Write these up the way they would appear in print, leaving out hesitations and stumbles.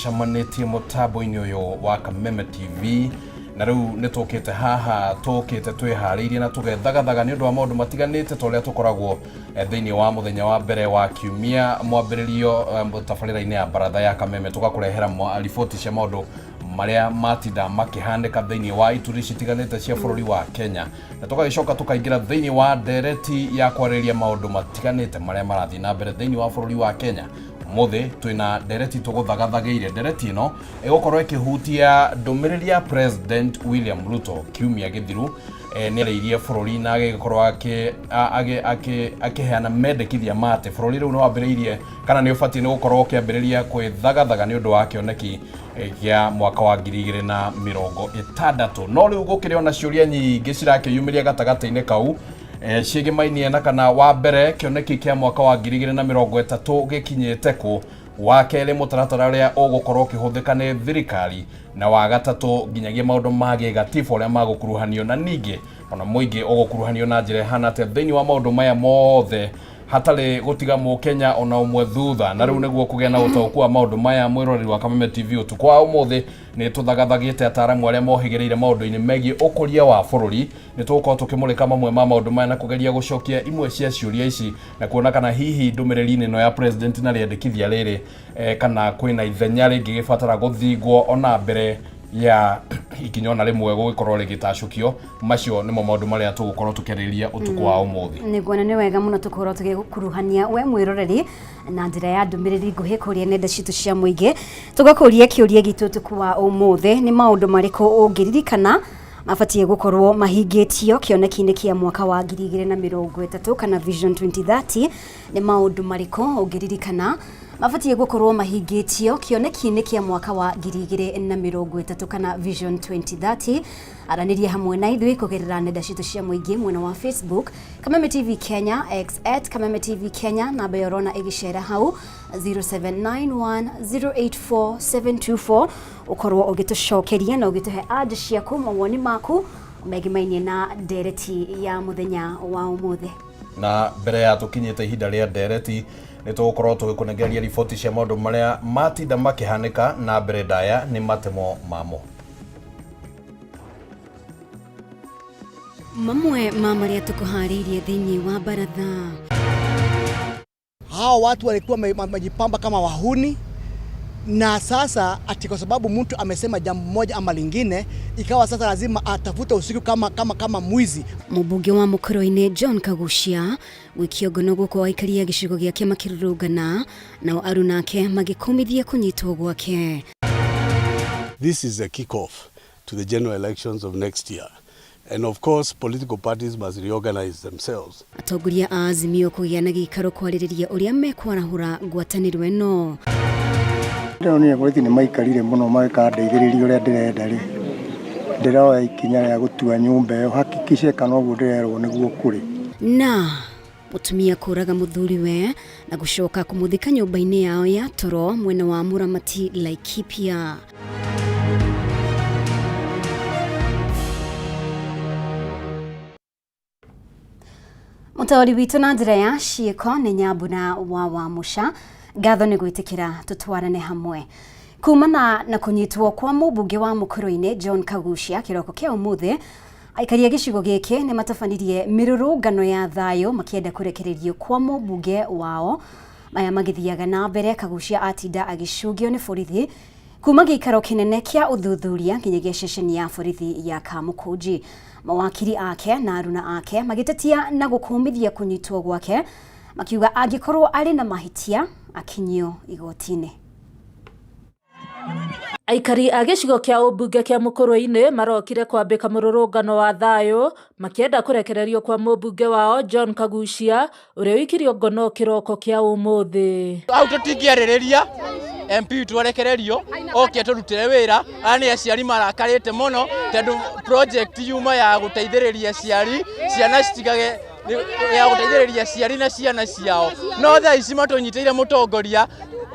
Tũgĩcemanĩtie mũtambo-inĩ ũyũ wa Kameme TV, na rĩu nĩ tũkĩte haha, tũkĩte twĩharĩirie na tũgethagathaga nĩ ũndũ wa maũndũ matiganĩte ta ũrĩa tũkoragwo thĩinĩ wa mũthenya wa mbere wa kiumia mwambĩrĩrio tabarĩra-inĩ ya baratha ya Kameme, tũgakũrehera riboti cia maũndũ marĩa matinda makĩhanĩka thĩinĩ wa ituri citiganĩte cia bũrũri wa Kenya, na tũgagĩcoka tũkaingĩra thĩinĩ wa ndereti ya kwarĩrĩria maũndũ matiganĩte marĩa marathiĩ na mbere thĩinĩ wa bũrũri wa Kenya. Ũmũthĩ twĩna ndereti tũgũthagathagĩire. Ndereti ĩno ĩgũkorwo ĩkĩhutia ndũmĩrĩri ya President William Ruto kiumia gĩthiru. Nĩ arĩirie bũrũri na agĩkorwo akĩheana mendekithia ma atĩ bũrũri rĩu nĩ wambĩrĩirie kana nĩ ũbatiĩ nĩ gũkorwo ũkĩambĩrĩria kwĩthagathaga nĩ ũndũ wa kĩoneki gĩa mwaka wa 2060. No rĩu gũkĩrĩ ona ciũria nyingĩ cirakĩyumĩria gatagatĩ-inĩ kau ciĩgĩmainie na kana wa mbere kĩoneki kĩa mwaka wa 2030 gĩkinyĩte kũ, wa kerĩ mũtaratara ũrĩa ũgũkorwo ũkĩhũthĩka nĩ thirikari, na wa gatatũ nginyagia maũndũ ma gĩgatiba ũrĩa magũkuruhanio, na ningĩ ona mũingĩ ũgũkuruhanio na njĩra ĩhana atĩa thĩinĩ wa maũndũ maya mothe hatarĩ gũtiga mũkenya ona ũmwe thutha. Na rĩu nĩguo kũgĩa na ũtaũku wa maũndũ maya, mwĩroreri wa Kameme TV, ũtukũ wa ũmũthĩ nĩ tũthagathagĩte ataaramu arĩa mohĩgĩrĩire maũndũ-inĩ megiĩ ũkũria wa bũrũri. Nĩ tũgũkorwo tũkĩmũrĩka mamwe ma maũndũ maya na kũgeria gũcokia imwe cia ciũria ici na kuona kana hihi ndũmĩrĩri-inĩ ĩno ya president na rĩendekithia rĩrĩ kana kwĩna ithenya rĩngĩgĩbatara gũthingwo ona mbere ya ikinya ona rĩmwe gũgĩkorwo rĩgĩtacũkio. Macio nĩmo maũndũ marĩa tũgũkorwo tũkĩarĩrĩria ũtukũ wa ũmũthĩ. Nĩguo, na nĩ wega mũno tũkorwo tũgĩgũkuruhania we mwĩroreri na njĩra ya ndũmĩrĩri nguhĩ kũrĩa nenda citũ cia mũingĩ, tũgakũria kĩũria gitũ ũtukũ wa ũmũthĩ: nĩ maũndũ marĩkũ ũngĩririkana mabatiĩ gũkorwo mahingĩtio kĩoneki-inĩ kĩa mwaka wa 2030 kana Vision 2030? Nĩ maũndũ marĩkũ ũngĩririkana mabatiĩ gũkorwo mahingĩtio kĩoneki-inĩ kĩa mwaka wa 2030 kana Vision 2030? Aranĩria hamwe na ithuĩ kũgerera nenda citũ cia mũingĩ, mwena wa Facebook Kameme TV Kenya, X @KamemeTVKenya, namba ĩyo ũrona ĩgĩcera hau, 0791084724, ũkorwo ũgĩtũcokeria na ũgĩtũhe anja ciaku, mawoni maku megimainie na ndereti ya mũthenya wa ũmũthĩ. Na mbere ya tũkinyĩte ihinda rĩa ndereti, nĩ tũgũkorwo tũgĩkũnengereria riboti cia maũndũ marĩa matinda makĩhanĩka, na mbere ndaya nĩ matemo mamo. Mamwe ma marĩa tũkũharĩirie thĩinĩ wa baratha. Hao watu walikuwa wamejipamba kama wahuni, na sasa ati kwa sababu mtu amesema jambo moja ama lingine, ikawa sasa lazima atafute usiku kama mwizi. Mũmbunge wa Mũkũrũ-inĩ John Kagucia gwĩkio ngono gũkũ aikaria gĩcigo gĩake makĩrũrũngana, nao aruna ake magĩkũmithia kũnyitwo gwake. This is a kickoff to the general elections of next year. And of course, political parties must reorganize themselves. Atongoria a Azimio kũgĩa na gĩikaro kwarĩrĩria ũrĩa mekwarahũra ngwatanĩro ĩno. Ndĩronire borithi nĩ maikarire mũno magĩkandeithĩrĩria ũrĩa ndĩrenda rĩ, ndĩroya ikinya rĩa gũtua nyũmba ĩyo hakikishe kana ũguo ndĩrerwo nĩguo kũrĩ. Na mũtumia kũraga mũthuriwe na gũcoka kũmũthika nyũmba-inĩ yao ya toro mwena wa Mũramati, Laikipia. Mũtaũri witũ na njĩra ya ciĩko nĩ Nyambura wa Wamũca. Ngatho nĩ gwĩtĩkĩra tũtwarane hamwe. Kumana na kũnyitwo kwa mũmbunge wa Mũkũrũ-inĩ John Kagucia kĩroko kĩa ũmũthĩ, aikari a gĩcigo gĩkĩ nĩ matabanirie mĩrũrũngano ya thayũ makĩenda kũrekererio kwa mũmbunge wao. Maya magĩthiaga na mbere, Kagucia atinda agĩcungio nĩ borithi kuma gĩikaro kĩnene kĩa ũthuthuria nginyagia ceceni ya borithi ya Kamũkũnji. Mawakiri ake na aruna ake magĩtetia na gũkũmithia kũnyitwo gwake, makiuga angĩkorwo arĩ na mahĩtia akinyio igoti-inĩ. Aikari a gĩcigo kĩa ũmbunge kĩa Mũkũrwe-inĩ marokire kwambĩka mũrũrũngano wa thayũ makĩenda kũrekererio kwa mũmbunge wao John Kagucia ũrĩa ũikirio ngono kĩroko kĩa ũmũthĩ. Hau tũtingĩarĩrĩria, MP witũ arekererio oke tũrutĩre wĩra. Aya nĩ aciari marakarĩte mũno tondũ project yuma ya gũteithĩrĩria aciari ciana citigage, ya gũteithĩrĩria aciari na ciana ciao, no thaa ici matũnyitĩire mũtongoria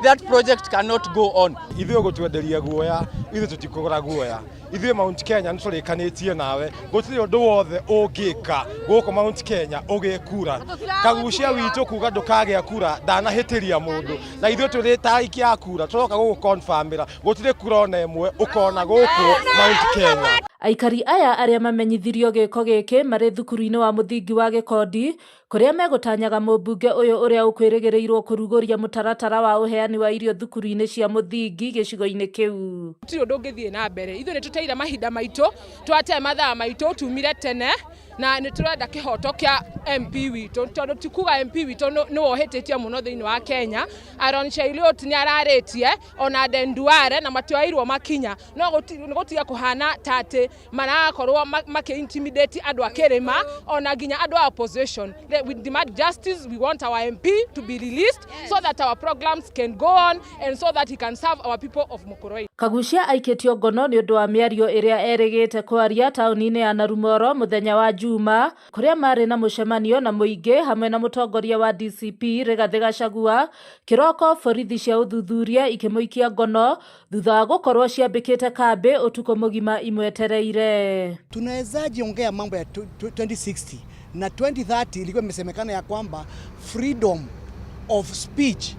That project cannot go on. Ithuĩ ũgũtwenderia guoya, ithuĩ tũtikũgũra guoya. Ithuĩ Mount Kenya nĩtũrĩkanĩtie nawe, gũtirĩ ũndũ wothe ũngĩka gũkũ Mount Kenya ũgĩe kura. Kagucia witũ kuga ndũkagĩa kura ndanahĩtĩria mũndũ, na ithuĩ tũrĩ ta aikia a kura tũroka gũgũ confirm-ĩra gũtirĩ kura ona ĩmwe ũkona gũkũ Mount Kenya. Aikari aya arĩa mamenyithirio gĩko gĩkĩ marĩ thukuru-inĩ wa mũthingi wa Gĩkondi kũrĩa megũtanyaga mũmbunge ũyũ ũrĩa ũkwĩrĩgĩrĩirwo kũrugũria mũtaratara wa ũheani wa irio thukuru-inĩ cia mũthingi gĩcigo-inĩ kĩu. Gũtirĩ ũndũ ũngĩthiĩ na mbere. Ithuĩ nĩ tũteire mahinda maitũ, twate mathaa maitũ, tumire tene na nĩ tũrenda kĩhoto kĩa MP witũ, tondũ ti kuga MP witũ nĩwe ũhĩtĩtie mũno thĩinĩ wa Kenya. Aaron Cheruiyot nĩ ararĩtie ona Aden Duale na matioeirwo makinya, no gũtiga kũhana ta atĩ marakorwo makĩ intimidate andũ a kĩrĩma ona nginya andũ a opposition. We demand justice, we want our MP to be released so that our programs can go on and so that he can serve our people of Mukurweini. Kagucia aikĩtio ngono nĩ ũndũ wa mĩario ĩrĩa erĩgĩte kwaria taũni-inĩ ya Narumoro mũthenya wa Juma, kũrĩa marĩ na mũcemanio na mũingĩ hamwe na mũtongoria wa DCP Rigathĩ Gachagua. Kĩroko borithi cia ũthuthuria ikĩmũikia ngono thutha wa gũkorwo ciambĩkĩte kambĩ ũtukũ mũgima imwetereire. Tunawezaje ongea mambo ya 2060 na 2030 ilikuwa imesemekana ya kwamba freedom of speech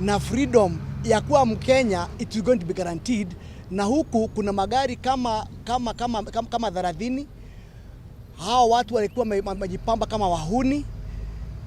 na freedom ya kuwa Mkenya it is going to be guaranteed, na huku kuna magari kama kama kama kama, kama 30. Hao watu walikuwa wamejipamba kama wahuni,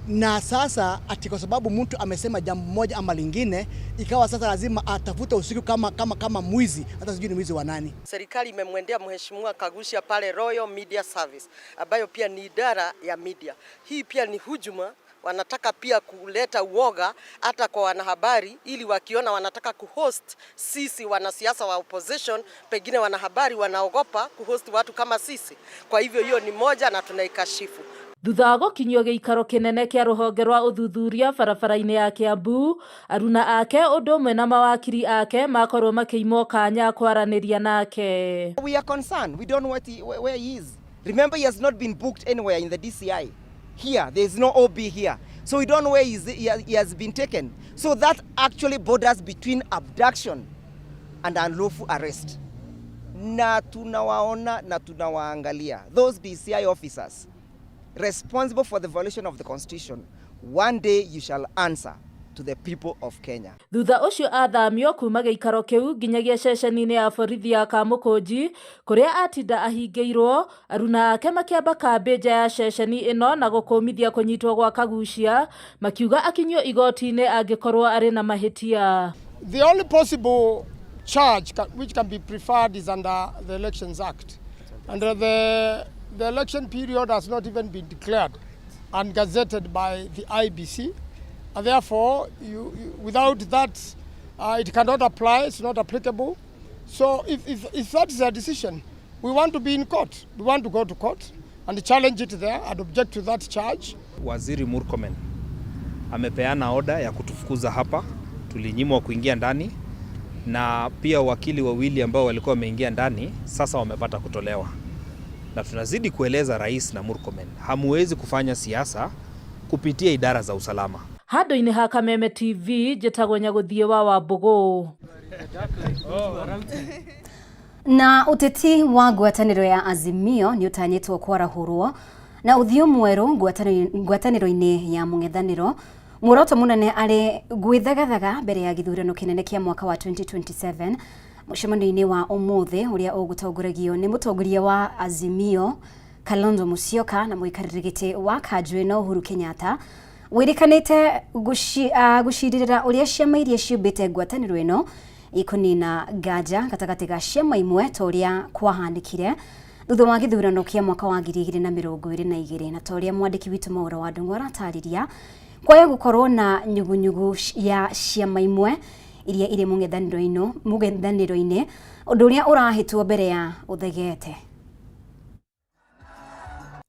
na sasa ati kwa sababu mtu amesema jambo moja ama lingine, ikawa sasa lazima atafute usiku kama kama kama mwizi, hata sijui ni mwizi wa nani. Serikali imemwendea Mheshimiwa Kaguchia pale Royal Media Service ambayo pia ni idara ya media. Hii pia ni hujuma, wanataka pia kuleta uoga hata kwa wanahabari, ili wakiona wanataka kuhost sisi wanasiasa wa opposition, pengine wanahabari wanaogopa kuhost watu kama sisi. Kwa hivyo hiyo ni moja na tunaikashifu. Thutha wa gũkinyio gĩikaro kĩnene kĩa rũhonge rwa ũthuthuria barabara-inĩ ya Kiambu, aruna ake ũndũ ũmwe na mawakiri ake makorwo makĩimwo kanya kwaranĩria nake. We are concerned. We don't know where he is. Remember, he has not been booked anywhere in the DCI. Here, there is no OB here. So we don't know where he has been taken. So that actually borders between abduction and unlawful arrest. Na tunawaona na tunawaangalia. Those DCI officers responsible for the violation of the Constitution, one day you shall answer to the people of Kenya. Thutha ũcio athamio kuma gĩikaro kĩu nginyagia ceceni-inĩ ya borithi ya Kamũkũnji kũrĩa atinda ahingĩirwo. Aruna ake makĩamba kambĩ nja ya ceceni ĩno na gũkũmithia kũnyitwo gwa Kaguchia, makiuga akinyio igoti-inĩ angĩkorwo arĩ na mahĩtia. The only possible charge which can be preferred is under the Elections Act. And the election period has not even been declared and gazetted by the IEBC. And therefore, without that, it cannot apply, it's not applicable. So if that is a decision, we want to be in court. We want to go to court and challenge it there and object to that charge. Waziri Murkomen amepeana oda ya kutufukuza hapa, tulinyimwa kuingia ndani, na pia wakili wawili ambao walikuwa wameingia ndani sasa wamepata kutolewa. Na tunazidi kueleza rais na Murkomen, hamuwezi kufanya siasa kupitia idara za usalama. Handũ-inĩ ha Kameme TV, njĩtagwo Nyagũthiĩ wa Wambũgũ. Na uteti wa ngwatanĩro ya Azimio nĩ ũtanyĩtwo kwarahũrwo na ũthiũ mwerũ ngwatanĩro-inĩ ya mũng'ethanĩro, muoroto mũnene arĩ gwĩthagathaga mbere ya gĩthurano kĩnene kĩa mwaka wa 2027. Mũcemanio-inĩ wa ũmũthĩ ũrĩa ũgũtongoragio nĩ mũtongoria wa Azimio Kalonzo Musyoka na mũikarĩri gĩtĩ wa kanjũ ĩno Uhuru Kenyatta, wĩrĩkanĩte gũcirĩrĩra ũrĩa ciama iria ciũmbĩte ngwatanĩro ĩno ikũnina nganja gatagatĩ ga ciama imwe ta ũrĩa kwahanĩkire thutha wa gĩthurano kĩa mwaka wa 2022. Na ta ũrĩa mwandĩki witũ Maura wa Ndung'u aratarĩria, kwaya gũkorwo na nyugunyugu ya ciama imwe iria irĩ mũng'ethanĩro-inĩ, ũndũ ũrĩa ũrahĩtwo mbere ya ũthegete.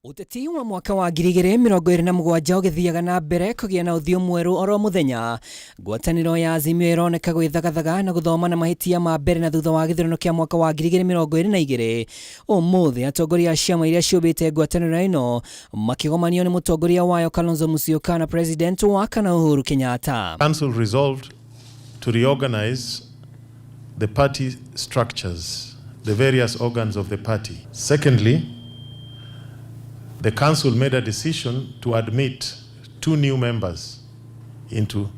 Ũteti wa mwaka wa 2027 ũgĩthiaga na mbere kũgĩa na ũthiũ mwerũ oro mũthenya. Ngwatanĩro ya Azimio ĩroneka gwĩthagathaga na gũthoma na mahĩtia ma mbere na thutha wa gĩthurano kĩa mwaka wa 2022. Ũmũthĩ atongoria a ciama iria ciũmbĩte ngwatanĩro ĩno makĩgomanio nĩ mũtongoria wayo Kalonzo Musyoka na president wa kana Uhuru Kenyatta. Council resolved to reorganize the party structures, the various organs of the party. Secondly, the council made a decision to admit 2 new members into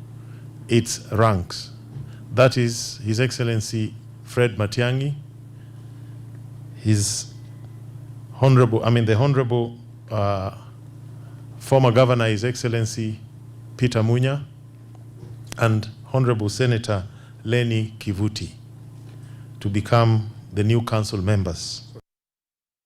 its ranks. That is His Excellency Fred Matiang'i, His Honorable, I mean the Honorable former Governor, His Excellency Peter Munya, and Honorable Senator Lenny Kivuti to become the new council members.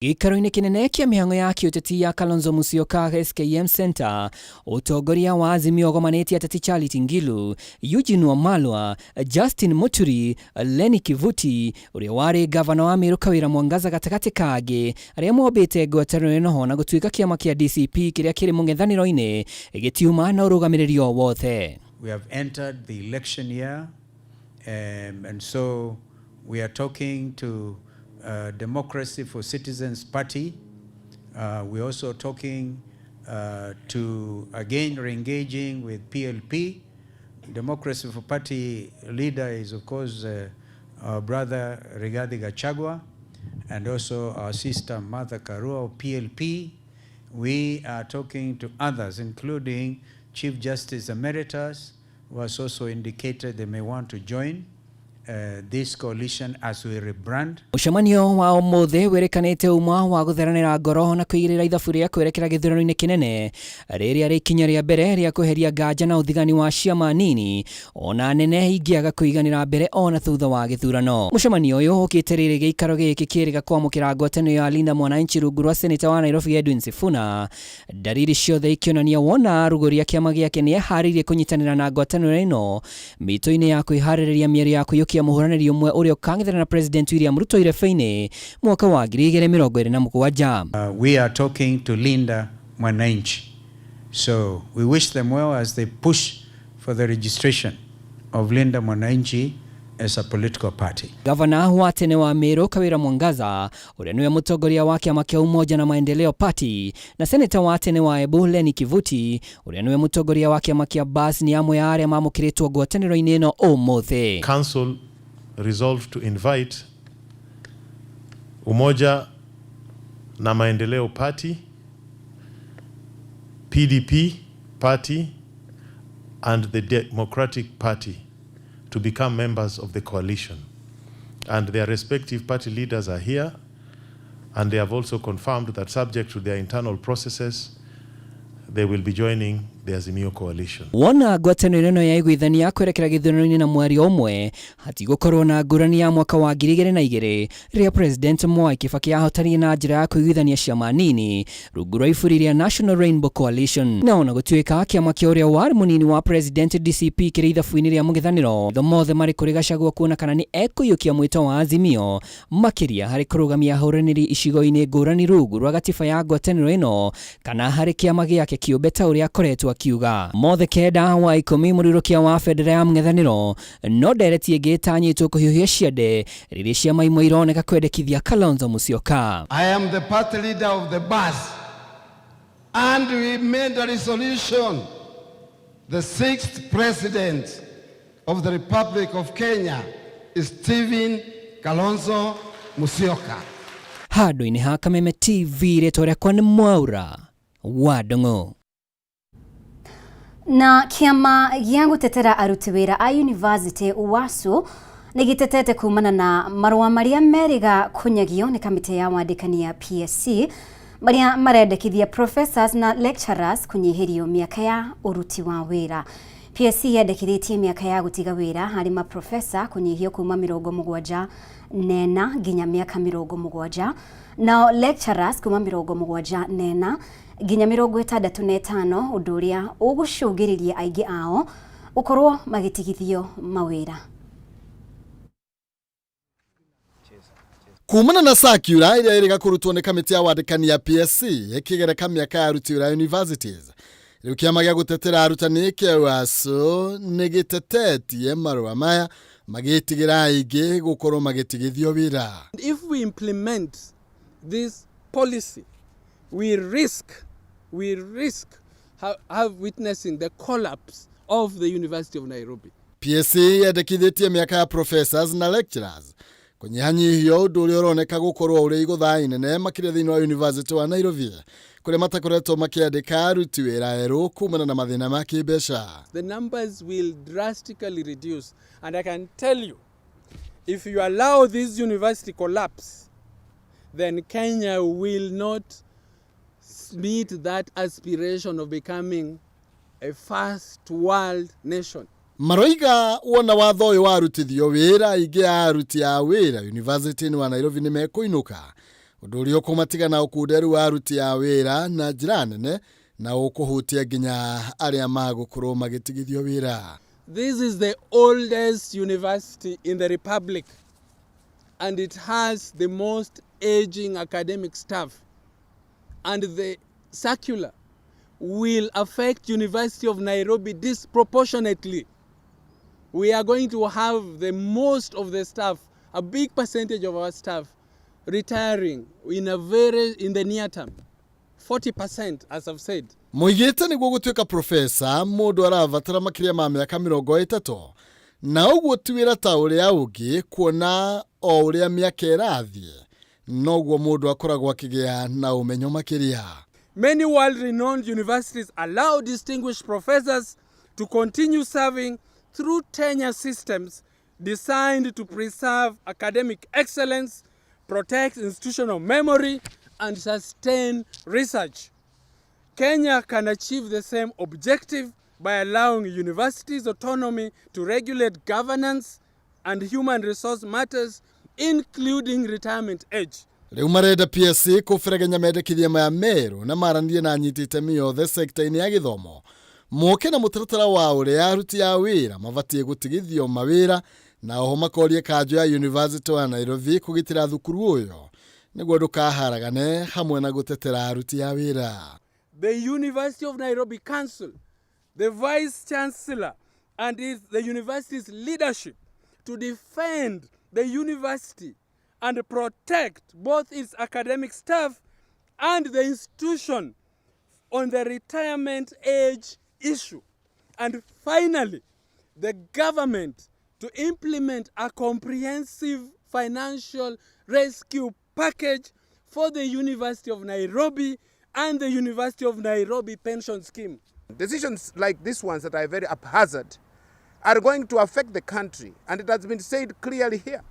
Gĩikaro-inĩ kĩnene kĩa mĩhang'o ya kĩũteti ya Kalonzo Musyoka SKM Center, ũtongoria wa Azimio ũgomanĩtie ateti Charity Ngilu, Eugene Wamalwa, Justin Muturi, Lenny Kivuti, ũrĩa warĩ gavana wa Meru Kawĩra Mwangaza gatagatĩ kangĩ arĩa mombĩte ngwatanĩro ĩno na gũtuĩka kĩama kĩa DCP kĩrĩa kĩrĩ mũng'ethanĩro-inĩ gĩtiuma na ũrũgamĩrĩri o wothe. We have entered the election year, and so we are talking to Democracy for Citizens Party. We're also talking to, again, re-engaging with PLP. Democracy for Party leader is, of course, our brother Rigathi Gachagua, and also our sister Martha Karua of PLP. We are talking to others, including Chief Justice Emeritus, who has also indicated they may want to join this coalition as we rebrand. Mũcemanio wa ũmũthĩ wĩrĩkanĩte uma wa gũtheranĩra ngoro na kũigĩrĩra ithabu rĩa kwerekera gĩthurano-inĩ kĩnene rĩrĩa rĩ ikinya rĩa mbere rĩa kweheria nganja na ũthigani wa ciama nini ona nene ingĩaga kũiganĩra mbere ona thutha wa gĩthurano. Mũcemanio ũyũ ũkĩte rĩrĩ gĩikaro gĩkĩ kĩrĩga kwamũkĩra ngwatanĩro ya Linda Mwananchi rungu rwa seneta wa Nairobi Edwin Sifuna, ndariri ciothe ikĩonania wona arugũria kĩama gĩake nĩeharĩirie kũnyitanĩra na ngwatanĩro ĩno mĩtũ-inĩ ya kwĩharĩrĩria mĩario ya kũiyũkia mũhũranĩri ũmwe ũrĩa ũkang'ethanĩra na President William Ruto irebe-inĩ mwaka wa 2027. We are talking to Linda Mwananchi. So we wish them well as they push for the registration of Linda Mwananchi as a political party. Gavana wa tene wa Meru Kawira Mwangaza ũrĩa nĩwe mũtongoria wa kĩama kĩa Umoja na Maendeleo Party na seneta wa tene wa Embu Lenny Kivuti ũrĩa nĩwe mũtongoria wa kĩama kĩa BAS nĩ amwe a arĩa mamũkĩrĩtwo ngwatanĩro-inĩ ĩno ũmũthĩ. Council resolved to invite Umoja na Maendeleo Party, PDP Party, and the Democratic Party to become members of the coalition. And their respective party leaders are here, and they have also confirmed that subject to their internal processes, they will be joining the Azimio coalition. Wona ngwatanĩro ĩno ya iguithania kwerekera gĩthurano-inĩ na mwario ũmwe hatigũkorwo na ngũrani ya mwaka wa 2002 rĩrĩa President Mwai Kibaki ahotanire na njĩra ya kũiguithania ciama nini rungu rwa iburi rĩa National Rainbow Coalition. Na ona gũtuĩka kĩama kĩa ũrĩa warĩ mũnini wa President DCP kĩrĩ ithabu-inĩ rĩa mũng'ethanĩro, tho mothe marĩ kũrĩ Gachagua kuona kana nĩ ekũiyũkia mwĩto wa Azimio makĩria harĩ kũrũgamia ahũranĩri icigo-inĩ ngũrani rungu rwa gatiba ya ngwatanĩro ĩno kana harĩ kĩama gĩake kĩũmbe ta ũrĩa akoretwo akiuga. Mothe 9 wa 10 mũrirũkia wa bendera ya mũng'ethanĩro no ndereti ĩngĩ ĩtanyĩtwo kũhiũhia ciande rĩrĩa ciama imwe ironeka kwendekithia Kalonzo Musyoka. I am the party leader of the bus, and we made a resolution. The 6th president of the Republic of Kenya is Stephen Kalonzo Musyoka. Handũ-inĩ ha Kameme TV, rĩtwa rĩakwa nĩ Mwaura wa Ndung'u. Na kĩama gĩa gũtetera aruti wĩra a University UASU nĩ gĩtetete kumana na marũa marĩa merĩga kũnyagio nĩ kamĩtĩ ya wandĩkani ya PSC marĩa marendekithia professors na lecturers kũnyihĩrio mĩaka ya ũruti wa wĩra. PSC yendekithĩtie mĩaka ya gũtiga wĩra harĩ maprofesa kũnyihio kuma 74 nginya mĩaka 70, nao lecturers kuma 74 nginya 65, ũndũ ũrĩa ũgũcũngĩrĩria aingĩ ao gũkorwo magĩtigithio mawĩra. Kumana na circular ĩrĩa ĩrĩga kũrutwo nĩ kamĩtĩ ya wandĩkani ya PSC ĩkĩgereka mĩaka ya aruti wĩra universities, rĩu kĩama gĩa gũtetera arutani kĩa UASU nĩ gĩtetetie marũa maya magĩtigĩra aingĩ gũkorwo magĩtigithio wĩra. If we implement this policy, we risk have witnessing the collapse of the University of Nairobi. PSC yendekithĩtie mĩaka ya professors na lecturers kũnyihanyihio, ũndũ ũrĩa ũroneka gũkorwo ũrĩ igũtha inene makĩria thĩinĩ wa University wa Nairobi, kũrĩa matakoretwo makĩandĩka aruti wĩra erũ kumana na mathĩna ma kĩmbeca. The numbers will drastically reduce. And I can tell you, if you allow this university collapse, then Kenya will not meet that aspiration of becoming a first world nation. Maroiga wona watho ũyũ warutithio wĩra, aingĩ a aruti a wĩra University wa Nairobi nĩ mekũinũka, ũndũ ũrĩa ũkũmatiga na ũkunderu wa aruti a wĩra na njĩra nene na ũkũhutia nginya arĩa magũkorwo magĩtigithio wĩra. This is the oldest university in the Republic, and it has the most aging academic staff. And the circular will affect University of Nairobi disproportionately. We are going to have the most of the staff, a big percentage of our staff, retiring in the near term. 40%, as I've said. Moigĩte nĩguo gũtuĩka profesa mũndũ arabatara makĩria ma mĩaka 30, na ũguo ti wĩra ta ũrĩa ũngĩ, kuona o ũrĩa mĩaka ĩrathiĩ noguo mũndũ akoragwo akĩgĩa na ũmenyo makĩria. Many world-renowned universities allow distinguished professors to continue serving through tenure systems designed to preserve academic excellence, protect institutional memory, and sustain research. Kenya can achieve the same objective by allowing universities autonomy to regulate governance and human resource matters, including retirement age. Rĩu marenda PSC kũberegenya mendekithia maya merũ na maranĩrie na anyiti itemi othe sekta-inĩ ya gĩthomo, moke na mũtaratara wa ũrĩa aruti a wĩra mabatiĩ gũtigithio mawĩra, na oho makorie kanjũ ya University wa Nairobi kũgitĩra thukuru ũyũ nĩguo ndũkaharagane, hamwe na gũtetera aruti a wĩra. The University of Nairobi Council, the Vice Chancellor, and the university's leadership to defend the university and protect both its academic staff and the institution on the retirement age issue. And finally, the government to implement a comprehensive financial rescue package for the University of Nairobi and the University of Nairobi pension scheme. Decisions like these ones that are very haphazard are going to affect the country, and it has been said clearly here.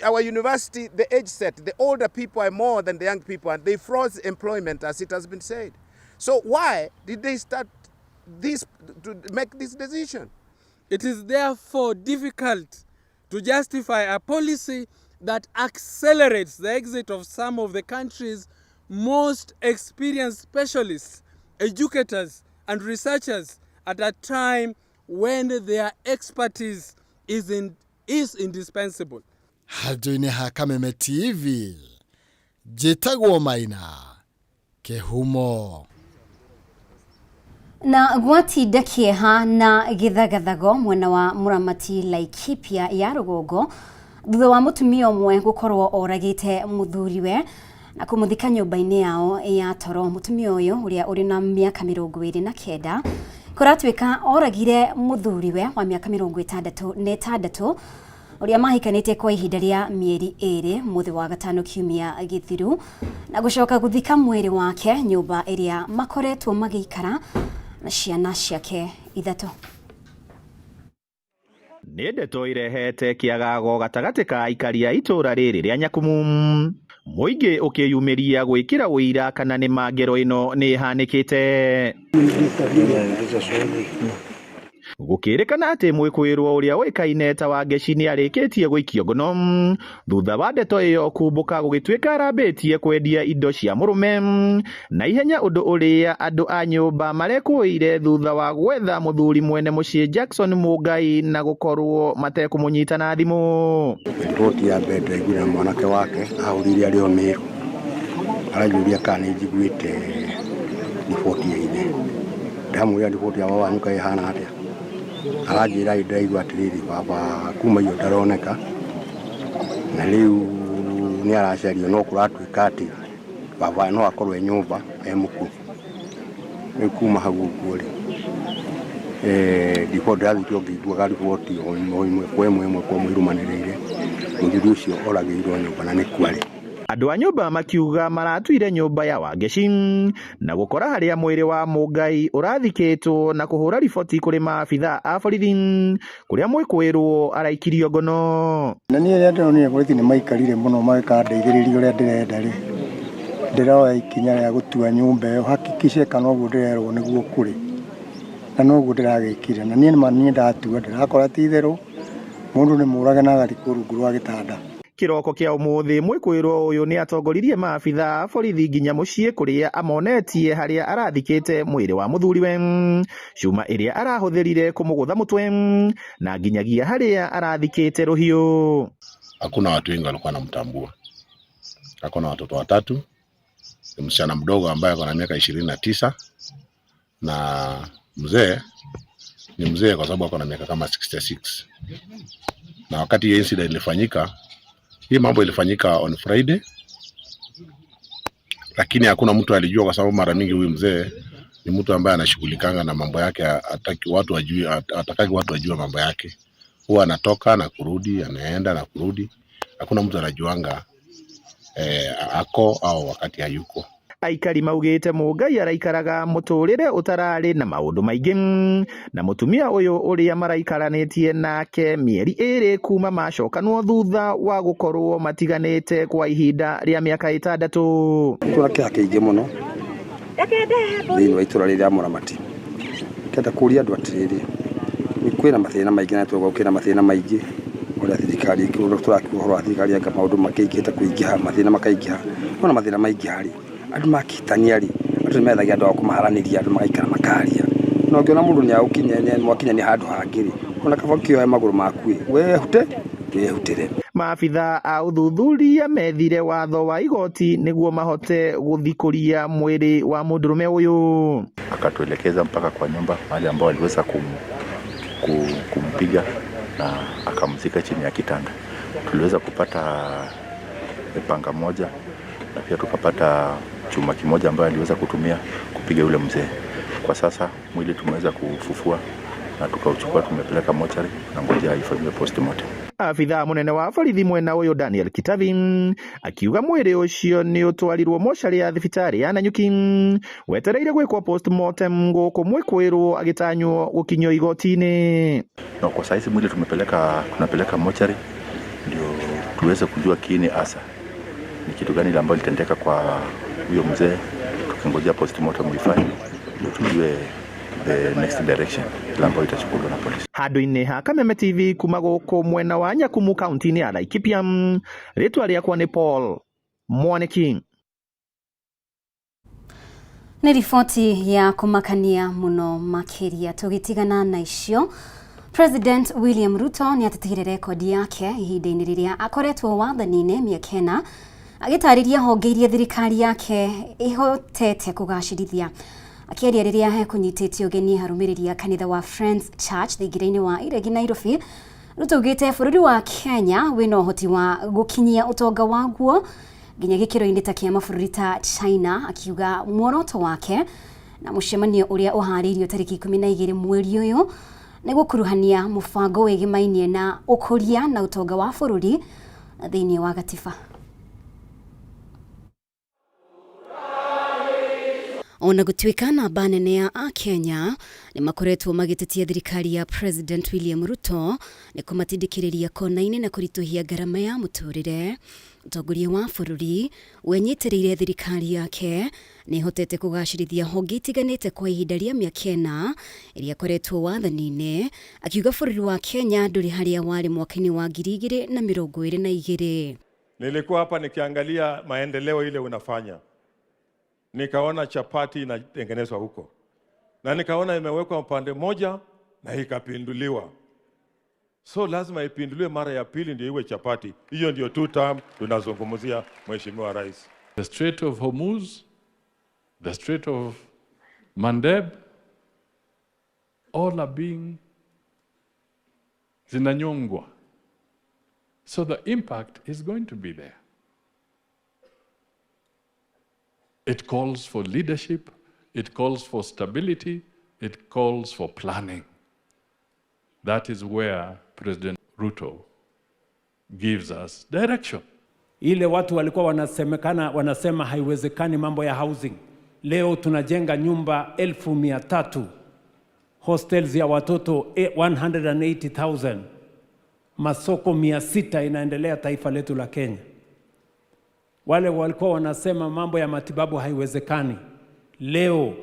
Our university, the age set, the older people are more than the young people, and they froze employment, as it has been said. So why did they start this to make this decision? It is therefore difficult to justify a policy that accelerates the exit of some of the country's most experienced specialists, educators, and researchers at a time when their expertise is indispensable. Handũ-inĩ ha Kameme TV, njĩtagwo Maina Kĩhumo. Na gwatinda kĩeha na gĩthagathago mwena wa Mũramati, Laikipia ya rũgongo, thutha wa mũtumia ũmwe gũkorwo oragĩte mũthuriwe na kũmũthika nyũmba-inĩ yao ya toro. Mũtumia ũyũ, ũrĩa ũrĩ na mĩaka 29, kũratuĩka oragire mũthuriwe wa mĩaka 66 ũrĩa mahikanĩtie kwa ihinda rĩa mĩeri 2 mũthĩ wa gatano kiumia gĩthiru, na gũcoka gũthika mwĩrĩ wake nyũmba ĩrĩa makoretwo magĩikara na ciana ciake 3. Nĩ ndeto irehete kĩagago gatagatĩ ka aikari a itũũra rĩrĩ rĩa Nyakumu, mũingĩ ũkĩyumĩria gwĩkĩra ũira kana nĩ ma ngero ĩno nĩ ĩhanĩkĩte. Gũkĩrĩkana atĩ mwĩkũĩrwo ũrĩa ũĩkaine ta Wangeci nĩ arĩkĩtie gũikio ngono thutha wa ndeto ĩyo kumbũka, gũgĩtuĩka arambĩtie kwendia indo cia mũrũme na ihenya, ũndũ ũrĩa andũ a nyũmba marekũĩire thutha wa gwetha mũthuri mwene mũciĩ Jackson Mũngai na gũkorwo matekũmũnyita na thimũ. Riboti ya mbere ndaiguire na mwanake wake ahũrire arĩ o Mĩrũ, aranjũria kana nĩ njiguĩte riboti ya ithe. Ndamwĩra, "Riboti ya baba wanyu kaĩ ĩhana atĩa?" Aranjĩra, "Ndĩraigua atĩrĩrĩ, baba kuma iyo ndaroneka na rĩu nĩ aracario, no kũratuĩka atĩ baba no akorwo e nyũmba e mũkuũ." Rĩu kuma hau ũguo rĩ, Ndikwo ndĩrathire ngĩiguaga riboti o ĩmwe kwa ĩmwe ĩmwe kwa ĩmwe irũmanĩrĩire. Mũthuri ũcio oragĩirwo nyũmba na nĩkuo arĩ. Andũ a nyũmba makiuga maratuire nyũmba ya Wangeci na gũkora harĩa mwĩrĩ wa Mũngai ũrathikĩtwo na kũhũra riboti kũrĩ maabitha a borithi kũrĩa mwĩkũĩrwo araikirio ngono. Na niĩ rĩrĩa ndĩronire borithi nĩ maikarire mũno magĩkandeithĩrĩria ũrĩa ndĩrenda rĩ, ndĩroya ikinya rĩa gũtua nyũmba ĩyo hakikishe kana ũguo ndĩrerwo nĩguo kũrĩ na noguo ndĩragĩkire. Na niĩ nĩma niĩ ndatua ndĩrakora ti itherũ mũndũ nĩ mũrage na agathikwo rungu rwa gĩtanda. Kĩroko kĩa ũmũthĩ mwĩkũĩrwo ũyũ nĩ atongoririe maabitha a borithi nginya mũciĩ kũrĩa amonetie harĩa arathikĩte mwĩrĩ wa mũthuriwe, cuma ĩrĩa arahũthĩrire kũmũgũtha mũtwe na nginyagia harĩa arathikĩte rũhiũ. Hakuna watu wengi walikuwa wanamtambua. Ako na watoto watatu, ni msichana mdogo ambaye ako na miaka 29 na mzee ni mzee kwa sababu ako na miaka kama 66. Na wakati hiyo incident ilifanyika, hii mambo ilifanyika on Friday, lakini hakuna mtu alijua kwa sababu mara mingi huyu mzee ni mtu ambaye anashughulikanga na mambo yake, hataki watu wajue, hataki watu wajue mambo yake. Huwa anatoka na kurudi, anaenda na kurudi, hakuna mtu anajuanga ako au wakati hayuko. Aikari maugite Mũngai araikaraga mũtũrĩre ũtararĩ na maũndũ maingĩ na mũtumia ũyũ ũrĩa maraikaranĩtie nake mĩeri 2 kuma macokanwo thutha wa gũkorwo matiganĩte kwa ihinda rĩa mĩaka 6. Tũra kĩeha kĩingĩ mũno thĩinĩ wa itũra rĩrĩa Mũramati. Kenda kũria andũ atĩrĩrĩ, kwĩna mathĩna maingĩ na twauga kwĩna mathĩna maingĩ ũrĩa thirikari tũrakiuga ũhoro wa thirikari anga maũndũ makĩingĩhĩte kũingĩha, mathĩna makaingĩha. Ona mathĩna maingĩha rĩ, andũ makĩhĩtania rĩ, andũ nĩmethagia andũ a kũmaharanĩria, andũ magaikara makaria. Na ũngĩona mũndũ nĩagũkinya mwakinya nĩ handũ hangĩ rĩ, ona kaba ũkĩoe magũrũ maku ĩ, wehute, wehutĩre. Maabitha a ũthuthuria methire watho wa igoti nĩguo mahote gũthikũria mwĩrĩ wa mũndũrũme ũyũ. Akatuelekeza mpaka kwa nyumba mahali ambao aliweza kumpiga na akamzika chini ya kitanda. Tuliweza kupata panga moja na pia tukapata chuma kimoja ambayo aliweza kutumia kupiga yule mzee. Kwa sasa mwili tumeweza kufufua na tukauchukua tumepeleka mochari na ngoja ifanyiwe postmortem. Abitha munene wa borithi mwena ũyũ Daniel Kitavi akiuga mwĩrĩ ũcio nĩ ũtwarirwo mocarĩ ya thibitarĩ ya Nanyuki wetereire gwĩkwo postmortem gũkũ mwĩkũĩrwo agĩtanywo gũkinyio igoti-inĩ. Na kwa saizi mwili tunapeleka mochari ndio tuweze kujua kiini hasa ni kitu gani ile ambayo ilitendeka kwa huyo mzee, tukingojea postmortem ifanywe ndio tujue the next direction ile ambayo itachukuliwa na polisi. Handũ-inĩ ha Kameme TV kuma gũkũ mwena wa Nyakumu kaunti-inĩ ya Laikipia, rĩtwa rĩakwa nĩ Paul Mwaniki. Nĩ riboti ya kũmakania mũno makĩria. Tũgĩtigana na icio, President William Ruto nĩ ateteire rekondi yake ihinda-inĩ rĩrĩa akoretwo wathani-inĩ mĩaka 4 agĩtarĩria honge iria thirikari yake ĩhotete kũgacĩrithia. Akĩaria rĩrĩa ekũnyitĩte ũgeni arũmĩrĩri a kanitha wa Friends Church thingira-inĩ wa Iregi Nairobi, Ruto augĩte bũrũri wa Kenya wĩna ũhoti wa gũkinyia ũtonga waguo nginya gĩkĩro-inĩ ta kĩa mabũrũri ta China, akiuga muoroto wake na mũcemanio ũrĩa ũharĩirio tarĩki 12 mweri ũyũ nĩ gũkuruhania mũbango wĩgĩmainie na ũkũria na ũtonga wa bũrũri thĩinĩ wa gatiba. Ona gũtuĩka namba nene ya akenya nĩ makoretwo magĩtetia thirikari ya President William Ruto nĩ kũmatindĩkĩrĩria kona-inĩ na kũritũhia ngarama ya mũtũrĩre, mũtongoria wa bũrũri wenyitĩrĩire thirikari yake nĩ ĩhotete kũgacĩrithia honge itiganĩte kwa ihinda rĩa mĩaka 4 ĩrĩa ĩkoretwo wathani-inĩ, akiuga bũrũri wa Kenya ndũrĩ harĩa warĩ mwaka-inĩ wa 2022. Nilikuwa hapa nikiangalia maendeleo ile unafanya, nikaona chapati inatengenezwa huko na nikaona imewekwa upande moja na ikapinduliwa. So lazima ipinduliwe mara ya pili ndio iwe chapati. Hiyo ndio two term tunazungumzia, Mheshimiwa Rais. The Strait of Hormuz, the Strait of Mandeb, all are being zinanyongwa. So the impact is going to be there. It calls for leadership, it calls for stability, It calls for planning. That is where President Ruto gives us direction. Ile watu walikuwa wanasemekana, wanasema haiwezekani mambo ya housing. Leo tunajenga nyumba 300,000, hostels ya watoto 180,000, masoko 600 inaendelea taifa letu la Kenya. Wale walikuwa wanasema mambo ya matibabu haiwezekani, leo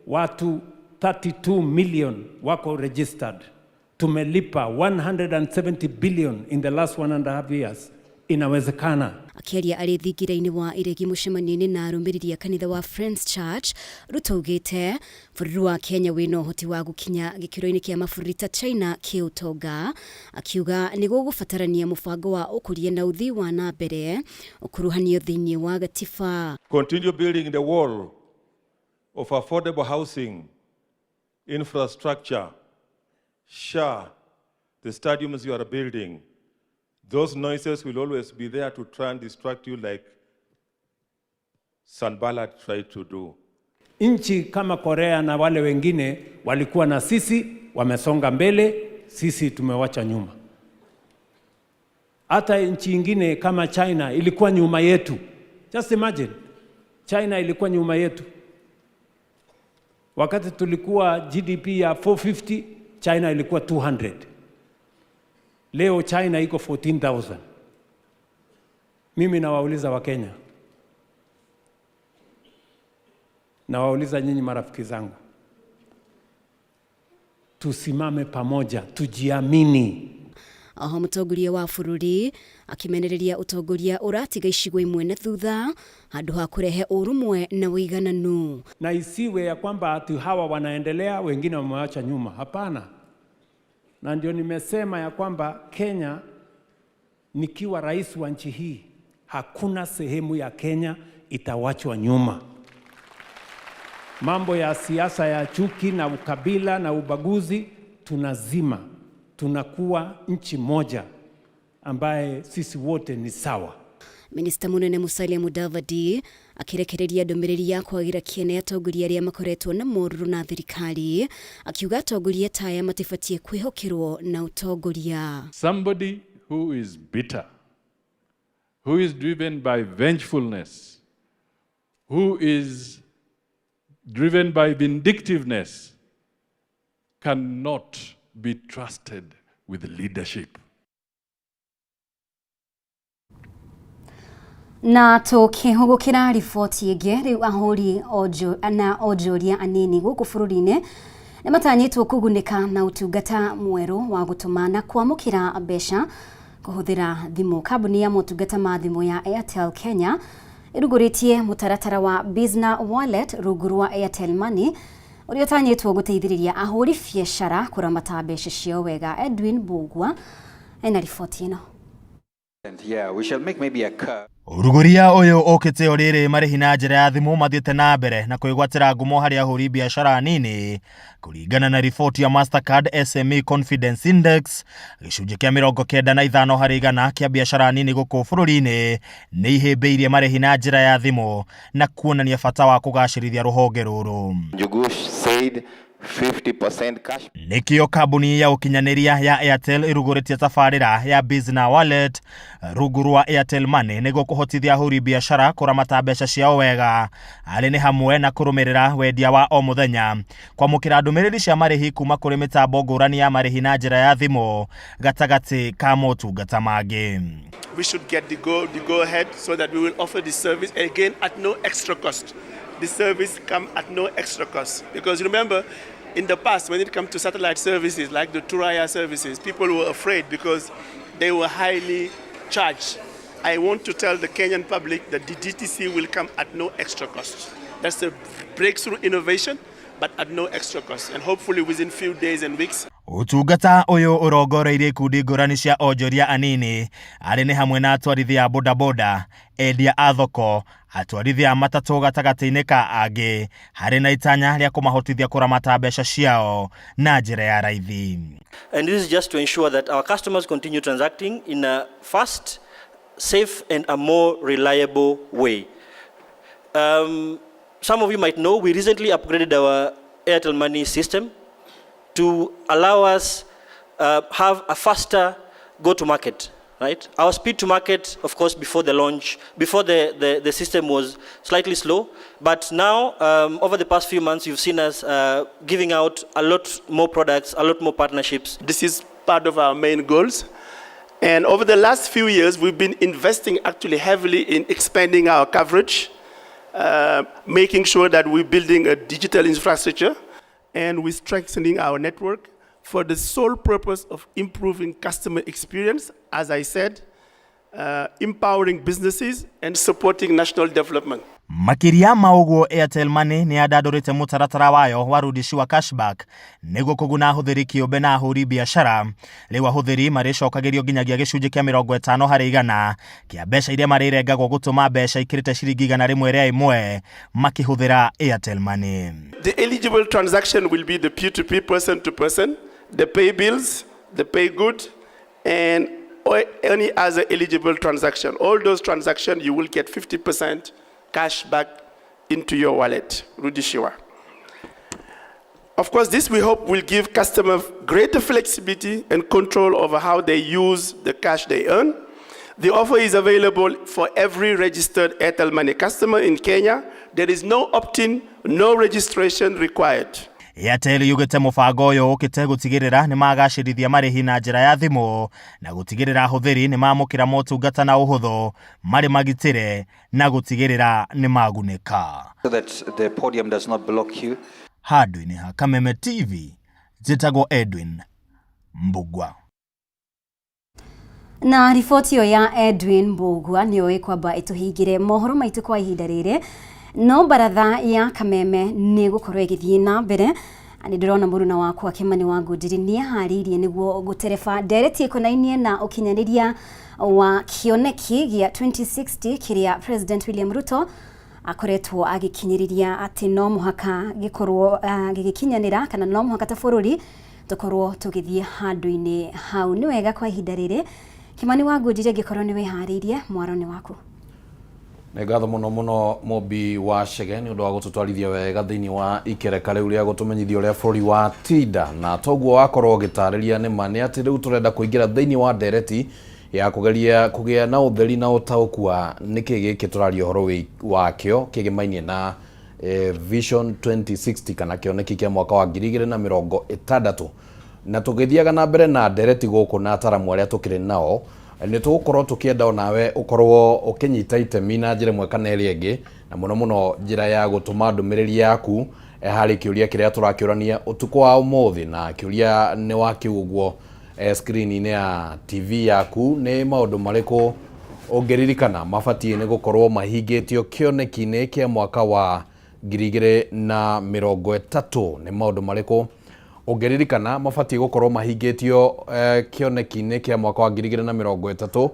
watu 32 million wako registered. Tumelipa 170 billion in the last 1.5 years. Inawezekana. Akiaria arĩ thingira-inĩ wa iregi mũcemanio-inĩ na arũmĩrĩri a kanitha wa Friends Church, Ruto augĩte bũrũri wa Kenya wĩna ũhoti wa gũkinya gĩkĩro-inĩ kĩa mabũrũri ta China kĩũtonga, akiuga nĩ gũgũbatarania mũbango wa ũkũria na ũthii wa na mbere ũkuruhanio thĩinĩ wa gatiba. Continue building the wall of affordable housing, infrastructure, SHA, the stadiums you are building. Those noises will always be there to try and distract you like Sanballat tried to do. Nchi kama Korea na wale wengine walikuwa na sisi, wamesonga mbele, sisi tumewacha nyuma. Hata nchi ingine kama China ilikuwa nyuma yetu. Just imagine, China ilikuwa nyuma yetu. Wakati tulikuwa GDP ya 450, China ilikuwa 200. Leo China iko 14,000. Mimi nawauliza Wakenya, nawauliza nyinyi marafiki zangu, tusimame pamoja, tujiamini. Oho mũtongoria wa bũrũri akĩmenereria ũtongoria ũratiga icigo imwe na thutha handũ ha kũrehe ũrũmwe na ũigananu. Na isiwe ya kwamba ati hawa wanaendelea wengine wamewacha nyuma. Hapana. Na ndio nimesema ya kwamba Kenya, nikiwa rais wa nchi hii, hakuna sehemu ya Kenya itawachwa nyuma. Mambo ya siasa ya chuki na ukabila na ubaguzi tunazima. Tunakuwa nchi moja ambaye sisi wote ni sawa. Minista munene Musalia Mudavadi akirekereria ndũmĩrĩri ya kwagira kĩene atongoria arĩa makoretwo na morũrũ na thirikari, akiuga atongoria ta aya matibatiĩ kwĩhokerwo na ũtongoria. Somebody who is bitter, who is driven by vengefulness, who is driven by vindictiveness, cannot be trusted with leadership. Na tukihugukira riboti ĩngĩ, rĩu ahũri na onjoria anini gũkũ bũrũri-inĩ nĩ matanyĩtwo kũgunĩka na ũtungata mwerũ wa gũtũma na kwamũkĩra mbeca kũhũthĩra thimũ. Kambuni ya motungata ma thimũ ya Airtel Kenya ĩrugũrĩtie mũtaratara wa Bizna Wallet rungu rwa Airtel Money ũrĩa ũtanyĩtwo gũteithĩrĩria ahũri biacara kũramata mbeca ciao wega. Edwin Bugwa ena riboti ĩno. Yeah, we shall make maybe a curve. Ũrugũria ũyũ ũkĩte o rĩrĩ marĩhi na njĩra ya thimũ mathiĩte na mbere na kwĩgwatĩra ngumo harĩ ahũri biacara nini kũringana na riboti ya Mastercard SME Confidence Index. Gĩcunjĩ kĩa 95 harĩ igana kĩa biacara nini gũkũ bũrũri-inĩ nĩ ihĩmbĩirie marĩhi na njĩra ya thimũ na kuonania bata wa kũgacĩrithia rũhonge rũrũ. Njugush said 50% cash. Nĩkĩo kambuni ya ũkinyanĩria ya Airtel ĩrugũrĩtie tabarĩra ya Bizna Wallet rungu rwa Airtel Money nĩguo kũhotithia ahũri biacara kũramata mbeca ciao wega, arĩ nĩ hamwe na kũrũmĩrĩra wendia wa o mũthenya, kwamũkĩra ndũmĩrĩri cia marĩhi kuma kũrĩ mĩtambo ngũrani ya marĩhi na njĩra ya thimũ gatagatĩ ka motungata mangĩ. We should get the go ahead so that we will offer the service again at no extra cost. The service come at no extra cost. Because remember, in the past, when it comes to satellite services like the Thuraya services, people were afraid because they were highly charged. I want to tell the Kenyan public that the DTC will come at no extra cost. That's a breakthrough innovation, but at no extra cost. And hopefully within few days and weeks. Ũtungata ũyũ ũrongoreirie ikundi ngũrani cia onjoria anini arĩ nĩ hamwe na atwarithia a bodaboda, endia a thoko, atwarithia a matatũ gatagatĩ-inĩ ka angĩ, harĩ na itanya rĩa kũmahotithia kũramata mbeca ciao na njĩra ya raithi. And this is just to ensure that our customers continue transacting in a fast, safe and a more reliable way. Some of you might know we recently upgraded our Airtel Money system to allow us have a faster go-to-market, right? Our speed to market, of course, before the launch, before the system was slightly slow, but now, over the past few months, you've seen us giving out a lot more products, a lot more partnerships. This is part of our main goals. And over the last few years, we've been investing actually heavily in expanding our coverage, making sure that we're building a digital infrastructure, and we're strengthening our network for the sole purpose of improving customer experience, as I said, empowering businesses and supporting national development. Makĩria ma ũguo, Airtel Money nĩ yandandũrĩte mũtaratara wayo wa Rudishiwa Cashback nĩguo kũguna ahũthĩri kĩũmbe na ahũri biacara. Rĩu ahũthĩri marĩcokagĩrio nginyagia gĩcunjĩ kĩa 50% kĩa mbeca iria marĩrengagwo gũtũma mbeca ikĩrĩte ciringi 101 makĩhũthĩra Airtel Money. The eligible transaction will be the P2P, person to person, the pay bills, the pay good, and any other eligible transaction. All those transactions, you will get 50% cash back into your wallet, Rudishiwa. Of course, this we hope will give customers greater flexibility and control over how they use the cash they earn. The offer is available for every registered Airtel Money customer in Kenya. There is no opt-in, no registration required. Airtel yugĩte mũbango ũyũ ũkĩte gũtigĩrĩra nĩ magacĩrithia marĩhi na njĩra ya thimũ na gũtigĩrĩra ahũthĩri nĩ mamũkĩra motungata na ũhũthũ, marĩ magitĩre na gũtigĩrĩra nĩ magunĩka. So that the podium does not block you. Handũ-inĩ ha Kameme TV, njĩtagwo Edwin Mbugua. Na riboti ĩyo ya Edwin Mbugua nĩyo ĩkwamba ĩtũhingĩre mohoro maitũ kwa ihinda rĩrĩ, no baratha ya Kameme nĩ gũkorwo ĩgĩthiĩ na mbere. Nĩ ndĩrona mũruna wakwa Kĩmani wa Ngũnjiri nĩ eharĩirie nĩguo gũtereba ndereti ĩkonainie na ũkinyanĩria wa kĩoneki gĩa 2060 kĩrĩa President William Ruto akoretwo agĩkinyĩrĩria atĩ no mũhaka gĩkorwo gĩgĩkinyanĩra, kana no mũhaka ta bũrũri tũkorwo tũgĩthiĩ handũ-inĩ hau. Nĩ wega, kwa ihinda rĩrĩ, Kĩmani wa Ngũnjiri, angĩkorwo nĩ wĩharĩirie, mwaro nĩ waku. Nĩ ngatho mũno mũno, Mũmbi wa Chege, nĩ ũndũ wa gũtũtwarithia wega thĩinĩ wa ikereka rĩu rĩa gũtũmenyithia ũrĩa bũrũri wa tinda. Na toguo wakorwo ũgĩtarĩria, nĩ ma nĩ atĩ rĩu tũrenda kũingĩra thĩinĩ wa ndereti ya kũgeria kũgĩa na ũtheri na ũtaũku wa nĩkĩ gĩkĩ tũraria ũhoro wakĩo kĩgĩmainie na Vision 2060 kana kĩoneki kĩa mwaka wa 2060. Na tũgĩthiaga na mbere na ndereti gũkũ na ataramu arĩa tũkĩrĩ nao, nĩ tũgũkorwo tũkĩenda onawe ũkorwo ũkĩnyita itemi na njĩra ĩmwe kana ĩrĩa ĩngĩ, na mũno mũno njĩra ya gũtũma ndũmĩrĩri yaku harĩ kĩũria kĩrĩa tũrakĩũrania ũtukũ wa ũmũthĩ. Na kĩũria nĩ wakiu ũguo screen-inĩ ya TV yaku: nĩ maũndũ marĩkũ ũngĩririkana mabatiĩ nĩ gũkorwo mahingĩtio kĩoneki-inĩ kĩa mwaka wa 2030? Nĩ maũndũ marĩkũ ũngĩririkana mabatiĩ gũkorwo mahingĩtio kĩoneki-inĩ kĩa mwaka wa 2030?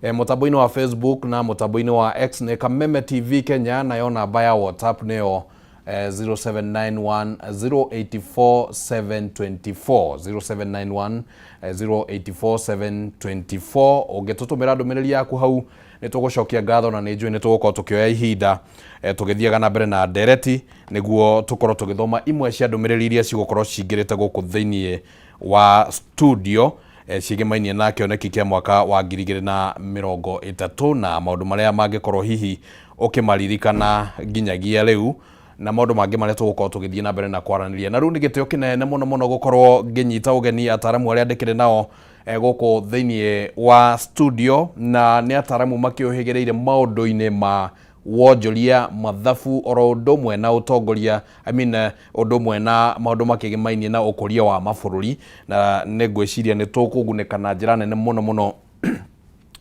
Mũtambo-inĩ wa Facebook na mũtambo-inĩ wa X nĩ Kameme TV Kenya, nayo namba ya WhatsApp nĩyo 0791 084 724, 0791 084 724. Ũngĩtũtũmĩra ndũmĩrĩri yaku hau, nĩ tũgũcokia ngatho, na nĩ njũĩ nĩ tũgũkorwo tũkĩoya ihinda tũgĩthiaga na mbere na ndereti nĩguo tũkorwo tũgĩthoma imwe cia ndũmĩrĩri iria cigũkorwo cingĩrĩte gũkũ thĩinĩ wa studio ciĩgĩmainie na kĩoneki kĩa mwaka wa 2030 na maũndũ marĩa mangĩkorwo hihi ũkĩmaririkana nginyagia rĩu, na maũndũ mangĩ marĩa tũgũkorwo tũgĩthiĩ na mbere na kwaranĩria. Na rĩu nĩ gĩtĩo kĩnene mũno mũno gũkorwo ngĩnyita ũgeni ataramu arĩa ndĩkĩrĩ nao gũkũ thĩinĩ wa studio, na nĩ ataramu makĩũhĩgĩrĩire maũndũ-inĩ ma wonjoria, mathabu, oro ũndũ ũmwe na ũtongoria, I mean, ũndũ ũmwe na maũndũ makĩgĩmainie na ũkũria wa mabũrũri. Na nĩ ngwĩciria nĩ tũkũgunĩka na njĩra nene mũno mũno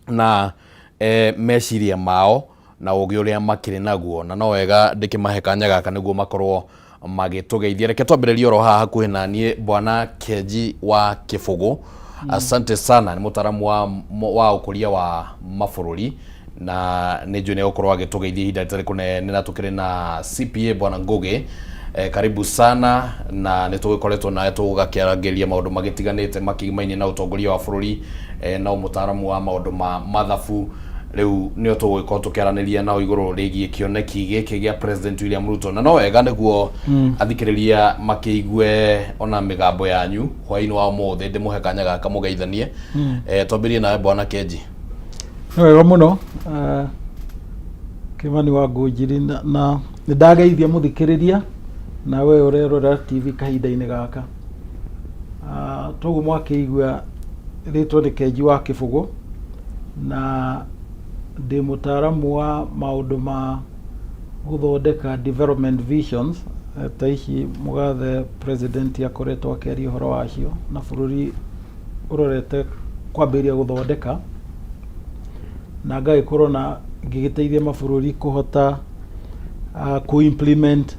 na meciria mao na ũgĩ ũrĩa makĩrĩ naguo, na no wega ndĩkĩmahe kanya gaka nĩguo makorwo magĩtũgeithia. Reke twambĩrĩrie oro haha hakuhĩ na niĩ, Bwana Kenji wa Kĩbũgũ. Asante sana. Nĩ mũtaaramu wa ũkũria wa mabũrũri na nĩ njũĩ nĩ egũkorwo agĩtũgeithia ihinda rĩtarĩ kũnene. Na tũkĩrĩ na CPA Bwana Ngugi, karibu sana, na nĩ tũgĩkoretwo nawe tũgakĩarangĩria maũndũ magĩtiganĩte makĩgimainie na ũtongoria wa bũrũri, na mũtaaramu wa maũndũ ma mathabu. Rĩu nĩo tũgũgĩkorwo tũkĩaranĩria nao igũrũ rĩgiĩ kĩoneki gĩkĩ gĩa President William Ruto, na no wega nĩguo athikĩrĩria makĩigue ona mĩgambo yanyu hwaĩ-inĩ wa ũmũthĩ. Ndĩmũhe kanya gaka mũgeithanie. Twambĩrĩrie nawe, Bwana Kenji. Nĩ wega mũno, Kĩmani wa Ngũnjiri, na nĩ ndageithia mũthikĩrĩria na we ũrerorera TV kahinda-inĩ gaka. Toguo mwakĩigua, rĩtwa nĩ Kenji wa Kĩbũgũ, na ndĩ mũtaaramu wa maũndũ ma gũthondeka development visions, ta ici mũgathe president akoretwo akĩaria ũhoro wacio na bũrũri ũrorete kwambĩrĩria gũthondeka, na ngagĩkorwo na ngĩgĩteithia mabũrũri kũhota kũ implement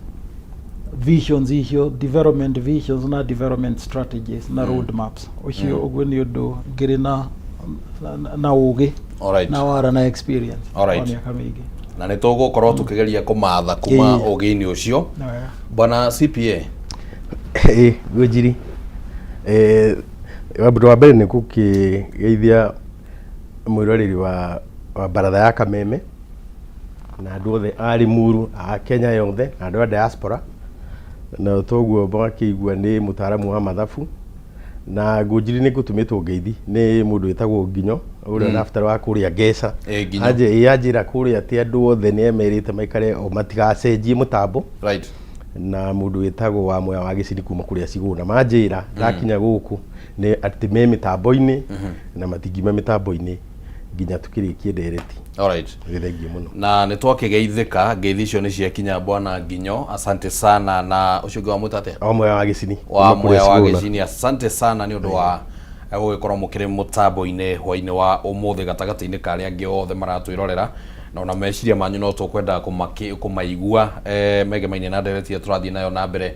visions icio, development visions na development strategies na road maps ũcio. Ũguo nĩ ũndũ ngĩrĩ na ũgĩ na wara na experience wa mĩaka mĩingĩ. Na nĩ tũgũkorwo tũkĩgeria kũmatha kuma ũgĩ-inĩ ũcio. Nĩ wega. Bwana CPA. Ĩ Ngũnjiri, ũndũ wa mbere nĩ gũkĩgeithia mwĩroreri wa baratha ya Kameme na andũ othe a Limuru, a Kenya yothe na andũ a diaspora. Na toguo mwakĩigua, nĩ mũtaaramu wa mathabu, na Ngũnjiri nĩ ngũtũmĩtwo ngeithi nĩ mũndũ wĩtagwo Nginyo ũrĩa ũrabatara wa kũrĩa Ngeca. Ĩ, Nginyo. Ĩ, anjĩra kũrĩa atĩ andũ othe nĩ emerĩte maikare o matigacenjie mũtambo na mũndũ wĩtagwo wa Mwea wa Gĩcini kuma kũrĩa Cigũna manjĩra ndakinya gũkũ nĩ atĩ me mĩtambo-inĩ na matingiuma mĩtambo-inĩ nginya tukĩrĩkie ndereti. Nĩ thengiũ mũno. Na nĩ twakĩgeithĩka, ngeithi icio nĩ ciakinya, Bwana Nginyo, asante sana. Na ũcio ũngĩ wamwĩta atĩa? Wa Mwea wa Gĩcini. Wa kuma kũrĩa Mwea wa Cigũna. Gĩcini, asante sana nĩ ũndũ wa gũgĩkorwo mũkĩrĩ mũtambo-inĩ hwaĩ-inĩ wa ũmũthĩ gatagatĩ-inĩ ka arĩa angĩ othe maratwĩrorera, na ona meciria manyu no tũkwenda kũmaigua megemainie na ndereti ĩrĩa tũrathiĩ nayo na mbere.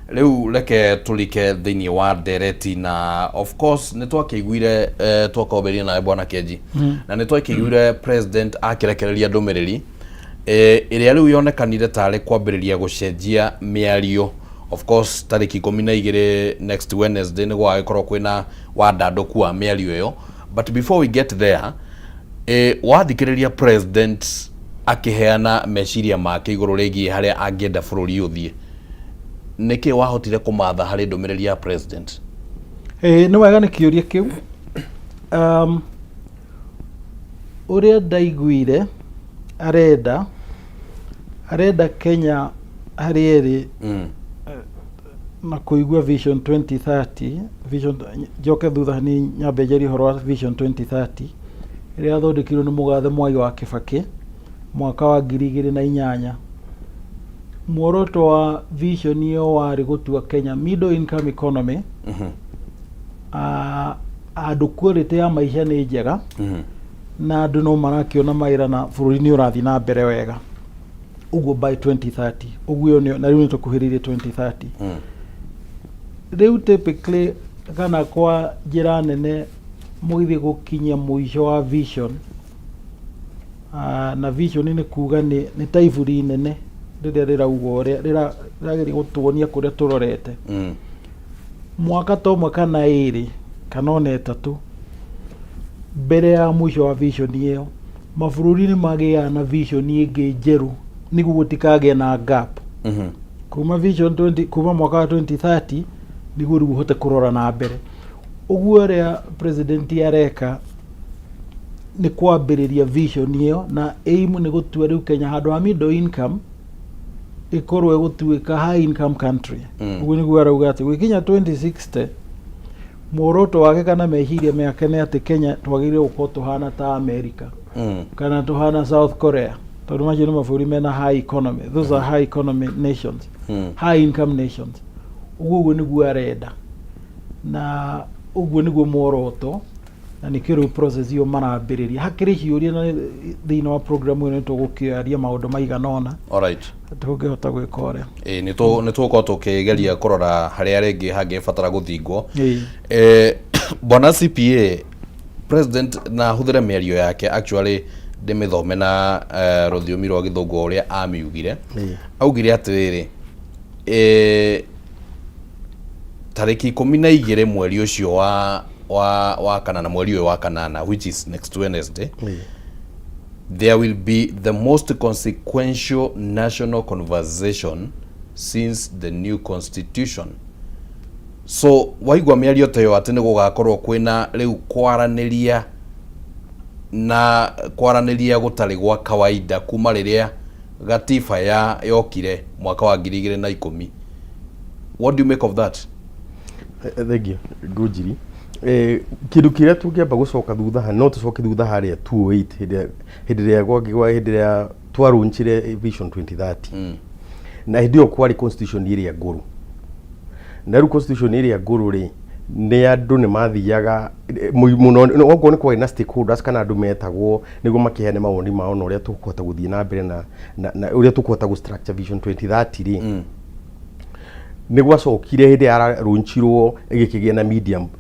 Rĩu reke tũrike thĩinĩ wa ndereti, na of course nĩ twakĩiguire, twakwambĩrĩria nawe, Bwana Kenji, na nĩ twakĩiguire president akĩrekereria ndũmĩrĩri ĩrĩa rĩu yonekanire tarĩ kwambĩrĩria gũcenjia mĩario. Of course tarĩki 12, next Wednesday, nĩ gwagĩkorwo kwĩna wandandũku wa mĩario ĩyo, but before we get there, wathikĩrĩria president akĩheana meciria make igũrũ rĩgiĩ harĩa angĩenda bũrũri ũthiĩ, nĩkĩ wahotire kũmatha harĩ ndũmĩrĩri ya president? Ĩĩ, nĩ wega nĩ kĩũria kĩu. Ũrĩa ndaiguire arenda Kenya harĩa ĩrĩ na kũigua Vision 2030, vision, njoke thutha hanini nyambe njarie ũhoro wa Vision 2030 ĩrĩa yathondekirwo nĩ mũgathe Mwai wa Kĩbakĩ mwaka wa 2008. Muoroto wa vision ĩyo warĩ gũtua Kenya middle income economy, handũ quality ya maica nĩ njega na andũ no marakĩona mawĩra na bũrũri nĩ ũrathiĩ na mbere wega ũguo by 2030. Ũguo ĩyo na rĩu nĩ tũkuhĩrĩirie 2030. Rĩu typically kana kwa njĩra nene mũgĩthiĩ gũkinyia mũico wa vision, na vision nĩ kuga nĩ ta iburi inene rĩrĩa rĩrauga ũrĩa rĩrageria gũtuonia kũrĩa tũrorete. Mwaka ta ũmwe kana 2 kana ona 3 mbere ya mũico wa vision ĩyo, mabũrũri nĩ magĩaga na vision ĩngĩ njerũ nĩguo gũtikagĩe na gap kuma vision 20, kuma mwaka wa 2030, nĩguo rĩu ũhote kũrora na mbere. Ũguo ũrĩa president areka nĩ kwambĩrĩria vision ĩyo, na aim nĩ gũtua rĩu Kenya handũ ha middle income ĩkorwo ĩgũtuĩka high income country. Ũguo nĩguo arauga atĩ gwĩkinya 2060, muoroto wake kana meciria make nĩ atĩ Kenya twagĩrĩire gũkorwo tũhana ta America kana tũhana South Korea, tondũ macio nĩ mabũrũri mena high economy. Those are high economy nations, high income nations. Ũguo nĩguo arenda na ũguo nĩguo muoroto, na nĩkĩo rĩu process ĩyo marambĩrĩria. Hakĩrĩ ciũria, na thĩinĩ wa program ĩno nĩtũgũkĩaria maũndũ maigana ũna tũngĩhota gwĩka ũrĩa. Ĩ, nĩ tũgũkorwo tũkĩgeria kũrora harĩa rĩngĩ hangĩbatara gũthingwo. Bwana CPA, president na hũthĩre mĩario yake, actually ndĩmĩthome na rũthiomi rwa Gĩthũngũ ũrĩa amiugire. Augire atĩrĩrĩ, tarĩki 12 mweri ũcio wa kanana, mweri ũyũ wa kanana, which is next Wednesday. There will be the most consequential national conversation since the new constitution. So waigua mĩario ta ĩyo atĩ nĩ gũgakorwo kwĩna rĩu kwaranĩria na kwaranĩria gũtarĩ gwa kawaida kuma rĩrĩa gatiba ya yokire mwaka wa 2010. What do you make of that? Thengiũ Ngũnjiri. Kĩndũ kĩrĩa tũngĩamba gũcoka thutha ha no tũcoke thutha harĩa 2008 hĩndĩ ĩrĩa hĩndĩ ĩrĩa twarũnchire Vision 2030. Na hĩndĩ ĩyo kwarĩ constitution ĩrĩa ngũrũ. Na rĩu constitution ĩrĩa ngũrũ rĩ, nĩ andũ nĩ mathiaga mũno, okorwo nĩ kwarĩ na stakeholders kana andũ metagwo nĩguo makĩheane mawoni mao na ũrĩa tũkũhota gũthiĩ na mbere na ũrĩa tũkũhota gũ structure Vision 2030 rĩ. Nĩ gwacokire hĩndĩ yararũnchirwo ĩgĩkĩgĩa na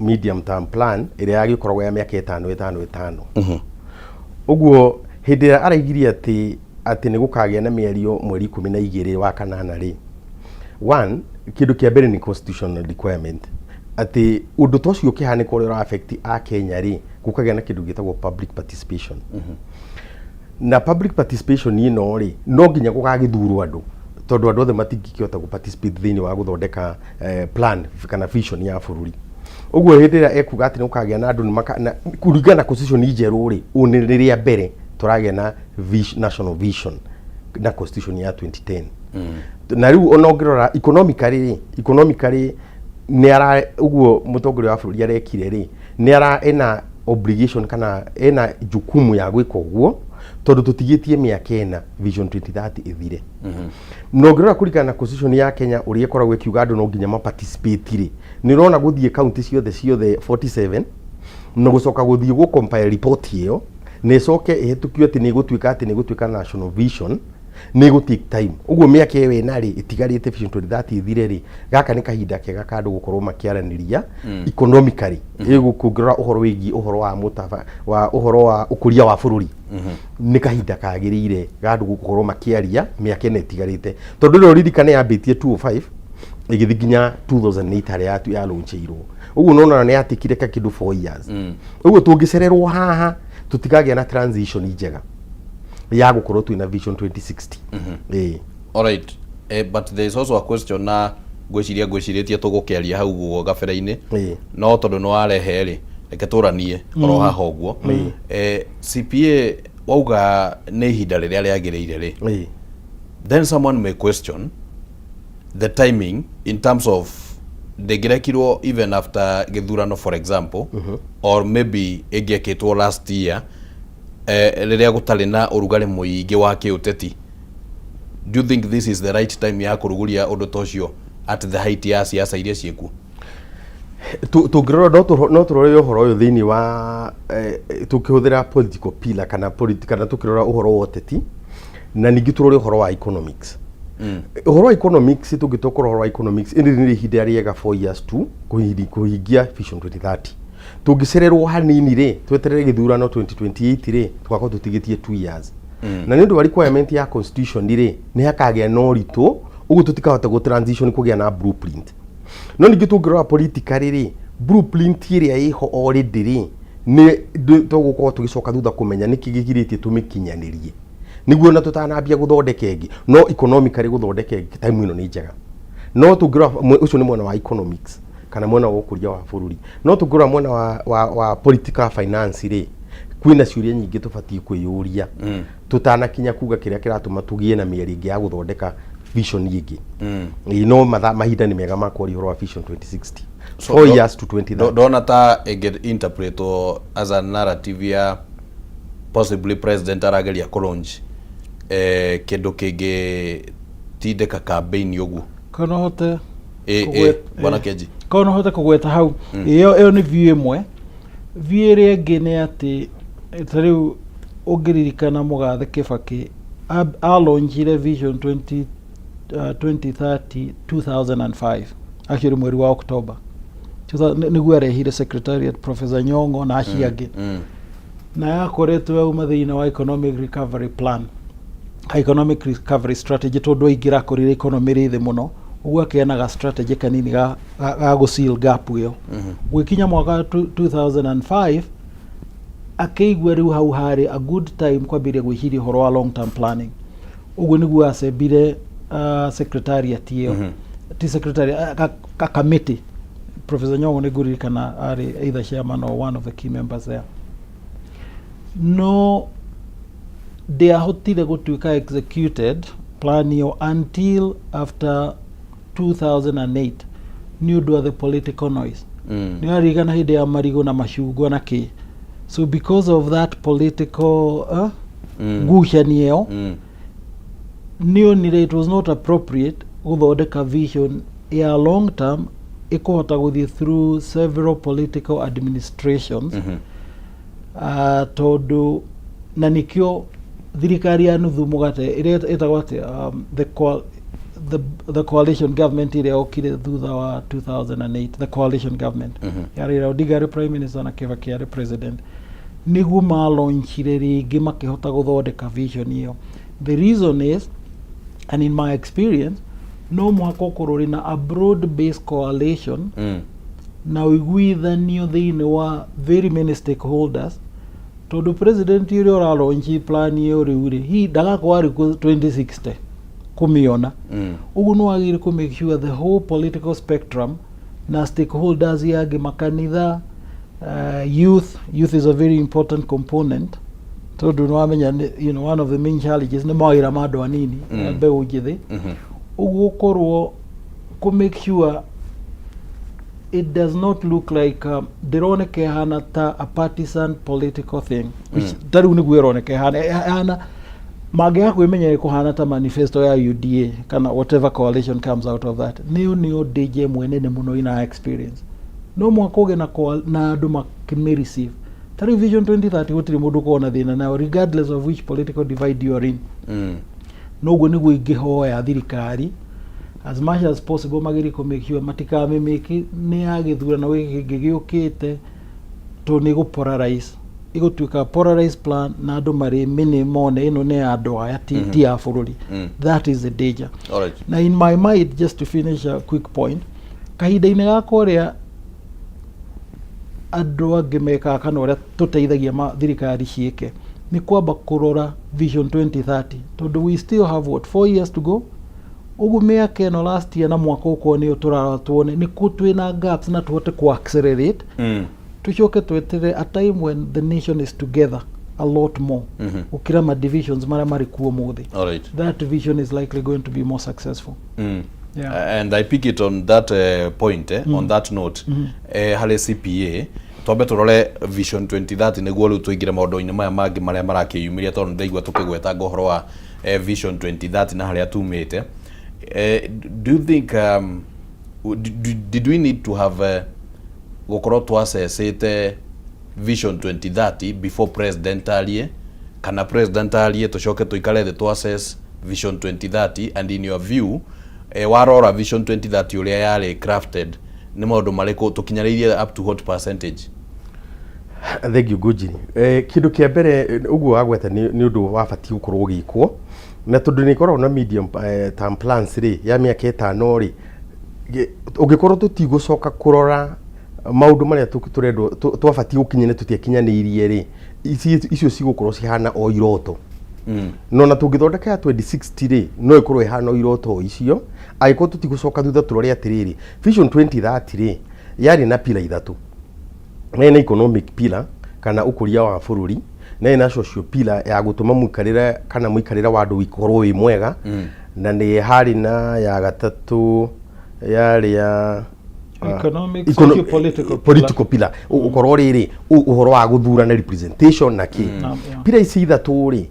medium term plan ĩrĩa yagĩkoragwo ya mĩaka ĩtano ĩtano ĩtano. Ũguo hĩndĩ ĩrĩa araigirie atĩ nĩ gũkagĩa na mĩario mweri 12 wa kanana rĩ, one, kĩndũ kĩa mbere nĩ constitutional requirement atĩ ũndũ ta ũcio ũkĩhanĩka ũrĩa ũra affect a Kenya rĩ, gũkagĩa na kĩndũ gĩtagwo public participation. Na public participation ĩno rĩ, no nginya gũgagĩthurwo andũ, tondũ andũ othe matingĩkĩhota gũ participate thĩinĩ wa gũthondeka plan kana vision ya bũrũri. Ũguo hĩndĩ ĩrĩa ekuga atĩ nĩ gũkagĩa na andũ kũringana na constitution njerũ rĩ, ũũ nĩ rĩrĩa mbere tũragĩa na national vision na constitution ya 2010. Na rĩu ona ũngĩrora economically rĩ, economically nĩ ara ũguo mũtongoria wa bũrũri arekire rĩ, nĩ ara ena obligation kana ena jukumu ya gwĩka ũguo, tondũ tũtigĩtie mĩaka 4 Vision 2030 ĩthire. Na ũngĩrora kũringana na constitution ya Kenya ũrĩa ĩkoragwo ĩkiuga andũ no nginya ma participate rĩ, nĩ ũrona gũthiĩ kaunti ciothe ciothe 47 na gũcoka gũthiĩ gũ compile report ĩyo na ĩcoke ĩhĩtũkio atĩ nĩ ĩgũtuĩka atĩ nĩ ĩgũtuĩka national vision, nĩ ĩgũ take time. Ũguo mĩaka ĩyo ĩna rĩ ĩtigarĩte Vision 2030 ĩthire rĩ, gaka nĩ kahinda kega ka andũ gũkorwo makĩaranĩria economically. Ĩgũkũngĩrora ũhoro wĩgiĩ ũhoro wa mũtaba wa ũhoro wa ũkũria wa bũrũri, nĩ kahinda kagĩrĩire ga andũ gũkorwo makĩaria mĩaka ĩna ĩtigarĩte, tondũ rĩo ririkane yambĩtie 205 ĩgĩthiĩ nginya 2008 harĩa yalaunchĩirwo. Ũguo nona nĩ yatikire ka kĩndũ 4 years. Ũguo tũngĩcererwo haha tũtikagĩa na transition njega ya gũkorwo twĩna Vision 2060. Ĩĩ. Alright. But there is also a question na ngwĩciria ngwĩcirĩtie tũgũkĩaria hau ũguo gabere-inĩ, no tondũ nĩ warehe rĩ, reke tũranie oro haha ũguo. CPA wauga nĩ ihinda rĩrĩa rĩagĩrĩire rĩ, then someone may question the timing in terms of ndĩngĩrekirwo even after gĩthurano, for example, or maybe ĩngĩekĩtwo last year, rĩrĩa gũtarĩ na ũrugarĩ mũingĩ wa kĩũteti. Do you think this is the right time ya kũrugũria ũndũ ta ũcio at the height ya siasa iria ciĩkuo? Tũngĩrora no tũrore ũhoro ũyũ thĩinĩ wa tũkĩhũthĩra political pillar kana kana tũkĩrora ũhoro wa ũteti na ningĩ tũrore ũhoro wa economics. Ũhoro wa economics, tũngĩtokora ũhoro wa economics, ĩndĩ nĩ ihinda rĩega 4 years tu kũhingia Vision 2030. Tũngĩcererwo hanini rĩ, tweterere gĩthurano 2028 rĩ, tũgakorwo tũtigĩtie 2 years. Na nĩ ũndũ wa requirement ya constitution rĩ, nĩ hakagĩa na ũritũ, ũguo tũtikahota gũ transition kũgĩa na blueprint. No ningĩ tũngĩrora politically rĩ, blueprint ĩrĩa ĩho already rĩ, nĩ tũgũkorwo tũgĩcoka thutha kũmenya nĩkĩ gĩgirĩtie tũmĩkinyanĩrie nĩguo na tũtanambia gũthondeka ĩngĩ. No economically gũthondeka ĩngĩ time ĩno nĩ njega. No tũngĩrora ũcio nĩ mwena wa economics kana mwena wa ũkũria wa bũrũri. No tũngĩrora mwena wa political finance rĩ, kwĩna ciũria nyingĩ tũbatiĩ kwĩyũria tũtanakinya kuga kĩrĩa kĩratũma tũgĩe na mĩario ĩngĩ ya gũthondeka vision ĩngĩ. Ĩĩ, no mathaa mahinda nĩ mega ma kwaria ũhoro wa Vision 2060. So, 4 years to 2030. Ndona ta ĩngĩ interpretwo as a narrative ya possibly president arageria kũ launch kĩndũ kĩngĩ tindĩka campaign ũguo. Kana hote Bwana Kenji. Korwo no hote kũgweta hau. Ĩyo nĩ view ĩmwe. View ĩrĩa ĩngĩ nĩ atĩ ta rĩu ũngĩririkana mũgathe Kibaki alaunchire Vision 20, 2030 2005, actually mweri wa October. Nĩguo arehire secretariat Professor Nyong'o na acio angĩ, na yakoretwo yauma thĩinĩ wa economic recovery plan ka economic recovery strategy, tondũ aingĩra akorire economy ĩrĩ thĩ mũno, ũguo akĩenaga strategy kanini ga gũ seal gap ĩyo. Gwĩkinya mwaka 2005 Akĩigua rĩu hau harĩ a good time kwambĩrĩria gwĩciria ũhoro wa long term planning. Ũguo nĩguo acembire secretariat ĩyo. Ti secretariat, ka committee. Professor Nyong'o nĩ ngũririkana arĩ either chairman or one of the key members there. No ndĩahotire gũtuĩka executed plan ĩyo until after 2008 nĩ ũndũ wa the political noise. Nĩ waririkana hĩndĩ ya marigũ na macungwa na kĩ. So because of that political ngucanio ĩyo, nĩ onire it was not appropriate gũthondeka vision ya long term ĩkũhota gũthiĩ through several political administrations. Tondũ na nĩkĩo thirikari ya nuthu mũgate ĩrĩa ĩtagwo atĩa, the coalition government ĩrĩa yokire thutha wa 2008, the coalition government ya Raila Odinga arĩ prime minister na Kibaki arĩ president, nĩguo malaunchire rĩngĩ makĩhota gũthondeka vision ĩyo. The reason is, and in my experience, no mũhaka ũkorwo ũrĩ na a broad based coalition na ũiguithanio thĩinĩ wa very many stakeholders, tondũ president ũrĩa ũralaunch plan ĩyo rĩu rĩ, hi ndagakorwo arĩ kuo 2060 kũmĩona. Ũguo nĩ wagĩrĩire kũ make sure the whole political spectrum na stakeholders yangĩ, makanitha, youth. Youth is a very important component, tondũ nĩ wamenya one of the main challenges nĩ mawĩra ma andũ anini, mbeũ njĩthĩ. Ũguo ũkorwo kũ make sure it does not look like ndĩroneka ĩhana ta a partisan political thing, which ta rĩu nĩguo ĩroneka ĩhana. Mangĩaga kwĩmenyerera kũhana ta manifesto ya UDA kana whatever coalition comes out of that. Nĩyo danger ĩmwe nene mũno in our experience. No mũhaka ũgĩe na andũ makĩmĩ receive. Ta rĩu Vision 2030 gũtirĩ mũndũ ũkoragwo na thĩna nayo, regardless of which political divide you are in. Noguo nĩguo ingĩhoya thirikari, as much as possible, magerie kũ make sure matikamĩmĩki nĩ ya gĩthurano gĩkĩ kĩngĩ gĩũkĩte, tondũ nĩ ĩgũ polarize, ĩgũtuĩka polarized plan na andũ marĩ mĩnĩ mone ĩno nĩ ya andũ aya, ti ya bũrũri. That is the danger. Na in my mind, just to finish, a quick point, kahinda-inĩ gakwa, ũrĩa andũ angĩ mekaga kana ũrĩa tũteithagia thirikari ciĩke nĩ kwamba kũrora Vision 2030, tondũ we still have, what, 4 years to go. Ũguo mĩaka ĩno, last year na mwaka ũkorwo nĩyo tũrarora tuone nĩ kũ twĩna gaps na tũhote ku accelerate, tũcoke twetere a time when the nation is together a lot more gũkĩra ma divisions marĩa marĩ kuo ũmũthĩ. That vision is likely going to be more successful. Yeah. And I pick it on that point, on that note, harĩ CPA twambe tũrore Vision 2030 nĩguo rĩu tũingĩre maũndũ-inĩ maya mangĩ marĩa marakĩyumĩria, tondũ nĩndaigua tũkĩgwetanga ũhoro wa Vision 2030 na harĩa tumĩte. Do you think did we need to have gũkorwo twacecete Vision 2030 before president arie, kana president arie tũcoke tũikare thĩ tũ assess Vision 2030? And in your view, warora Vision 2030 ũrĩa yarĩ crafted, nĩ maũndũ marĩkũ tũkinyanĩirie, up to what percentage? Thank you, Ngũnjiri. Kĩndũ kĩa mbere, ũguo wagweta nĩ ũndũ wabatiĩ gũkorwo ũgĩkwo, na tondũ nĩ ĩkoragwo na medium term plans rĩ, ya mĩaka 5 rĩ, ũngĩkorwo tũtigũcoka kũrora maũndũ marĩa tũrendwo twabatiĩ gũkinyania tũtiakinyanĩirie rĩ, icio cigũkorwo cihana o iroto. No na tũngĩthondeka ya 2060 rĩ, no ĩkorwo ĩhana o iroto o icio angĩkorwo tũtigũcoka thutha tũrore atĩrĩrĩ, Vision 2030 rĩ, yarĩ na pillar ithatũ. Yarĩ na economic pillar kana ũkũria wa bũrũri, na yarĩ na social pillar ya gũtũma mũikarĩre kana mũikarĩre wa andũ ũkorwo wĩ mwega, na nĩ harĩ na ya gatatũ yarĩ ya Economic, socio-political. Political pillar. Ũkorwo rĩrĩ ũhoro wa gũthurana, representation na kĩ. Pillar ici ithatũ rĩ,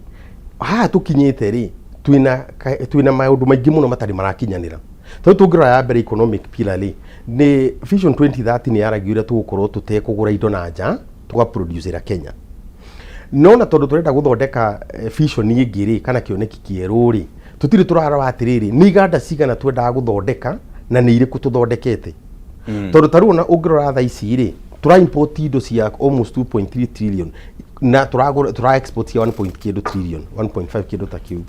haha tũkinyĩte rĩ, twĩna maũndũ maingĩ mũno matarĩ marakinyanĩra, tondũ tũngĩrora ya mbere, economic pillar rĩ, nĩ Vision 2030 nĩ yaragia ũrĩa tũgũkorwo tũtekũgũra indo na nja, tũgaproducera Kenya. No na tondũ tũrenda gũthondeka vision ĩngĩ rĩ, kana kĩoneki kĩerũ rĩ, tũtirĩ tũrarora atĩrĩrĩ, nĩ iganda cigana twendaga gũthondeka na nĩ irĩkũ tũthondekete? Tondũ ta rĩu ona ũngĩrora thaa ici rĩ, tũra import indo cia almost 2.3 trillion na tũragũra, tũra export cia 1 point kĩndũ trillion, 1.5 kĩndũ ta kĩu.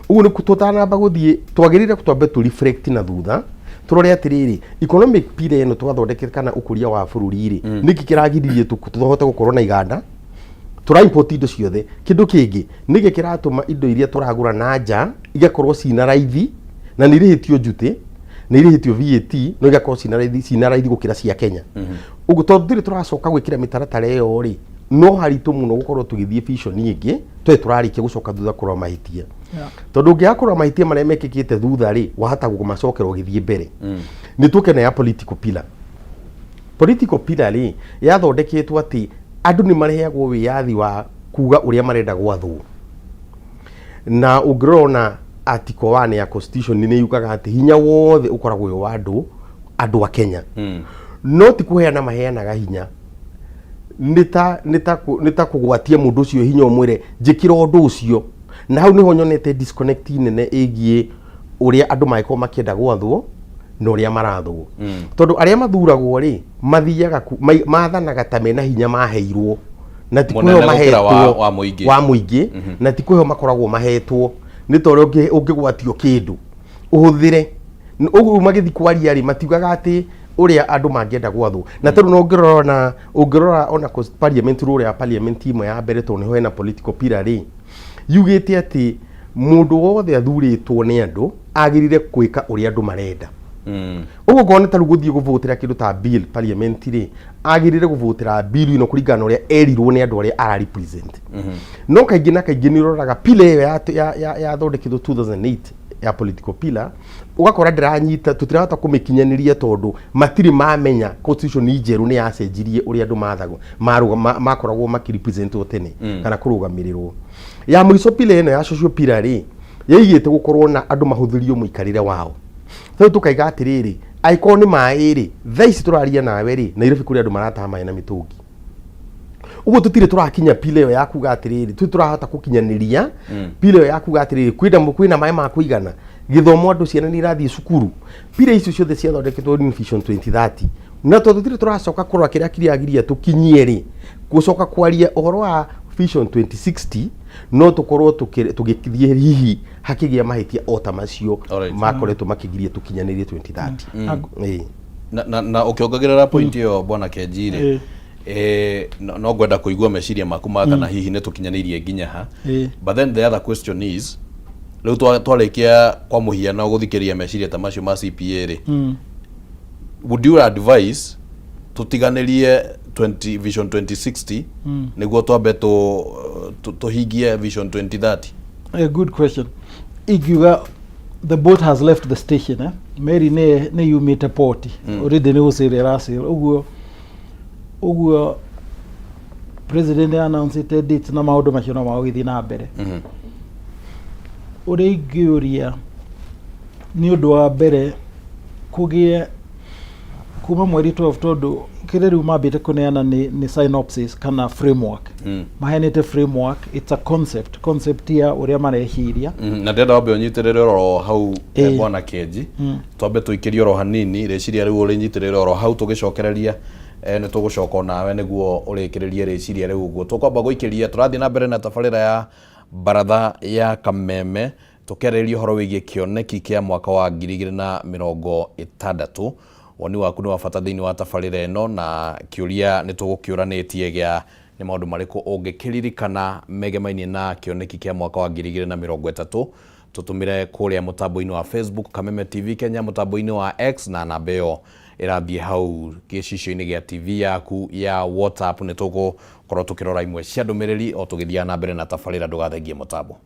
Ũguo nĩ tũtanamba gũthiĩ, twagĩrĩire twambe tũ reflect na thutha, tũrore atĩrĩrĩ, economic pillar ĩno twathondekete kana ũkũria wa bũrũri rĩ, nĩkĩ kĩragiririe tũhote gũkorwo na iganda? Tũra import indo ciothe. Kĩndũ kĩngĩ nĩkĩ kĩratũma indo iria tũragũra na nja igakorwo cina raithi na nĩ irĩhĩtio njuti, nĩ irĩhĩtio VAT, no igakorwo cina raithi gũkĩra cia Kenya? Ũguo tondũ tũtirĩ tũracoka gwĩkĩra mĩtaratara ĩyo rĩ, no haritũ mũno gũkorwo tũgĩthiĩ vision ĩngĩ tũrĩ tũrarĩkia gũcoka thutha kũrora mahĩtia, tondũ ũngĩaga kũrora mahĩtia marĩa mekĩkĩte thutha rĩ, wahota kũmacokera ũgĩthiĩ mbere. Nĩ tũke na ya political pillar. Political pillar rĩ, yathondeketwo atĩ andũ nĩ mareheagwo wĩyathi wa kuga ũrĩa marenda gwathwo. Na ũngĩrora ona article 1 ya constitution nĩ yugaga atĩ hinya wothe ũkoragwo wĩ wa andũ a Kenya. No ti kũheana maheanaga hinya, nĩ ta kũgwatia mũndũ ũcio hinya ũmwĩre njĩkĩra ũndũ ũcio. Na hau nĩho nyonete disconnect nene ĩgiĩ ũrĩa andũ mangĩkorwo makĩenda gwathwo na ũrĩa marathwo, tondũ arĩa mathuragwo rĩ, mathiaga mathanaga ta mena hinya maheirwo na ti mũnene kũheo gũkĩra mahetwo wa mũingĩ. Wa mũingĩ. Na ti kũheo makoragwo mahetwo, nĩ ta ũrĩa ũngĩgwatio kĩndũ ũhũthĩre. Ũguo magĩthiĩ kwaria rĩ, matiugaga atĩ ũrĩa andũ mangĩenda gwathwo. Na tondũ no ũngĩrora ona parliament rule ya parliament ĩmwe ya mbere, tondũ nĩho hena political pillar rĩ, yugĩte atĩ mũndũ wothe athurĩtwo nĩ andũ agĩrĩire gwĩka ũrĩa andũ marenda. Ũguo ngona ta rĩu gũthiĩ gũvotera kĩndũ ta bill parliament rĩ, agĩrĩire gũvotera bill ĩno kũringana na ũrĩa erirwo nĩ andũ arĩa ara represent. No kaingĩ na kaingĩ nĩ ũroraga pillar ĩyo yathondeketwo 2008 ya political pillar, ũgakora ndĩranyita, tũtirahota kũmĩkinyanĩria tondũ matirĩ mamenya constitution njerũ nĩ yacenjirie ũrĩa andũ mathagwo makoragwo makĩrepresentwo tene kana kũrũgamĩrĩrwo. Ya mũico, pillar ĩno ya social pillar rĩ, yaigĩte gũkorwo na andũ mahũthĩrio mũikarĩre wao. Rĩu tũkaiga atĩrĩrĩ, angĩkorwo nĩ maĩ rĩ, thaa ici tũraria nawe rĩ, Nairobi kũrĩ andũ marataha maĩ na mĩtũngi. Ũguo tũtirĩ tũrakinya pillar ĩyo ya kuga atĩrĩrĩ, tũtirĩ tũrahota gũkinyanĩria pillar ĩyo ya kuga atĩrĩrĩ kwĩna maĩ ma kũigana, gĩthomo, andũ ciana nĩ irathiĩ cukuru. Pillar icio ciothe ciathondeketwo in Vision 2030, na tondũ tũtirĩ tũracoka kũrora kĩrĩa kĩragiria tũkinyie rĩ, gũcoka kwaria ũhoro wa Vision 2060 no tũkorwo tũgĩthiĩ hihi hakĩgĩa mahĩtia o ta macio makoretwo makĩgiria tũkinyanĩrie 2030. Ĩĩ. Na ũkĩongagĩrĩra point ĩyo, bwana Kenji rĩ, no ngwenda kũigua meciria maku ma kana hihi nĩ tũkinyanĩirie nginya ha. But then the other question is, rĩu twarĩkia kwa mũhiano gũthikĩrĩria meciria ta macio ma CPA rĩ, would you advise tũtiganĩrie 20 Vision 2060 nĩguo twambe tũhingie Vision 2030? A good question. Ingiuga the boat has left the station, eh? Meri nĩ yumĩte port. Already nĩ gũcĩra ĩracĩra. Ũguo president announce dates na maũndũ macio no magũgĩthiĩ na mbere. Ũrĩa ingĩũria nĩ ũndũ wa mbere kũgĩe kuma mweri 12, tondũ kĩrĩa rĩu mambĩte kũneana nĩ synopsis kana framework. Maheanĩte framework, it's a concept ya ũrĩa mareciria. Na ndĩrenda wambe ũnyitĩrĩre oro hau, bwana Kenji. Twambe tũikĩrie oro hanini rĩciria rĩu, ũrĩnyitĩrĩre oro hau, tũgĩcokereria nĩ tũgũcoka onawe nĩguo ũrĩkĩrĩrie rĩciria rĩu. Ũguo tũkwamba gũikĩria, tũrathiĩ na mbere na tabarĩra ya baratha ya Kameme, tũkĩarĩrĩria ũhoro wĩgiĩ kĩoneki kĩa mwaka wa 2060. Woni waku nĩ wa bata thĩinĩ wa tabarĩra ĩno, na kĩũria nĩ tũgũkĩũranĩtie gĩa nĩ maũndũ marĩkũ ũngĩkĩririkana megemainie na kĩoneki kĩa mwaka wa 2030. Tũtũmĩre kũrĩa mũtambo-inĩ wa Facebook Kameme TV Kenya, mũtambo-inĩ wa X, na namba ĩyo ĩrathiĩ hau gĩcicio-inĩ gĩa TV yaku ya WhatsApp. Nĩ tũgũkorwo tũkĩrora imwe cia ndũmĩrĩri o tũgĩthiaga na mbere na tabarĩra. Ndũgathengie mũtambo.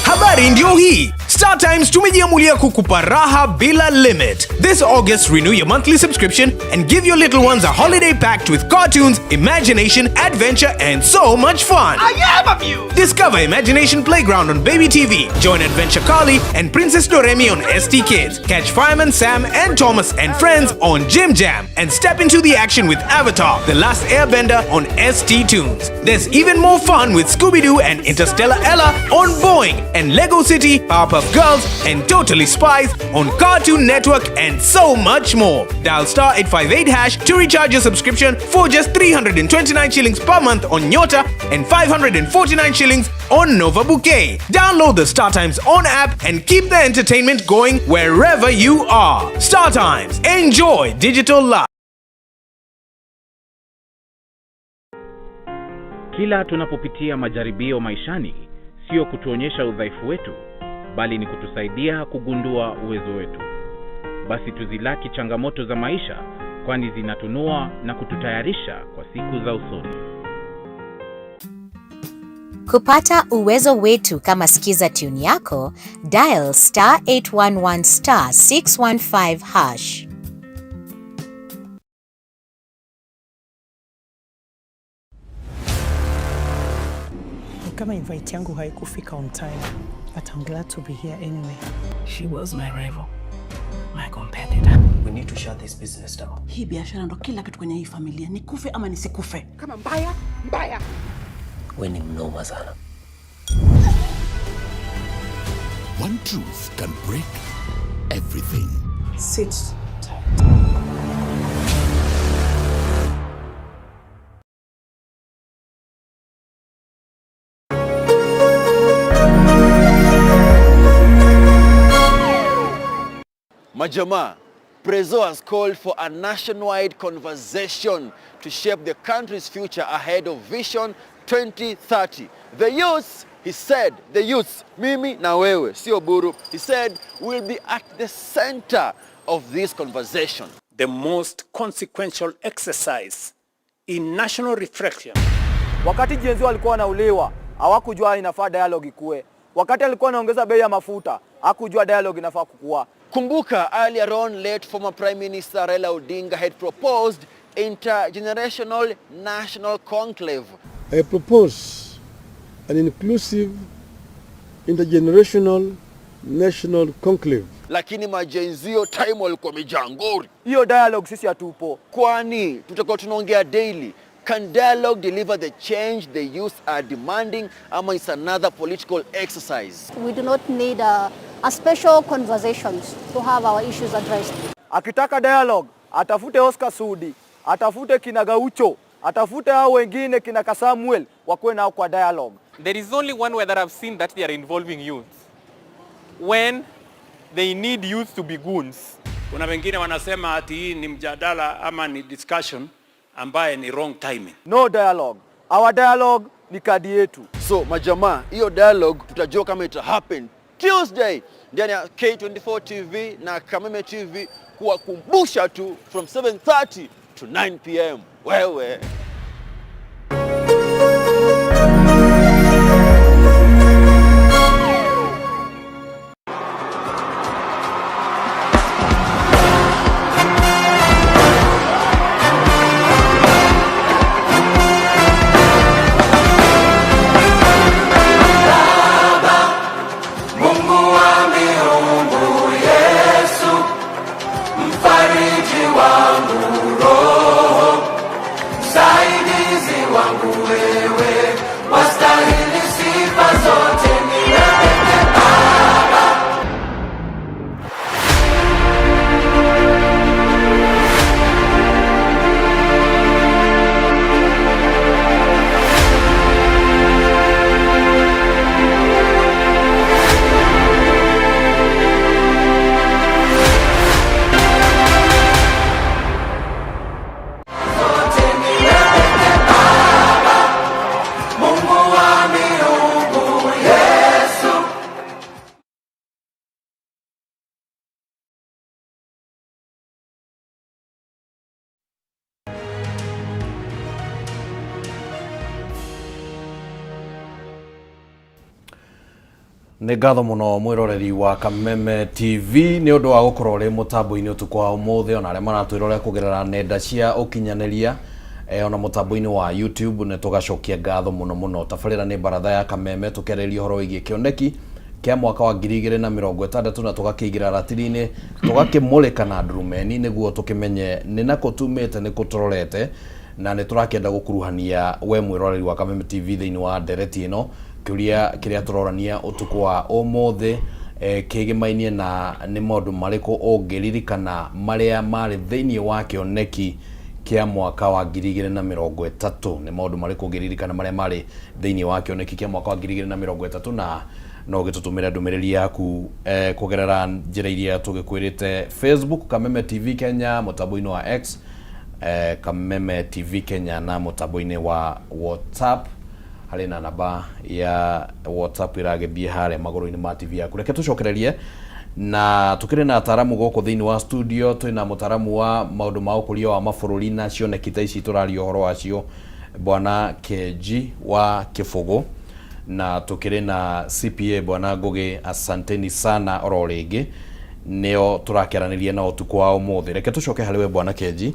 Habari ndio hii. Star Times tumejiamulia kukupa raha bila limit. This August, renew your monthly subscription and give your little ones a holiday packed with cartoons, imagination, adventure, and so much fun. I am amused! Discover Imagination Playground on Baby TV. Join Adventure Carly and Princess Doremi on ST Kids. Catch Fireman Sam and Thomas and Friends on Jim Jam. And step into the action with Avatar, The Last Airbender on ST Tunes. There's even more fun with Scooby-Doo and Interstellar Ella on Boeing and Lego City, Powerpuff Powerpuff Girls, and Totally Spies on Cartoon Network, and so much more. Dial star 858 hash to recharge your subscription for just 329 shillings per month on Nyota and 549 shillings on Nova Bouquet. Download the StarTimes On app and keep the entertainment going wherever you are. StarTimes, enjoy digital life. Kila tunapopitia majaribio maishani, sio kutuonyesha udhaifu wetu, bali ni kutusaidia kugundua uwezo wetu. Basi tuzilaki changamoto za maisha, kwani zinatunua na kututayarisha kwa siku za usoni. Kupata uwezo wetu kama skiza tune yako, dial star 811 star 615 hash. Kama invite yangu haikufika on time, but I'm glad to be here anyway. She was my rival, my competitor. We need to shut this business down. Hii biashara ndo kila kitu kwenye hii familia, nikufe ama nisikufe. Kama mbaya mbaya. We ni mnoma sana. One truth can break everything. Sit tight. Majama, Prezo has called for a nationwide conversation to shape the country's future ahead of Vision 2030. The youth, he said, the youth, mimi na wewe, sio buru, he said, will be at the center of this conversation. The most consequential exercise in national reflection. Wakati Gen Z walikuwa wanauliwa, hawakujua inafaa dialogue ikue. Wakati alikuwa anaongeza bei ya mafuta, hakujua dialogue inafaa kukua. Kumbuka, earlier on, late former Prime Minister Raila Odinga had proposed intergenerational national conclave. I propose an inclusive intergenerational national conclave. Lakini majenzio time walikuwa wamejaa ngori. Hiyo dialogue sisi hatupo. Kwani tutakuwa tunaongea daily. Can dialogue deliver the change the youth are demanding, ama it's another political exercise? We do not need a special conversations to have our issues addressed. Akitaka dialogue, atafute Oscar Sudi, atafute kina Gaucho, atafute hao wengine kina Kasamuel, wakuwe nao kwa dialogue. There is only one way that I've seen that they are involving youth. When they need youth to be goons. Kuna wengine wanasema ati hii ni mjadala ama ni discussion ambaye ni wrong timing. No dialogue. Our dialogue ni kadi yetu. So majamaa, hiyo dialogue tutajua kama ita happen Tuesday ndani ya K24 TV na Kameme TV, kuwakumbusha tu from 7:30 to 9 p.m. Wewe. Mungu wa miungu, Yesu, mfariji wangu roho, msaidizi wangu wewe, wastahili sifa zote, ni wewe pekee Baba. Zote ni wewe pekee Baba. Mungu wa miungu, Yesu. Nĩ ngatho mũno mwĩroreri wa Kameme TV nĩ ũndũ wa gũkorwo ũrĩ mũtambo-inĩ ũtukũ wa ũmũthĩ, ona arĩa maratwĩrorera kũgerera nenda cia ũkinyanĩria, ona mũtambo-inĩ wa YouTube, nĩ tũgacokia ngatho mũno mũno. Tabarĩra nĩ baratha ya Kameme, tũkĩarĩrĩria ũhoro wĩgiĩ kĩoneki kĩa mwaka wa 2060 na tũgakĩigĩra ratiri-inĩ, tũgakĩmũrĩka na ndurumeni nĩguo tũkĩmenye nĩ nakũ tumĩte, nĩ kũ tũrorete, na nĩ tũrakĩenda gũkuruhania we mwĩroreri wa Kameme TV thĩinĩ wa ndereti ĩno. Kĩũria kĩrĩa tũrorania ũtukũ wa ũmũthĩ eh, kĩgĩmainie na nĩ maũndũ marĩkũ ũngĩririkana marĩa marĩ thĩinĩ wa kĩoneki kĩa mwaka wa 2030. Nĩ maũndũ marĩkũ ũngĩririkana marĩa marĩ thĩinĩ wa kĩoneki kĩa mwaka wa 2030? Na no ũgĩtũtũmĩre ndũmĩrĩri yaku eh, kũgerera njĩra iria tũgĩkwĩrĩte: Facebook Kameme TV Kenya, mũtambo-inĩ wa X Kameme TV Kenya, na mũtambo-inĩ wa WhatsApp harĩ na namba ya WhatsApp ĩragĩthiĩ harĩa magũrũ-inĩ ma TV yaku. Reke tũcokererie na tũkĩrĩ na ataramu gũkũ thĩinĩ wa studio. Twĩna mũtaramu wa maũndũ ma ũkũria wa mabũrũri na cioneki ta ici tũraria ũhoro wacio, Bwana Kenji wa Kĩbũgũ, na tũkĩrĩ na CPA Bwana Ngũgĩ. Asanteni sana oro rĩngĩ, nĩo tũrakĩaranĩria nao ũtukũ wa ũmũthĩ. Reke tũcoke harĩ we Bwana Kenji,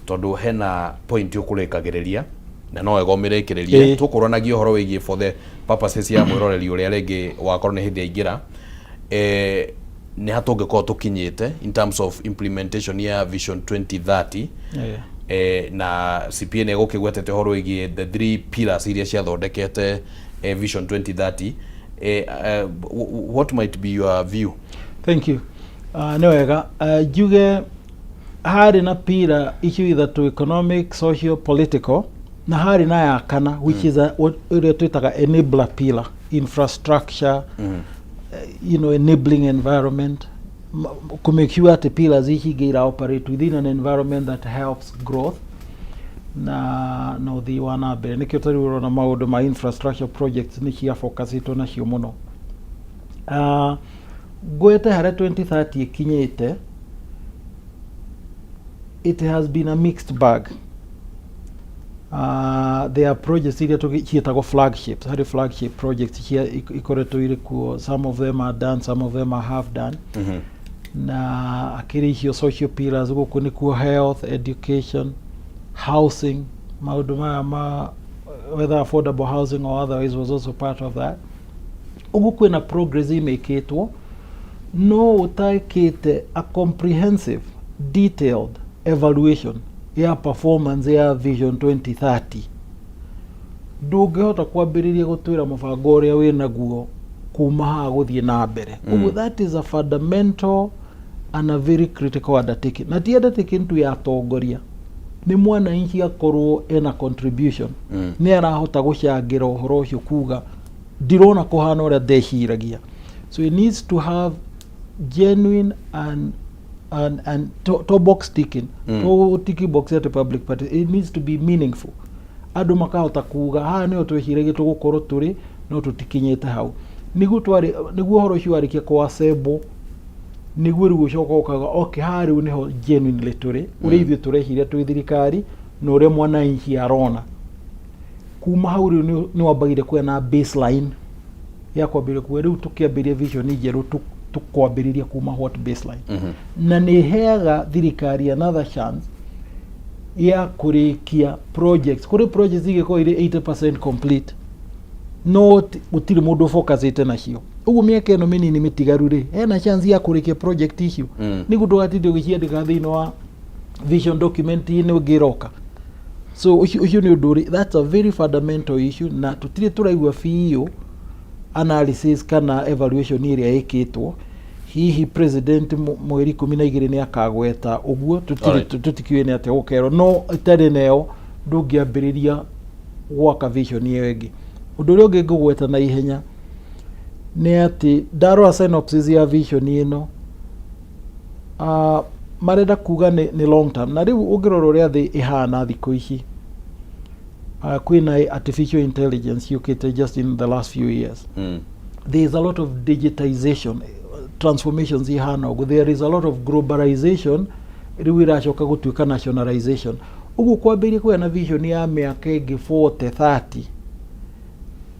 tondũ hena point ũkũrĩkagĩrĩria na no wega ũmĩrĩkĩrĩrie. Tũkũranagia ũhoro wĩgiĩ, for the purposes ya mwĩroreri ũrĩa rĩngĩ wakorwo nĩ hĩndĩ aingĩra, nĩ ha tũngĩkorwo tũkinyĩte in terms of implementation ya Vision 2030? Na CPA nĩ egũkĩgwetete ũhoro wĩgiĩ the three pillars iria ciathondekete Vision 2030. What might be your view? Thank you. Nĩ wega njuge harĩ na pillar icio ithatũ, economic, social, political, na harĩ na ya kana, which is a, what ĩrĩa twĩtaga enabler pillar, infrastructure, enabling environment, kũ make sure atĩ pillars ici ingĩ ira operate within an environment that helps growth na ũthii wa na mbere. Nĩkĩo tarĩu ũrona maũndũ ma infrastructure projects nĩ cia focusĩtwo nacio mũno. Ngwete harĩa 2030 ĩkinyĩte, it has been a mixed bag. There are projects iria ciĩtagwo flagships. Harĩ flagship projects cia ikoretwo irĩ kuo. Some of them are done, some of them are half done. Na akĩrĩ icio social pillars, gũkũ nĩkuo health, education, housing, maũndũ maya ma whether affordable housing or otherwise was also part of that. Ũguo kwĩna progress imĩkĩtwo, no ũtekĩte a comprehensive, detailed evaluation ya performance ya Vision 2030, ndũngĩhota kwambĩrĩria gũtwĩra mũbango ũrĩa wĩ naguo kuma haha gũthiĩ na mbere. Ũguo that is a fundamental and a very critical undertaking, na ti undertaking tu ya atongoria, nĩ mwananchi akorwo ena contribution, nĩ arahota gũcangĩra ũhoro ũcio kuga ndirona kũhana ũrĩa ndeciragia. So it needs to have genuine and to box ticking, to tick box at public party. It needs to be meaningful, andũ makahota kuga haha nĩho tweciragia tũgũkorwo tũrĩ, no tũtikinyĩte hau. Nĩguo twarĩ nĩguo ũhoro ũcio warĩkia kũassemble, nĩguo rĩu ũcoka ũkaga, okay, haha rĩu nĩho genuinely tũrĩ, ũrĩa ithuĩ tũreciria twĩ thirikari na ũrĩa mwananchi arona. Kuma hau rĩu nĩ wambagĩria kuoya na baseline ya kwambĩrĩria kuga rĩu tũkĩambĩrĩria vision njerũ, tũkwambĩrĩria kuma what baseline? Na nĩ ĩheaga thirikari another chance ya kũrĩkia projects. Kũrĩ projects ingĩkorwo irĩ 80% complete, no gũtirĩ mũndũ focusĩte nacio. Ũguo mĩaka ĩno mĩnini mĩtigaru rĩ, hena chance ya kũrĩkia project icio, nĩguo ndũgatinde ũgĩciandĩka thĩinĩ wa vision document ĩno ĩngĩ ĩroka. So ũcio nĩ ũndũ ũrĩ, that's a very fundamental issue, na tũtirĩ tũraigua biũ analysis kana evaluation ĩrĩa ĩkĩtwo. Hihi president mweri 12 nĩ akagweta ũguo, tũtirĩ tũtikiũĩ nĩ atĩa gũkerwo, no ĩtarĩ nayo ndũngĩambĩrĩria gwaka vision ĩyo ĩngĩ. Ũndũ ũrĩa ũngĩ ngũgweta na ihenya nĩ atĩ ndarora synopsis ya vision ĩno, marenda kuga nĩ long term, na rĩu ũngĩrora ũrĩa thĩ ĩhana thikũ ici, kwĩna artificial intelligence yũkĩte just in the last few years. There is a lot of digitization transformations ihana ũguo. There is a lot of globalization, rĩu ĩracoka gũtuĩka nationalization. Ũguo kwambĩrĩria kũgĩa na vision ya mĩaka ĩngĩ 40, 30,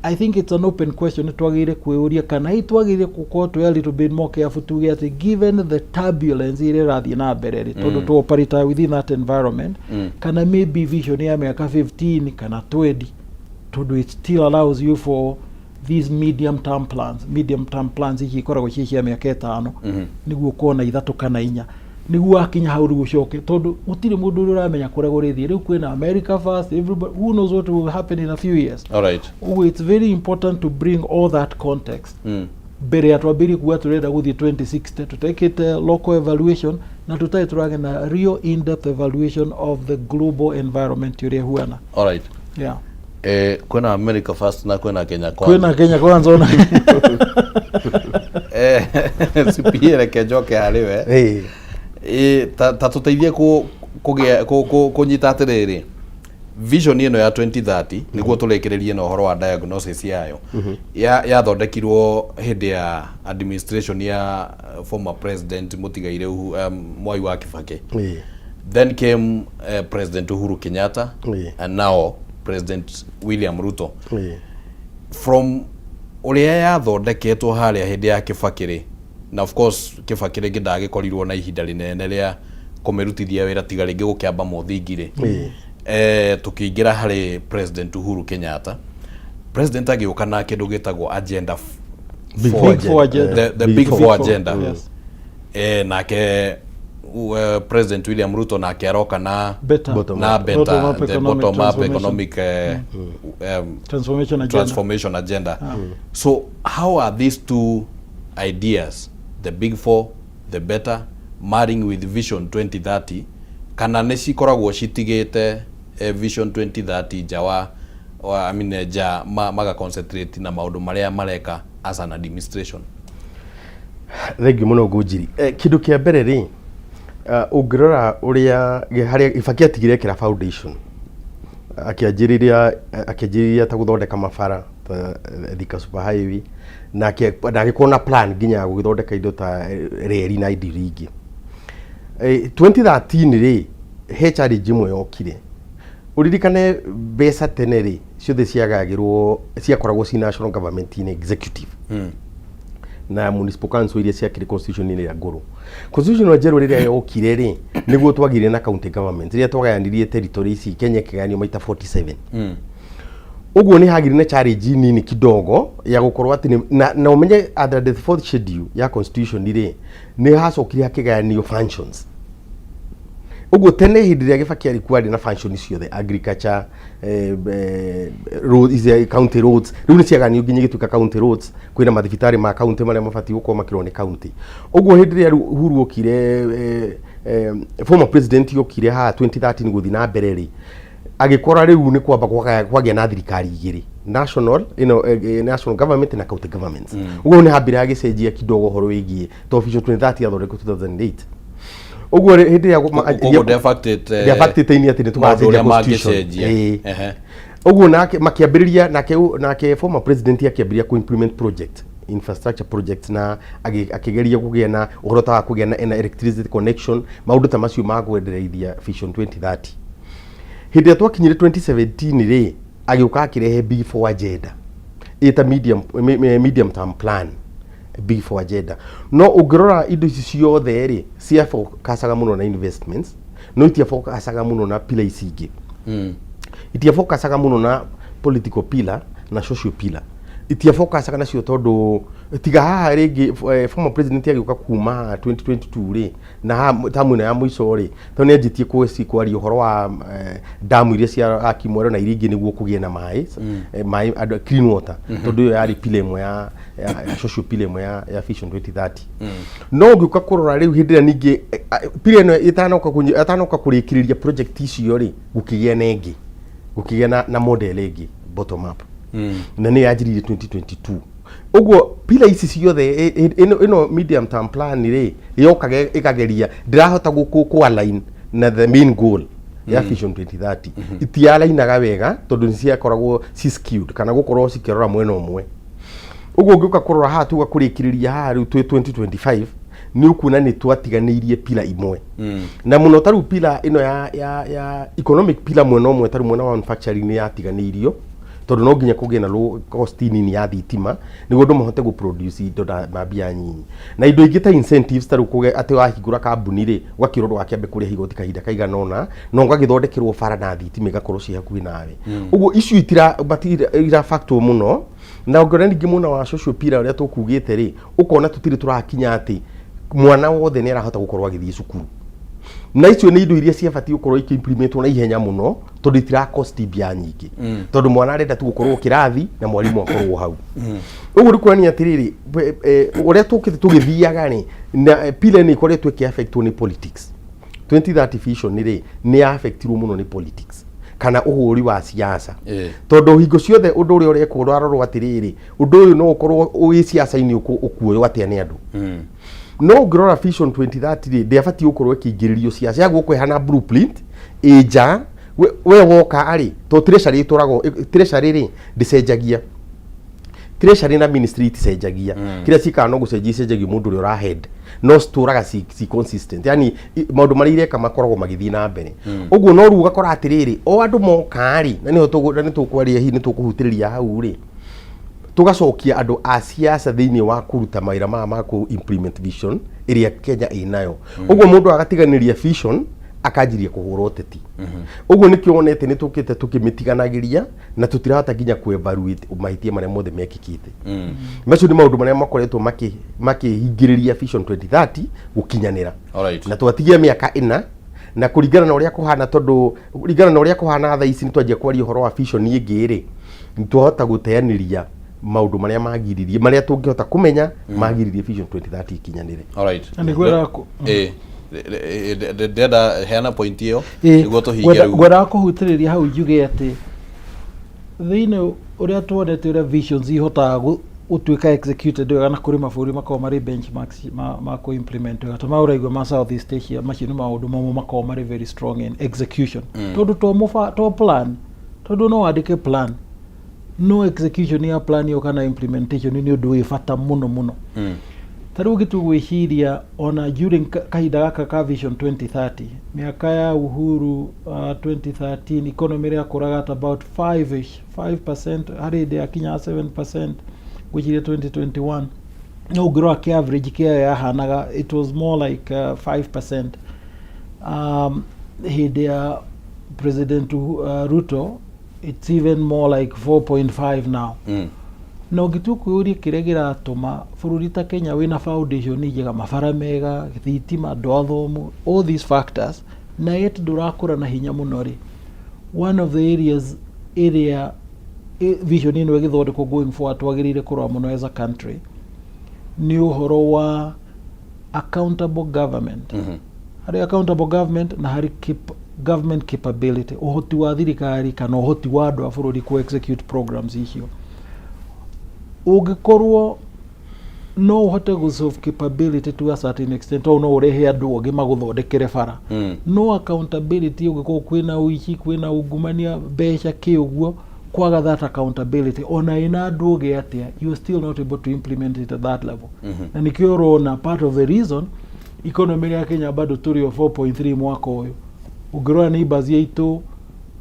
I think it's an open question. Nĩ twagĩrĩire kwĩyũria kana hihi twagĩrĩire gũkorwo twĩ a little bit more careful, tuge atĩ given the turbulence ĩrĩa ĩrathiĩ na mbere rĩ, tondũ tũ operate within that environment, kana maybe vision ya mĩaka 15 kana 20, tondũ it still allows you for these medium term plans. Medium term plans ici ikoragwo ciĩ cia mĩaka 5, nĩguo ũkorwo na ithatũ kana inya, nĩguo wakinya hau rĩu ũcoke, tondũ gũtirĩ mũndũ ũrĩa ũramenya kũrĩa gũrĩthiĩ. Rĩu kwĩna America first, everybody who knows what will happen in a few years. Ũguo it's very important to bring all that context. Mbere ya twambĩrĩrie kuga tũrenda gũthiĩ 2060 tũtekĩte local evaluation na tũtarĩ tũragĩa na real in-depth evaluation of the global environment ũrĩa ĩhuana. Alright. Yeah. Eh, kwĩna America first na kwĩna Kenya kwanza. Kwĩna Kenya kwanza ona. Eh, CPA reke njoke harĩ we. Eh. Eh, ta, ta tũteithie kũ kũgĩa kũ, kũ, kũnyita atĩrĩrĩ vision ĩno ya 2030 nĩguo tũrĩkĩrĩrie na ũhoro wa diagnosis yayo ya yathondekirwo hĩndĩ ya administration ya former president mũtigaire Mwai wa Kibaki. Then came President Uhuru Kenyatta and now President William Ruto. From ũrĩa yathondeketwo harĩa hĩndĩ ya Kibaki rĩ, na of course Kibaki rĩngĩ ndagĩkorirwo na ihinda rĩnene rĩa kũmĩrutithia wĩra tiga rĩngĩ gũkĩamba mũthingi rĩ, tũkĩingĩra harĩ President Uhuru Kenyatta, President agĩũka na kĩndũ gĩtagwo agenda Big four Four Big Four agenda. The Big Four agenda. Yes. Nake President William Ruto nake aroka na Better. Bottom na up. better, Bottom up the economic bottom up transformation. economic Transformation agenda. Transformation agenda. So how are these two ideas, the Big Four, the better, marrying with Vision 2030, kana nĩ cikoragwo citigĩte Vision 2030 nja wa I mean, nja maga concentrate na maũndũ marĩa mareka as an administration? Thengiũ mũno Ngũnjiri. Kĩndũ kĩa mbere rĩ, ũngĩrora ũrĩa harĩa Kibaki atigire ekĩra foundation, akĩanjĩrĩria ta gũthondeka mabara ta Thika Super Highway, na agĩkorwo na plan nginya ya gũgĩthondeka indo ta reri na indo iria ingĩ. 2013 rĩ, he challenge ĩmwe yokire. Ũririkane mbeca tene rĩ, ciothe ciagagĩrwo, ciakoragwo ci national government in executive na municipal council iria ciakĩrĩ constitution ĩrĩa ngũrũ. Constitution ĩno njerũ rĩrĩa yokire rĩ, nĩguo twagire na county government, rĩrĩa twagayanirie territory ici, Kenya ĩkĩgayanio maita 47. Ũguo nĩ hagire na challenge nini kidogo ya gũkorwo atĩ na ũmenye under the fourth schedule ya constitution rĩ, nĩ hacokire hakĩgayanio functions. Ũguo tene hĩndĩ ĩrĩa Kibaki arĩ kuo arĩ na function ciothe, agriculture, road, ici, county roads, rĩu nĩ ciaganio nginya igĩtuĩka county roads, kwĩna mathibitarĩ ma county marĩa mabatiĩ gũkorwo makĩrorwo nĩ county. Ũguo hĩndĩ ĩrĩa rĩu Uhuru okire, former president okire haha 2013 gũthiĩ na mbere rĩ, agĩkora rĩu nĩ kwamba kwagĩa na thirikari igĩrĩ, national ĩno, national government na county governments. Ũguo nĩ hambire hagĩcenjia kidogo ũhoro wĩgiĩ to Vision 2030 yathondekwo 2008. Ũguo hĩndĩ ĩrĩa Koguo ndĩabaktĩte ndĩabaktĩte-inĩ atĩ nĩ maũndũ tũgacenjia ũrĩa constitution. mangĩcenjia. Ĩĩ. Ũguo nake makĩambĩrĩria, nake former president akĩambĩrĩria ku implement project, infrastructure projects, na akĩgeria kũgĩa na ũhoro ta wa kũgĩa na electricity connection, maũndũ ta macio ma kwendereithia Vision 2030. Hĩndĩ ĩrĩa twakinyire 2017 rĩ, agĩũka akĩrehe Big Four agenda ĩta medium term plan, Big Four agenda. No ũngĩrora indo ici ciothe rĩ, ciafocusaga mũno na investments, no itiafocusaga mũno na pillar ici ingĩ. Itiafocusaga mũno na political pillar na social pillar, itiafocusaga nacio, tondũ tiga haha rĩngĩ former president agĩũka kuma haha 2022 rĩ, na haha tamu ĩno ya mũico rĩ, tondũ nĩ anjĩtie kwaria ũhoro wa damu iria cia aki Mwero na iria ingĩ nĩguo kũgĩe na maĩ, maĩ andũ, clean water, tondũ ĩyo yarĩ pillar ĩmwe ya social pillar ĩmwe ya Vision 2030. No ũngĩũka kũrora rĩu hĩndĩ ĩrĩa ningĩ pillar ĩno ĩtanoka kũrĩkĩrĩria project icio rĩ, gũkĩgĩa na ĩngĩ, gũkĩgĩa na model ĩngĩ, bottom up, na nĩ yanjĩrĩirie 2022. Ũguo pillar ici ciothe, ĩno medium term plan rĩ, yokaga ĩkageria, ndĩrahota kũ align na the main goal ya Vision 2030. Itialainaga wega tondũ nĩ ciakoragwo ci skewed kana gũkorwo cikĩrora mwena ũmwe. Ũguo ũngĩũka kũrora haha, tuga kũrĩkĩrĩria haha rĩu twĩ 2025, nĩ ũkuona nĩ twatiganĩirie pillar imwe, na mũno tarĩu pillar ĩno ya economic pillar, mwena ũmwe tarĩu mwena wa manufacturing nĩ yatiganĩirio, tondũ no nginya kũgĩe na low cost nini ya thitima nĩguo andũ mahote gũ produce indo na mbia nyinyi, na indo ingĩ ta incentives, tarĩu kũge atĩ wahingũra kambuni rĩ, ũgakĩrwo ndũgakĩambe kũrĩha igoti kahinda kaigana ũna, na ũgagĩthondekerwo bara na thitima igakorwo ciĩ hakuhĩ nawe. Ũguo icio itira ira factor mũno. Na ũngĩona ningĩ mwena wa social pillar ũrĩa tũkugĩte rĩ, ũkona tũtirĩ tũrakinya atĩ mwana wothe nĩ arahota gũkorwo agĩthiĩ cukuru. Na icio nĩ indo iria ciabatiĩ gũkorwo ikĩimplementwo na ihenya mũno tondũ itira cost mbia nyingĩ, tondũ mwana arenda tu gũkorwo kĩrathi na mwarimũ akorwo hau. Ũguo nĩ kuonania atĩrĩrĩ, ũrĩa tũkĩte tũgĩthiaga rĩ, na pile nĩ ĩkoretwo ĩkĩ-affectwo nĩ politics. 2030 vision rĩ, nĩ affectirwo mũno nĩ politics kana ũhũri wa siasa, tondũ hingo ciothe ũndũ ũrĩa ũrekwo ũrarorwo atĩrĩrĩ, ũndũ ũyũ no ũkorwo wĩ siasa-inĩ ũkuoywo atĩa nĩ andũ. No ũngĩrora Vision 2030 rĩ, ndĩabatiĩ gũkorwo ĩkĩingĩrĩrio siasa ya gũkũ ĩhana blueprint ĩ nja. We woka rĩ, to treasury ĩtũragwo, treasury rĩ ndĩcenjagia, treasury na ministry iticenjagia. Kĩrĩa ciĩkaga no gũcenjia icenjagia mũndũ ũrĩa ũra head, no citũraga ci consistent, yani maũndũ marĩa ireka makoragwo magĩthiĩ na mbere. Ũguo no rĩu ũgakora atĩrĩrĩ, o andũ moka rĩ, na nĩho na nĩ tũkwaria, hihi nĩ tũkũhutĩrĩria hau rĩ, tũgacokia andũ a siasa thĩinĩ wa kũruta mawĩra maya ma kũ implement vision ĩrĩa Kenya ĩnayo. Ũguo mũndũ agatiganĩria vision akanjiria kũhũra ũteti. Ũguo nĩkĩo wonete nĩ tũkĩte tũkĩmĩtiganagĩria na tũtirahota nginya kũ evaluate mahĩtia marĩa mothe mekĩkĩte. Macio nĩ maũndũ marĩa makoretwo makĩhingĩrĩria Vision 2030 gũkinyanĩra. Na twatigia mĩaka 4, na kũringana na ũrĩa kũhana, tondũ kũringana na ũrĩa kũhana thaa ici nĩ twanjia kwaria ũhoro wa vision ĩngĩ rĩ, nĩ twahota gũteanĩria maũndũ marĩa magiririe, marĩa tũngĩhota kũmenya magiririe Vision 2030 ikinyanĩre. Na nĩ ngwendaga Ndĩrenda heana point ĩyo nĩguo tũhinge rĩu. Ngwendaga kũhutĩrĩria hau njuge atĩ thĩinĩ ũrĩa tuonete ũrĩa visions ihotaga gũtuĩka executed wega, na kũrĩ mabũrũri makoragwo marĩ benchmarks ma kũ implement wega, ta ma ũraigua ma South East Asia, macio nĩ maũndũ mamwe makoragwo marĩ very strong in execution. Tondũ to plan, tondũ no wandĩke plan, no execution ya plan ĩyo kana implementation nĩ ũndũ wĩ bata mũno mũno. Ta rĩu ũngĩtua gwĩciria ona during kahinda gaka ka Vision 2030, mĩaka ya Uhuru, 2013 economy ĩrĩa yakũraga at about 5ish 5%, harĩ hĩndĩ yakinyaga 7% ngwĩciria 2021, no ũngĩrora kĩ average kĩayo yahanaga, it was more like 5%. Hĩndĩ ya President Ruto it's even more like 4.5 now. Na ũngĩtua kwĩyũria kĩrĩa kĩratũma bũrũri ta Kenya wĩna foundation njega, mabara mega, thitima, andũ athomu, all these factors, na yet ndũrakũra na hinya mũno rĩ, one of the areas ĩrĩa vision ĩno ĩgĩthondekwo going forward twagĩrĩire kũrora mũno as a country nĩ ũhoro wa accountable government. Harĩ accountable government na harĩ government capability, ũhoti wa thirikari kana ũhoti wa andũ a bũrũri ku execute programs icio. Ũngĩkorwo no ũhote gũ solve capability to a certain extent, tondũ no ũrehe andũ angĩ magũthondekere bara, no accountability, ũngĩkorwo kwĩna ũici, kwĩna ungumania mbeca kĩ ũguo, kwaga that accountability, ona ĩna andũ ũgĩ atĩa, you are still not able to implement it at that level. Na nĩkĩo ũrona part of the reason economy ya Kenya bado tũrĩ o 4.3 mwaka ũyũ. Ũngĩrora neighbors yaitũ,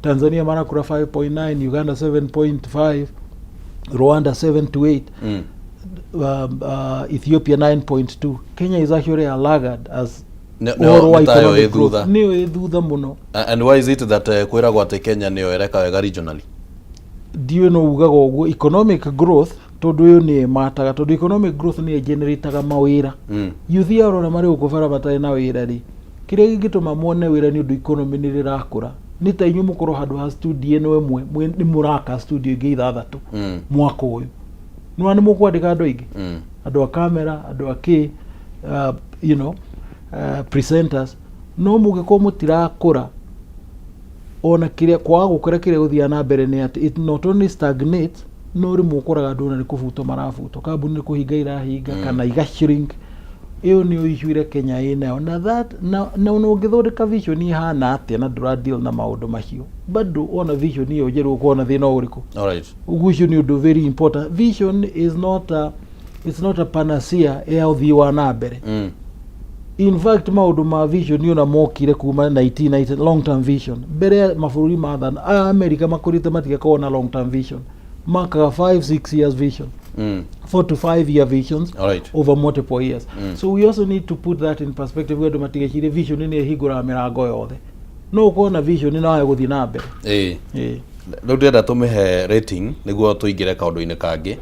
Tanzania marakũra 5.9, Uganda 7.5, Rwanda 7 to 8, Ethiopia 9.2. Kenya is actually a laggard as ũhoro wa Nĩ tayo economic ĩ thutha. growth. Nĩyo ĩ thutha mũno. And why is it that kwĩragwo atĩ Kenya nĩyo ĩreka wega regionally? Ndiũĩ, no ugaga ũguo economic growth, tondũ ũyũ nĩ ĩmataga, tondũ economic growth nĩ ĩgenerataga mawĩra. Youth ya ũrona marĩ gũkũ bara matarĩ na wĩra rĩ, kĩrĩa gĩngĩtũma mone wĩra nĩ ũndũ economy nĩ rĩrakũra. Nĩ ta inyuĩ mũkorwo handũ ha studio ĩno ĩmwe, nĩ mũraka studio ingĩ ithathatũ mwaka ũyũ, nĩwona nĩ mũkwandĩka andũ aingĩ, andũ a kamera, andũ a kĩ, presenters. No mũngĩkorwo mũtirakũra, ona kĩrĩa kwaga gũkũra, kĩrĩa gũthiaga na mbere nĩ atĩ it not only stagnates, no rĩmwe ũkoraga andũ ona nĩ kũbutwo marabutwo, kambuni nĩ kũhinga irahinga kana iga shrink. Ĩyo nĩyo issue ĩrĩa Kenya ĩnayo, na that na ona ũngĩthondeka vision ihana atĩa na ndũra deal na maũndũ macio, bado ona vision ĩyo njerũ ũkorwo na thĩna ũrĩkũ. Ũguo ũcio nĩ ũndũ very important. Vision is not a, it's not a panacea ya ũthii wa na mbere. In fact, maũndũ ma vision ona mokire kuma 1990, long term vision. Mbere ya mabũrũri mathana aya America makũrĩte matigakorwo na long term vision, makaga 5 6 years vision, 4 to 5 year visions over multiple years. So we also need to put that in perspective, andũ matigecirie vision nĩ ĩhingũraga mĩrango yothe. No ũkorwo na vision no wage gũthiĩ na mbere. Ĩĩ. Rĩu ndĩrenda tũmĩhe rating nĩguo tũingĩre kaũndũ-inĩ kangĩ.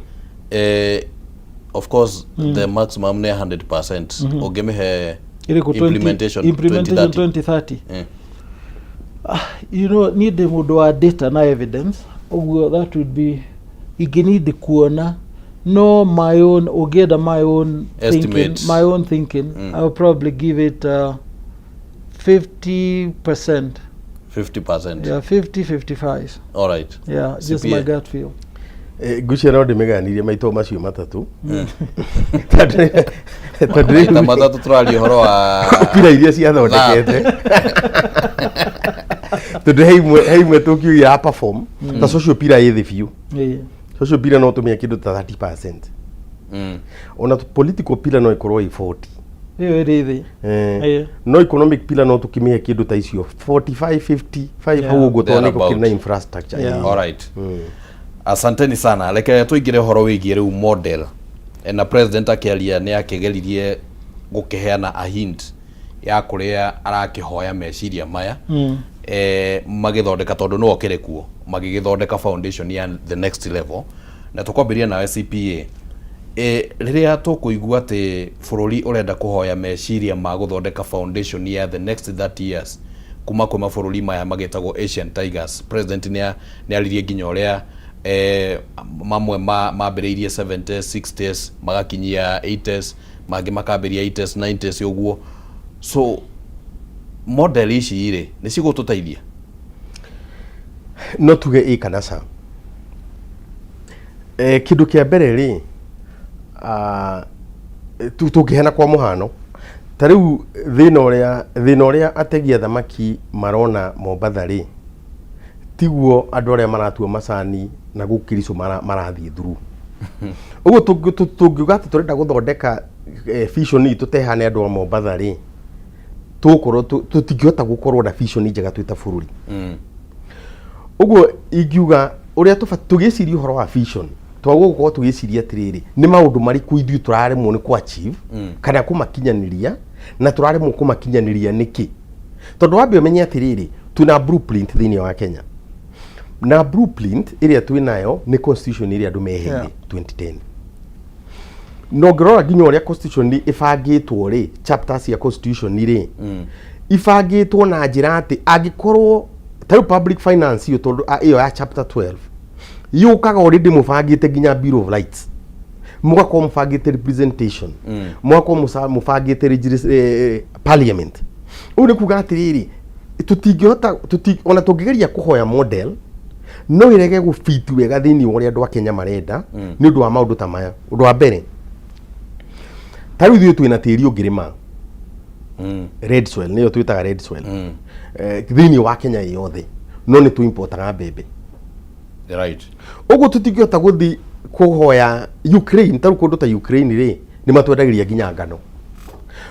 Of course, the maximum nĩ 100%. Ũngĩmĩhe Ĩrĩkũ 20 Implementation implementation 2030. 2030 Eh. You know, niĩ ndĩ mũndũ wa data na evidence, ũguo that would be ingĩnindi kuona no my own, ũngĩenda my own thinking, Estimate. my own thinking. I would probably give it 50%. 50%. Yeah, 50 55. All right. Yeah, just CPA. my gut feel. Ngwĩciria no ndĩmĩganirie maita o macio matatũ. Tondũ rĩu- Maita matatũ tũraria ũhoro wa pillar iria ciathondekete, tondũ he imwe tũkiuga ya perform ta social pillar ĩ thĩ biũ. Social pillar no tũmĩe kĩndũ ta 30%. Ona political pillar no ĩkorwo ĩ 40. Ĩyo ĩrĩ thĩ. No economic pillar no tũkĩmĩhe kĩndũ ta icio 45 55 hau ũguo, tondũ nĩ Thereabout. gũkĩrĩ na infrastructure. All right. Asanteni sana. Reke tũingĩre ũhoro wĩgiĩ rĩu model. Na president akĩaria nĩ akĩgeririe gũkĩheana a hint ya kũrĩa arakĩhoya meciria maya magĩthondeka, tondũ no okĩrĩ kuo magĩgĩthondeka foundation ya the next level. Na tũkwambĩrĩria nawe CPA. Rĩrĩa tũkũigua atĩ bũrũri ũrenda kũhoya meciria ma gũthondeka foundation ya the next 30 years kuma kwĩ mabũrũri maya magĩtagwo Asian Tigers, president nĩ aririe nginya ũrĩa mamwe mambĩrĩirie 70s, 60s, magakinyia 80s, mangĩ makambĩria 80s, 90s ũguo. So model ici rĩ, nĩ cigũtũteithia? No tuge ĩ kana ca. Kĩndũ kĩa mbere rĩ, tũngĩheana kwa mũhano ta rĩu thĩna ũrĩa ategi a thamaki marona Mombatha rĩ, tiguo andũ arĩa maratua macani na gũkũ Kericho marathiĩ through. Ũguo tũngiuga atĩ tũrenda gũthondeka vision itũ tehane andũ a Mombatha rĩ, tũgũkorwo tũtingĩhota gũkorwo na vision njega twĩ ta bũrũri. Ũguo ingiuga ũrĩa tũgĩciria ũhoro wa vision, twagwo gũkorwo tũgĩciria atĩrĩrĩ, nĩ maũndũ marĩkũ ithuĩ tũraremwo nĩ kũ achieve kana kũmakinyanĩria, na tũraremwo kũmakinyanĩria nĩkĩ? Tondũ wambe ũmenye atĩrĩrĩ, twĩna blueprint thĩinĩ wa Kenya, na blueprint ĩrĩa twĩnayo nĩ constitution ĩrĩa andũ meheire 2010. Na ũngĩrora nginya ũrĩa constitution ĩbangĩtwo rĩ, chapters cia constitution rĩ, ibangĩtwo na njĩra atĩ angĩkorwo ta rĩu public finance ĩyo, tondũ ĩyo ya chapter 12 yũkaga already mũbangĩte nginya bill of rights, mũgakorwo mũbangĩte representation, mũgakorwo mũbangĩte parliament. Ũguo nĩ kuga atĩrĩrĩ, tũtingĩhota ona tũngĩgeria kũhoya model, no ĩrege gũbiti wega thĩinĩ wa ũrĩa andũ a Kenya marenda nĩ ũndũ wa maũndũ ta maya. Ũndũ wa mbere, ta rĩu ithuĩ twĩna tĩri ũngĩrĩma red soil, nĩyo twĩtaga red soil, thĩinĩ wa Kenya ĩ yothe, no nĩ tũimportaga mbembe. Ũguo tũtingĩhota gũthi kũhoya Ukraine. Ta rĩu kũndũ ta Ukraine rĩ, nĩ matwendagĩria nginya ngano.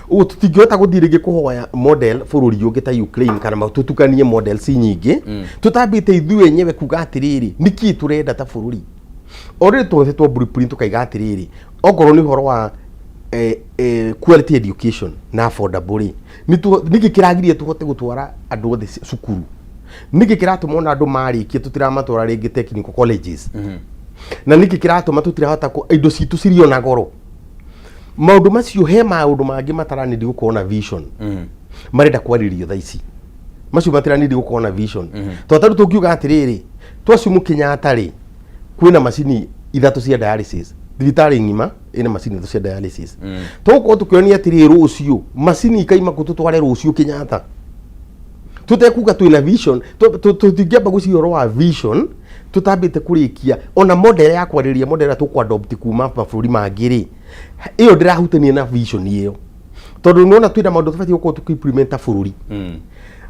Ũguo tũtingĩhota gũthiĩ rĩngĩ kũhoya model bũrũri ũngĩ ta Ukraine, kana tũtukanie models nyingĩ tũtambĩte ithuĩ enyewe kuga atĩrĩrĩ, nĩkĩ tũrenda ta bũrũri. Already twethetwo blueprint, tũkaiga atĩrĩrĩ, okorwo nĩ ũhoro wa quality education na affordable rĩ, nĩkĩ kĩragiria tũhote gũtwara andũ othe cukuru? Nĩkĩ kĩratũma ona andũ marĩkia tũtiramatwara rĩngĩ technical colleges? Na nĩkĩ kĩratũma tũtirahota indo citũ cirĩ ona goro? Maũndũ macio, he maũndũ mangĩ mataranĩndi gũkorwo na vision marenda kwarĩrio thaa ici, macio matiranĩndi gũkorwo na vision. Tondũ tarĩu tũngiuga atĩrĩrĩ, twacimu Kenyatta rĩ, kwĩna macini ithatũ cia dialysis, thibitarĩ ng'ima ĩna macini ithatũ cia dialysis. Tũgũkorwo tũkĩonia atĩrĩrĩ, rũciũ macini ikaima kũ tũtware rũciũ Kenyatta, tũtekuga twĩna vision? Tũtingĩamba gwĩciria ũhoro wa vision tũtambĩte kũrĩkia ona model ya kwarĩria, model ĩrĩa tũkũ-adopt kuma mabũrũri mangĩ rĩ, ĩyo ndĩrahutania na vision ĩyo, tondũ nĩwona twĩna maũndũ tũbatiĩ gũkorwo tũkĩ-implement ta bũrũri.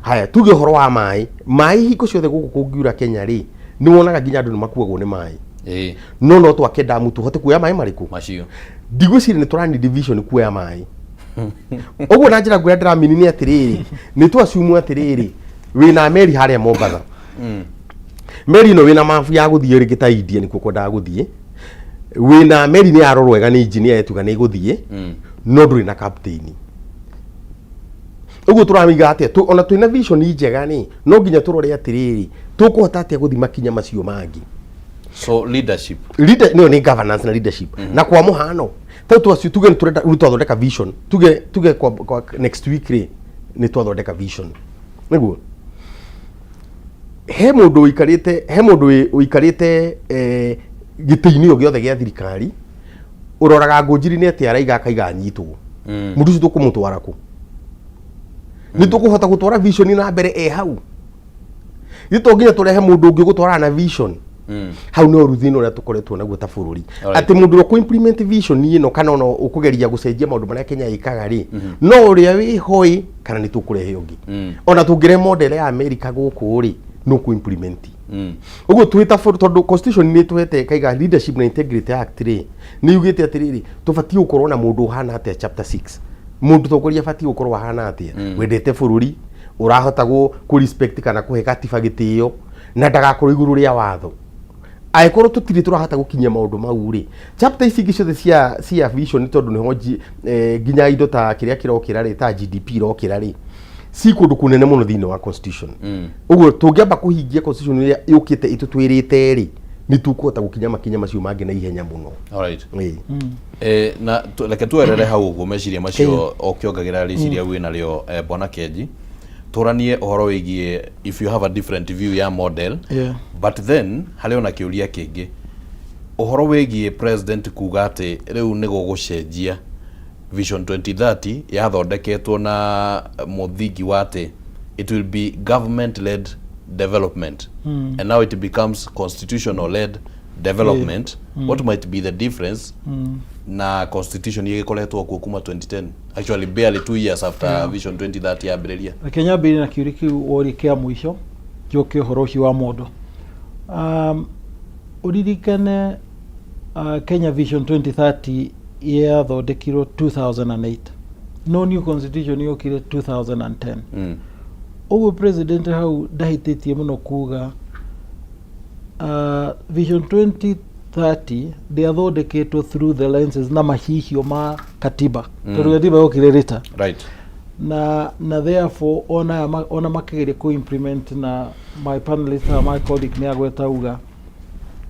Haya, tuge ũhoro wa maĩ. Maĩ hingo ciothe gũkũ kũngiura Kenya rĩ, nĩ wonaga nginya andũ nĩ makuagwo nĩ maĩ. No twake damu tũhote kuoya maĩ marĩkũ macio. Ndigwĩciria nĩ tũrani vision kuoya maĩ ũguo. Na njĩra nguoya ndĩramini nĩ atĩrĩrĩ, nĩ twaciumu atĩrĩrĩ, wĩna meri harĩa Mombatha, meri ĩno wĩna mabu ya gũthiĩ rĩngĩ ta India, nĩkuo kwendaga gũthiĩ. Wĩna meri nĩ yarorwo wega nĩ engineer, etuga nĩ ĩgũthiĩ, no ndũrĩ na captain. Ũguo tũramiga atĩa? Ona twĩna vision njega nĩ no nginya tũrore atĩrĩrĩ, tũkũhota atĩa gũthiĩ makinya macio mangĩ? So leadership. Leader, nĩyo nĩ governance na leadership. Na kwa mũhano, Tau twacio tuge nĩ tũrenda rĩu twathondeka vision tuge tuge kwa, kwa next week rĩ nĩ twathondeka vision nĩguo he mũndũ ũikarĩte he mũndũ wĩ- ũikarĩte eh, gĩtĩ-inĩ o gĩothe gĩa thirikari ũroraga ngũnjiri nĩ atĩa araiga akaiga anyitwo mũndũ ũcio tũkũmũtwara kũ nĩ tũkũhota gũtwara vision na mbere e hau ithuĩ to nginya tũrehe mũndũ ũngĩ ũgũtwarana na vision hau nĩ ũru thĩna ũrĩa tũkoretwo naguo ta bũrũri Alright. atĩ mũndũ ũrĩa ũkũ-implement vision ĩno kana ona ũkũgeria gũcenjia maũndũ marĩa Kenya ĩkaga rĩ no ũrĩa wĩho ĩ kana nĩ tũkũrehe ũngĩ ona tũngĩrehe model ya America gũkũ rĩ no kũ-implement ũguo twĩ ta bũrũri tondũ constitution nĩ ĩtũhete kaiga leadership na integrity act rĩ nĩ yugĩte atĩrĩrĩ tũbatiĩ gũkorwo na mũndũ ũhana atĩa chapter 6 mũndũ tongoria abatiĩ gũkorwo ahana atĩa wendete bũrũri ũrahota gũ kũ respect kana kũhe gatiba gĩtĩo na ndagakorwo igũrũ rĩa watho angĩkorwo tũtirĩ tũrahota gũkinyia maũndũ mau rĩ chapter ici ingĩ ciothe cia cia vision tondũ nĩho eh, nginya indo ta kĩrĩa kĩrokĩra rĩ ta GDP irokĩra rĩ ci kũndũ kũnene mũno thĩinĩ wa constitution ũguo tũngĩamba kũhingia constitution ĩrĩa yũkĩte ĩtũtwĩrĩte rĩ nĩ tũkũhota gũkinya makinya macio mangĩ na ihenya mũno. Alright. Ĩĩ. Eh, na reke twerere hau ũguo meciria macio ũkĩongagĩra rĩciria wĩ narĩo eh, bwana Kenji tũranie ũhoro wĩgiĩ if you have a different view ya model Yeah. but then harĩ ona kĩũria kĩngĩ ũhoro wĩgiĩ president kuga atĩ rĩu nĩ gũgũcenjia vision 2030 yathondeketwo na mũthingi wa atĩ it will be government led development and now it becomes constitutional led development. What might be the difference na constitution ĩgĩkoretwo kuo kuma 2010, actually barely 2 years after vision 2030 yambĩrĩria? Reke nyambĩrĩrie na kĩũria kĩu woria kĩa mũico njoke ũhoro ũcio wa mũndũ ũririkane Kenya Vision 2030 yathondekirwo 2008 no new constitution yokire 2010. Ũguo president hau ndahĩtĩtie mũno kuga Vision 2030 ndĩathondeketwo through the lenses na macicio ma katiba tondũ katiba yokire later. Na therefore ona ona makigeria ku implement na my panelist na my colleague nĩ agweta uga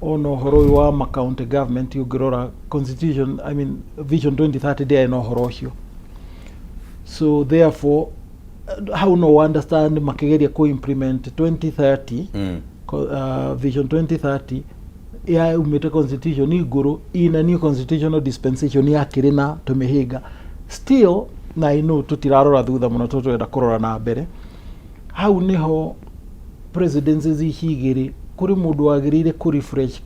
ona ũhoro ũyũ wa ma county government ũngĩrora constitution, I mean Vision 2030 ndĩarĩ na ũhoro ũcio. So therefore hau no understand makigeria ku implement 2030 Vision 2030 yaumĩte constitution igũrũ ina new constitutional dispensation yakĩrĩ na tũmĩhĩnga still na I know tũtirarora thutha mũno tondũ tũrenda kũrora na mbere. Hau nĩho presidencies ici igĩrĩ kũrĩ mũndũ wagĩrĩire kũ refresh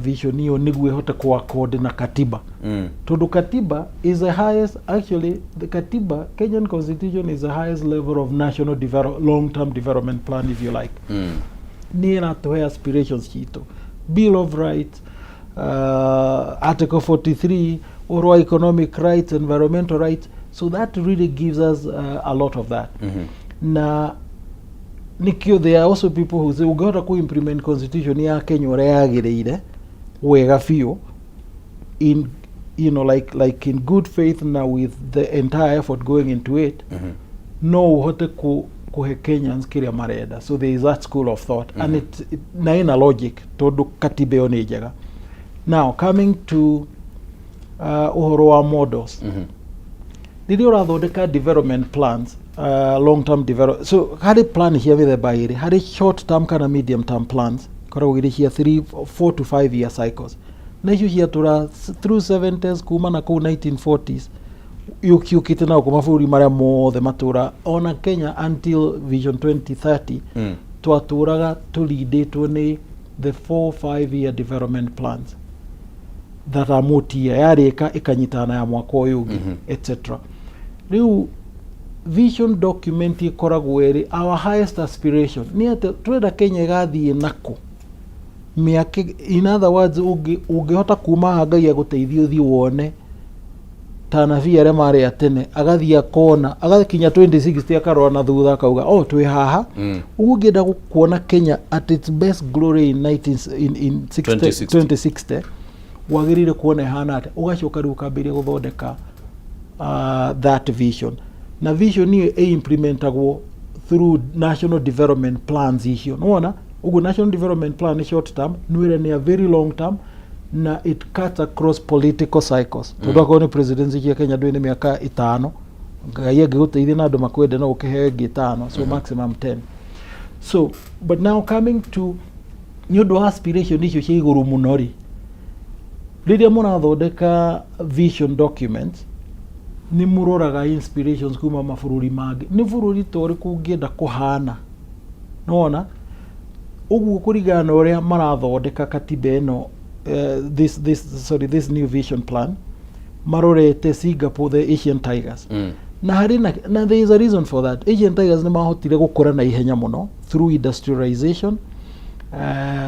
vision ĩyo nĩguo ĩhote kũ accord na katiba tondũ katiba is the highest, actually the katiba, Kenyan constitution, is the highest level of national develop, long term development plan, if you like. Nĩ ĩratũhe aspirations citũ, bill of rights, article 43 ũhoro wa economic rights, environmental rights. So that really gives us a lot of that. Na nikio there are also people who say ũngĩhota ku implement constitution ya Kenya ũrĩa yagĩrĩire wega biũ in like in good faith na with the entire effort going into it, no ũhote ku kuhe Kenyans kĩrĩa marenda. So there is that school of thought and it na ina logic tondũ katiba ĩyo nĩ njega. Now coming to ũhoro wa models, rĩrĩa ũrathondeka development plans, long term develop, so harĩ plan cia mĩthemba ĩrĩ, harĩ short term kana medium term plans ikoragwo irĩ cia 3 4 to 5 year cycles na icio ciatũra through 70s kuma na kũu 1940s yũkiũkĩte na gũkũ mabũrũri marĩa mothe matũra ona Kenya until Vision 2030 twatũraga tũrindĩtwo nĩ the 4 5 year development plans that are multi-year yarĩka ĩkanyitana ya mwaka ũyũ ũngĩ etc. Rĩu vision document ĩkoragwo ĩrĩ our highest aspiration, nĩ atĩ twenda Kenya ĩgathiĩ nakũ mĩaka. In other words, ũngĩhota kuma haha Ngai agũteithie ũthiĩ wone ta anabii arĩa marĩ a tene agathiĩ akona agakinya 2060 akarora na thutha akauga, oh, twĩ haha. Ũguo ũngĩenda kuona Kenya at its best glory in, 19, in 60, 2060. 2060 wagĩrĩire kuona ĩhana atĩa, ũgacoka rĩu ũkambĩrĩria gũthondeka that vision. Na vision ĩyo ĩ-implementagwo through national development plans icio nĩwona ũguo. National development plan nĩ short term, nĩ wĩra nĩ a very long term. Na it cuts across political cycles, tondũ akorwo nĩ presidency cia Kenya ndũĩ nĩ mĩaka 5, Ngai angĩgũteithia na andũ makwende no ũkĩheo ĩngĩ 5, so maximum 10. So but now coming to nĩ ũndũ wa aspiration icio cia igũrũ mũno rĩ, rĩrĩa mũrathondeka vision documents nĩ mũroraga inspirations kuma mabũrũri mangĩ, nĩ bũrũri ta ũrĩkũ ũngĩenda kũhana, nĩwona ũguo kũringana na ũrĩa marathondeka katiba ĩno, this, sorry, this new vision plan, marorete Singapore, the Asian Tigers. Na harĩ na there is a reason for that. Asian Tigers nĩ mahotire gũkũra na ihenya mũno through industrialization.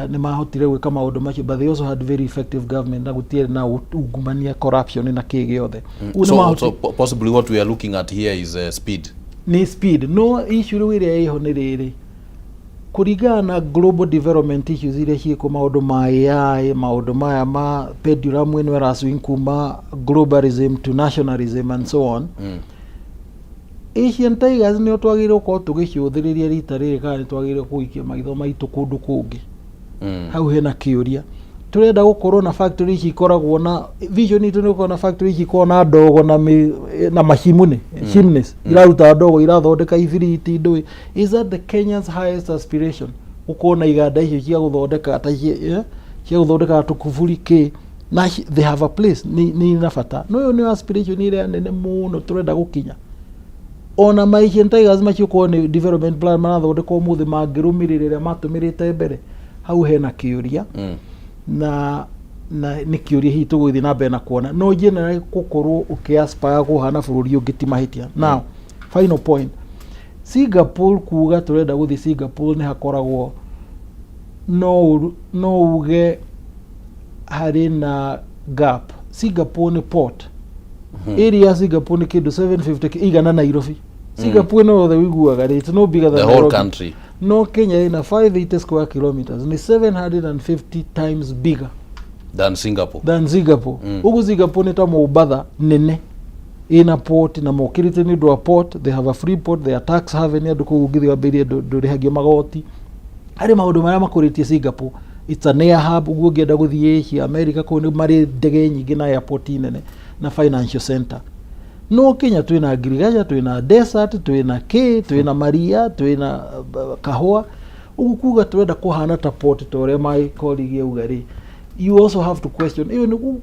Nĩ mahotire gwĩka maũndũ macio, but they also had very effective government na gũtiarĩ na ungumania, corruption na kĩ gĩothe. Ũguo nĩ So possibly what we are looking at here is speed. Nĩ speed, no issue rĩu ĩrĩa ĩho nĩ rĩrĩ, kũringana na global development issues iria ciĩkwo, maũndũ ma AI, maũndũ maya ma pendulum ĩno ĩraswing kuma globalism to nationalism and so on. Asian Tigers nĩo twagĩrĩirwo gũkorwo tũgĩcũthĩrĩria rita rĩrĩ, kana nĩ twagĩrĩirwo kũikia maitho maitũ kũndũ kũngĩ? Hau hena kĩũria. Tũrenda gũkorwo na factory ici ikoragwo na vision itũ nĩ gũkorwo na factory ici ikoragwo na ndogo na machimney chimneys iraruta ndogo, irathondeka ibiriti ndũĩ. Is that the Kenya's highest aspiration, gũkorwo na iganda icio cia gũthondeka ta cia gũthondeka tũkuburi kĩ? Na they have a place, nĩ na bata, no ĩyo nĩyo aspiration ĩrĩa nene mũno tũrenda gũkinya? Ona ma Asian Tigers macio korwo nĩ development plan marathondekwo ũmũthĩ, mangĩrũmĩrĩra ĩrĩa matũmĩrĩte mbere? Hau hena kĩũria. Na nĩ kĩũria hihi tũgũgĩthiĩ na mbere na kuona, no generally gũkorwo ũkĩaspire kũhana bũrũri ũngĩ ti mahĩtia. Now, final point, Singapore, kuga tũrenda gũthiĩ Singapore nĩ hakoragwo no uge harĩ na gap. Singapore nĩ port area ya Singapore nĩ kĩndũ 750 igana Nairobi. Singapore no yothe ũiguaga rĩ, it's no bigger than the whole Nairobi. country. No Kenya ĩna 580 square kilometers, nĩ 750 times bigger than Singapore. Than Singapore. Ũguo Singapore nĩ ta Mombatha nene ĩna port, na mokĩrĩte nĩ ũndũ wa port. They have a free port, they are tax haven, andũ kũu ũngĩthiĩ wambĩrĩrie ndũrĩhagio magoti harĩ maũndũ marĩa makũrĩtie Singapore. It's an air hub, ũguo ũngĩenda gũthiĩ Asia, America, kũu nĩ marĩ ndege nyingĩ na airport nene na financial center. No Kenya twĩna ngirigaca, twĩna desert, twĩna k twĩna maria, twĩna kahũa. Ũguo kuga tũrenda kũhana ta port ta ũrĩa my colleague auga rĩ, you also have to question ĩyo nĩ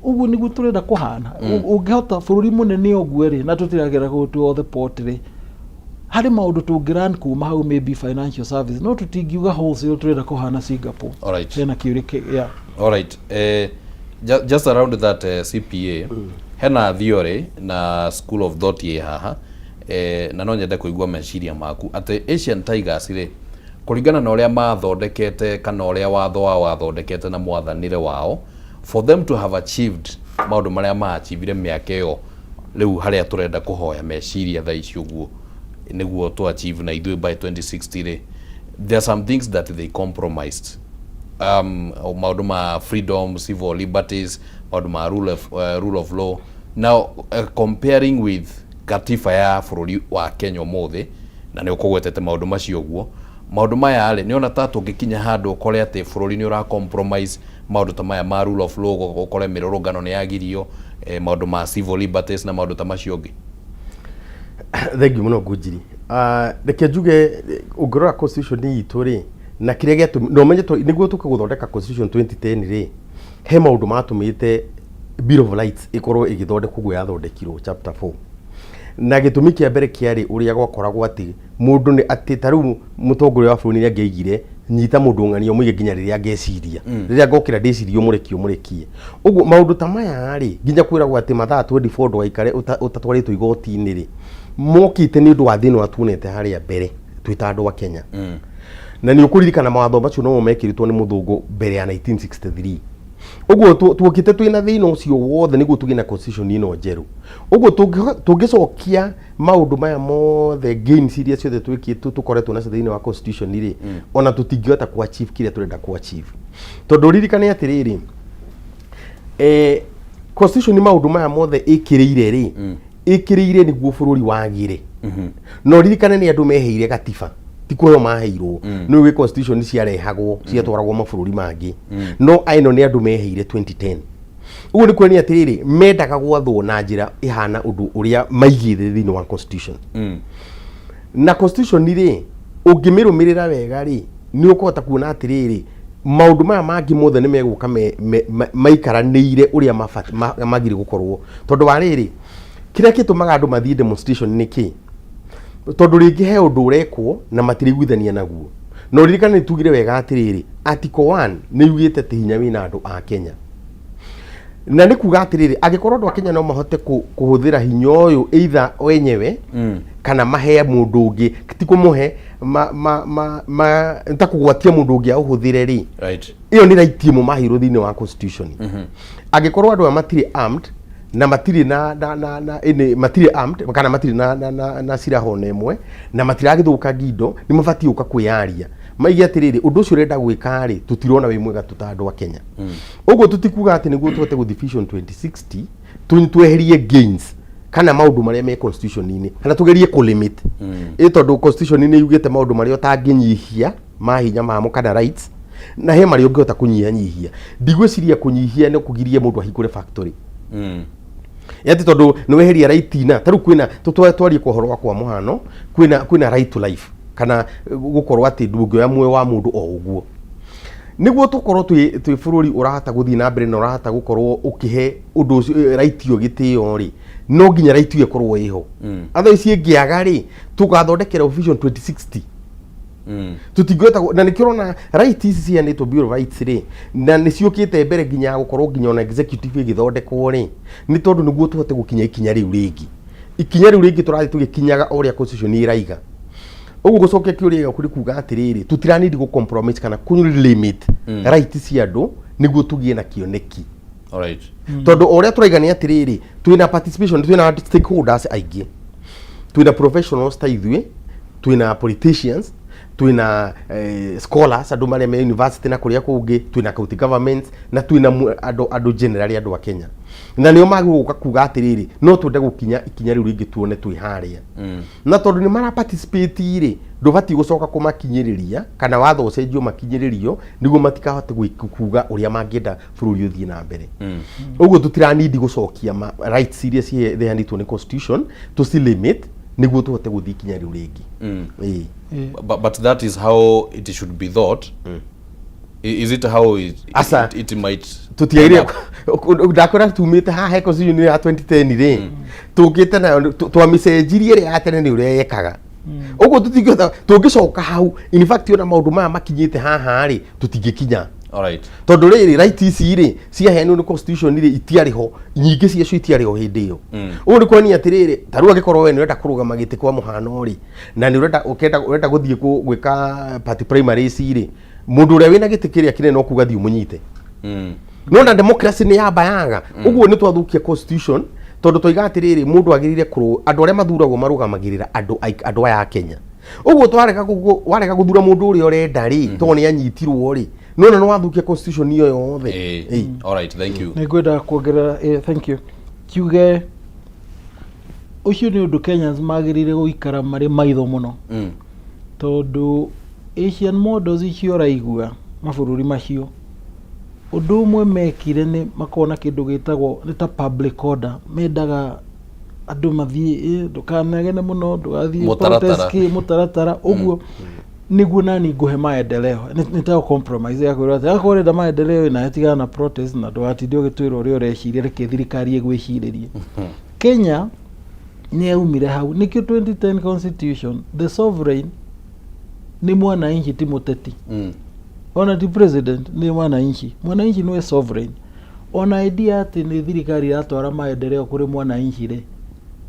ũguo nĩguo tũrenda kũhana? Ũngĩhota bũrũri mũnene ũguo rĩ, na tũtiragera gũtua the port rĩ, harĩ maũndũ tũngĩran kuma hau, maybe financial service, no tũtingiuga wholesale tũrenda kũhana Singapore. Hena kĩũria yeah. Alright. Just around that, CPA, hena theory na school of thought ĩ haha, na no nyende kũigua meciria maku atĩ Asian Tigers rĩ, kũringana na ũrĩa mathondekete kana ũrĩa watho wao wathondekete na mwathanĩre wao, for them to have achieved maũndũ marĩa maachievire mĩaka ĩyo, rĩu harĩa tũrenda kũhoya meciria thaa ici ũguo nĩguo to achieve na ithuĩ by 2060 rĩ, there are some things that they compromised, maũndũ ma freedom, civil liberties, maũndũ ma rule of law. Now, comparing with katiba ya bũrũri wa Kenya ũmũthĩ, na nĩ ũkũgwetete maũndũ macio ũguo, maũndũ maya rĩ, nĩ ona ta tũngĩkinya handũ ũkore atĩ bũrũri nĩ ũra compromise maũndũ ta maya ma rule of law, ũkore mĩrũrũngano nĩ yagirio, maũndũ ma civil liberties na maũndũ ta macio ũngĩ? Thengiũ mũno, Ngũnjiri. Reke njuge, ũngĩrora constitution itũ rĩ, na kĩrĩa gĩatũmi na ũmenye nĩguo tũke gũthondeka constitution 2010 rĩ, he maũndũ matũmĩte Bill of Rights ĩkorwo ĩgĩthondekwo ũguo yathondekirwo, chapter 4, na gĩtũmi kĩa mbere kĩarĩ ũrĩa gwakoragwo atĩ mũndũ nĩ atĩ ta rĩu mũtongoria wa bũrũri nĩ angĩaigire nyita mũndũ ng'ania ũmũige nginya rĩrĩa ngeciria, rĩrĩa ngokĩra ndĩcirie ũmũrekie ũmũrekie. Ũguo maũndũ ta maya rĩ, nginya kwĩragwo atĩ mathaa 24 ndũgaikare ũtatwarĩtwo igoti-inĩ rĩ, mokĩte nĩ ũndũ wa thĩna ũrĩa tuonete harĩa mbere twĩ ta andũ a Kenya. Na nĩ ũkũririkana mawatho macio nomo mekĩrĩtwo nĩ mũthũngũ mbere ya 1963. Ũguo tuokĩte twĩna thĩna ũcio wothe nĩguo tũgĩe na constitution ĩno njerũ. Ũguo tũngĩcokia maũndũ maya mothe, gains iria ciothe twĩkĩtwo, tũkoretwo nacio thĩinĩ wa constitution rĩ, ona tũtingĩhota ku achieve kĩrĩa tũrenda ku achieve, tondũ ririkane atĩrĩrĩ, constitution maũndũ maya mothe ĩkĩrĩire rĩ, ĩkĩrĩire nĩguo bũrũri wagĩre. No ririkane nĩ andũ meheire gatiba. Ti kũheo maheirwo. Nĩ ũĩ constitution ciarehagwo, ciatwaragwo mabũrũri mangĩ, no ĩno nĩ andũ meheire 2010. Ũguo nĩ kuonania atĩrĩrĩ, mendaga gwathwo na njĩra ĩhana ũndũ ũrĩa maigĩte thĩinĩ wa constitution. Na constitution rĩ, ũngĩmĩrũmĩrĩra wega rĩ, nĩ ũkũhota kuona atĩrĩrĩ, maũndũ maya mangĩ mothe nĩ megũka maikaranĩire ũrĩa magĩrĩire gũkorwo. Tondũ wa rĩrĩ, kĩrĩa gĩtũmaga andũ mathiĩ demonstration nĩ kĩ? Tondũ rĩngĩ he ũndũ ũrekwo na matiraiguithania naguo. Na ũririkane nĩ tugire wega atĩrĩrĩ, article 1 nĩ yugĩte atĩ hinya wĩna andũ a Kenya. Na nĩ kuga atĩrĩrĩ, angĩkorwo andũ a Kenya no mahote kũhũthĩra hinya ũyũ either wenyewe kana mahe mũndũ ũngĩ, ti kũmũhe ma, ta kũgwatia mũndũ ũngĩ aũhũthĩre rĩ, ĩyo nĩ right ĩmwe maheirwo thĩinĩ wa constitution. Angĩkorwo andũ aya matirĩ armed na matirĩ na na na na ĩnĩ matirĩ armed kana matirĩ na silaha ona ĩmwe na matiragĩthũkangia indo, nĩ mabatiĩ gũka kwĩyaria maige atĩrĩrĩ, ũndũ ũcio ũrenda gwĩka rĩ, tũtirona wĩ mwega tũta andũ a Kenya. Ũguo tũtikuga atĩ nĩguo tũhote gũthiĩ Vision 2060 tweherie gains kana maũndũ marĩa me constitution-inĩ kana tũgerie kũ limit ĩ, tondũ constitution nĩ yugĩte maũndũ marĩa ũtangĩnyihia mahinya mamo kana rights, na he marĩa ũngĩhota kũnyihanyihia. Ndigwĩciria kũnyihia nĩ kũgirie mũndũ ahingũre factory ati tondũ nĩ weheria right na tarĩu kwĩna twarie kwa ũhoro wa kwa mũhano, kwĩna right to life kana gũkorwo atĩ ndũngĩoya muoyo wa mũndũ o ũguo. Nĩguo tũkorwo twĩ bũrũri ũrahota gũthiĩ na mbere na ũrahota gũkorwo ũkĩhe ũndũ ũcio right ĩyo gĩtĩo rĩ, no nginya right ĩyo ĩkorwo ĩho. Otherwise ĩngĩaga rĩ, tũgathondekera Vision 2060 tũtingĩhota na nĩkĩo ũrona right ici ciheanĩtwo, Bill of Rights rĩ, na nĩ ciũkĩte mbere nginya gũkorwo nginya ona executive ĩgĩthondekwo rĩ, nĩ tondũ nĩguo tũhote gũkinya ikinya rĩu rĩngĩ. Ikinya rĩu rĩngĩ tũrathiĩ tũgĩkinyaga o ũrĩa constitution ĩraiga. Ũguo gũcokia kĩũria gĩaku nĩ kuga atĩrĩrĩ, tũtiranindi gũ compromise kana kũ limit right cia andũ nĩguo tũgĩe na kĩoneki. Tondũ o ũrĩa tũraiga nĩ atĩrĩrĩ, twĩna participation, twĩna stakeholders aingĩ, twĩna professionals ta ithuĩ, twĩna politicians, twĩna scholars, andũ marĩa me university na kũrĩa kũngĩ, twĩna county governments na twĩna andũ generally, andũ a Kenya, na nĩo magĩrĩirwo gũka kuga atĩrĩrĩ, no twende gũkinya ikinya rĩu rĩngĩ tuone twĩ harĩa. Na tondũ nĩ mara participate rĩ, ndũbatiĩ gũcoka kũmakinyĩrĩria kana watho ũcenjio makinyĩrĩrio nĩguo matikahote kuga ũrĩa mangĩenda bũrũri ũthiĩ na mbere. Ũguo tũtiranindi gũcokia rights iria ciheanĩtwo nĩ constitution, tũci limit nĩguo tũhote gũthiĩ ikinya rĩu rĩngĩ. Ĩĩ. But that is how it should be thought. Is it how Asa. it might Tũtiagĩrĩire end up? Ndakwĩra tumĩte haha he constitution ya 2010 rĩ, tũkĩte nayo twamĩcenjirie. Ĩrĩa ya tene nĩ ũrĩa yekaga ũguo, tũtingĩhota tũngĩcoka hau. In fact, ona maũndũ maya makinyĩte haha rĩ, tũtingĩkinya. Tondũ rĩrĩ, right ici rĩ ciaheanwo nĩ constitution rĩ, itiarĩ ho, nyingĩ ciacio itiarĩ ho hĩndĩ ĩyo. Ũguo nĩ kuonania atĩrĩrĩ, ta rĩu angĩkorwo we nĩ ũrenda kũrũgama gĩtĩ kwa mũhano rĩ, na nĩ ũrenda ũkenda ũrenda gũthiĩ gwĩka party primaries rĩ, mũndũ ũrĩa wĩna gĩtĩ kĩrĩa kĩnene no kuga thiĩ ũmũnyite. No na democracy nĩ yamba yaga. Ũguo nĩ twathukia constitution, tondũ twaiga atĩrĩrĩ, mũndũ agĩrĩire kũrũ andũ arĩa mathuragwo marũgamagĩrĩra andũ aya a Kenya. Ũguo twarega warega gũthura mũndũ ũrĩa ũrenda rĩ, tondũ nĩ anyitirwo rĩ, nona nĩ wathukia constitution ĩyo yothe. Ĩĩ. All right, thank you. Nĩ ngwenda kuongerera, thank you, kiuge ũcio nĩ ũndũ Kenyans magĩrĩire gũikara marĩ maitho mũno, tondũ Asian models icio ũraigua mabũrũri macio, ũndũ ũmwe mekire nĩ makoragwo na kĩndũ gĩtagwo nĩ ta public order. Mendaga andũ mathiĩ, ndũkanegene mũno, ndũgathiĩ Mũtaratara. protest kĩ, mũtaratara ũguo nĩguo nani ngũhe maendeleo. Nĩ tayo compromise ya kwĩrwo atĩ akorwo ũrenda maendeleo nawe tigana na protest na ndũgatinde ũgĩtwĩra ũrĩa ũreciria, reke thirikari ĩgwĩcirĩrie. Kenya nĩ yaumire hau, nĩkĩo 2010 constitution, the sovereign nĩ mwananchi, ti mũteti, ona ti president, nĩ mwananchi. Mwananchi nĩwe sovereign. Ona idea atĩ nĩ thirikari iratwara maendeleo kũrĩ mwananchi rĩ,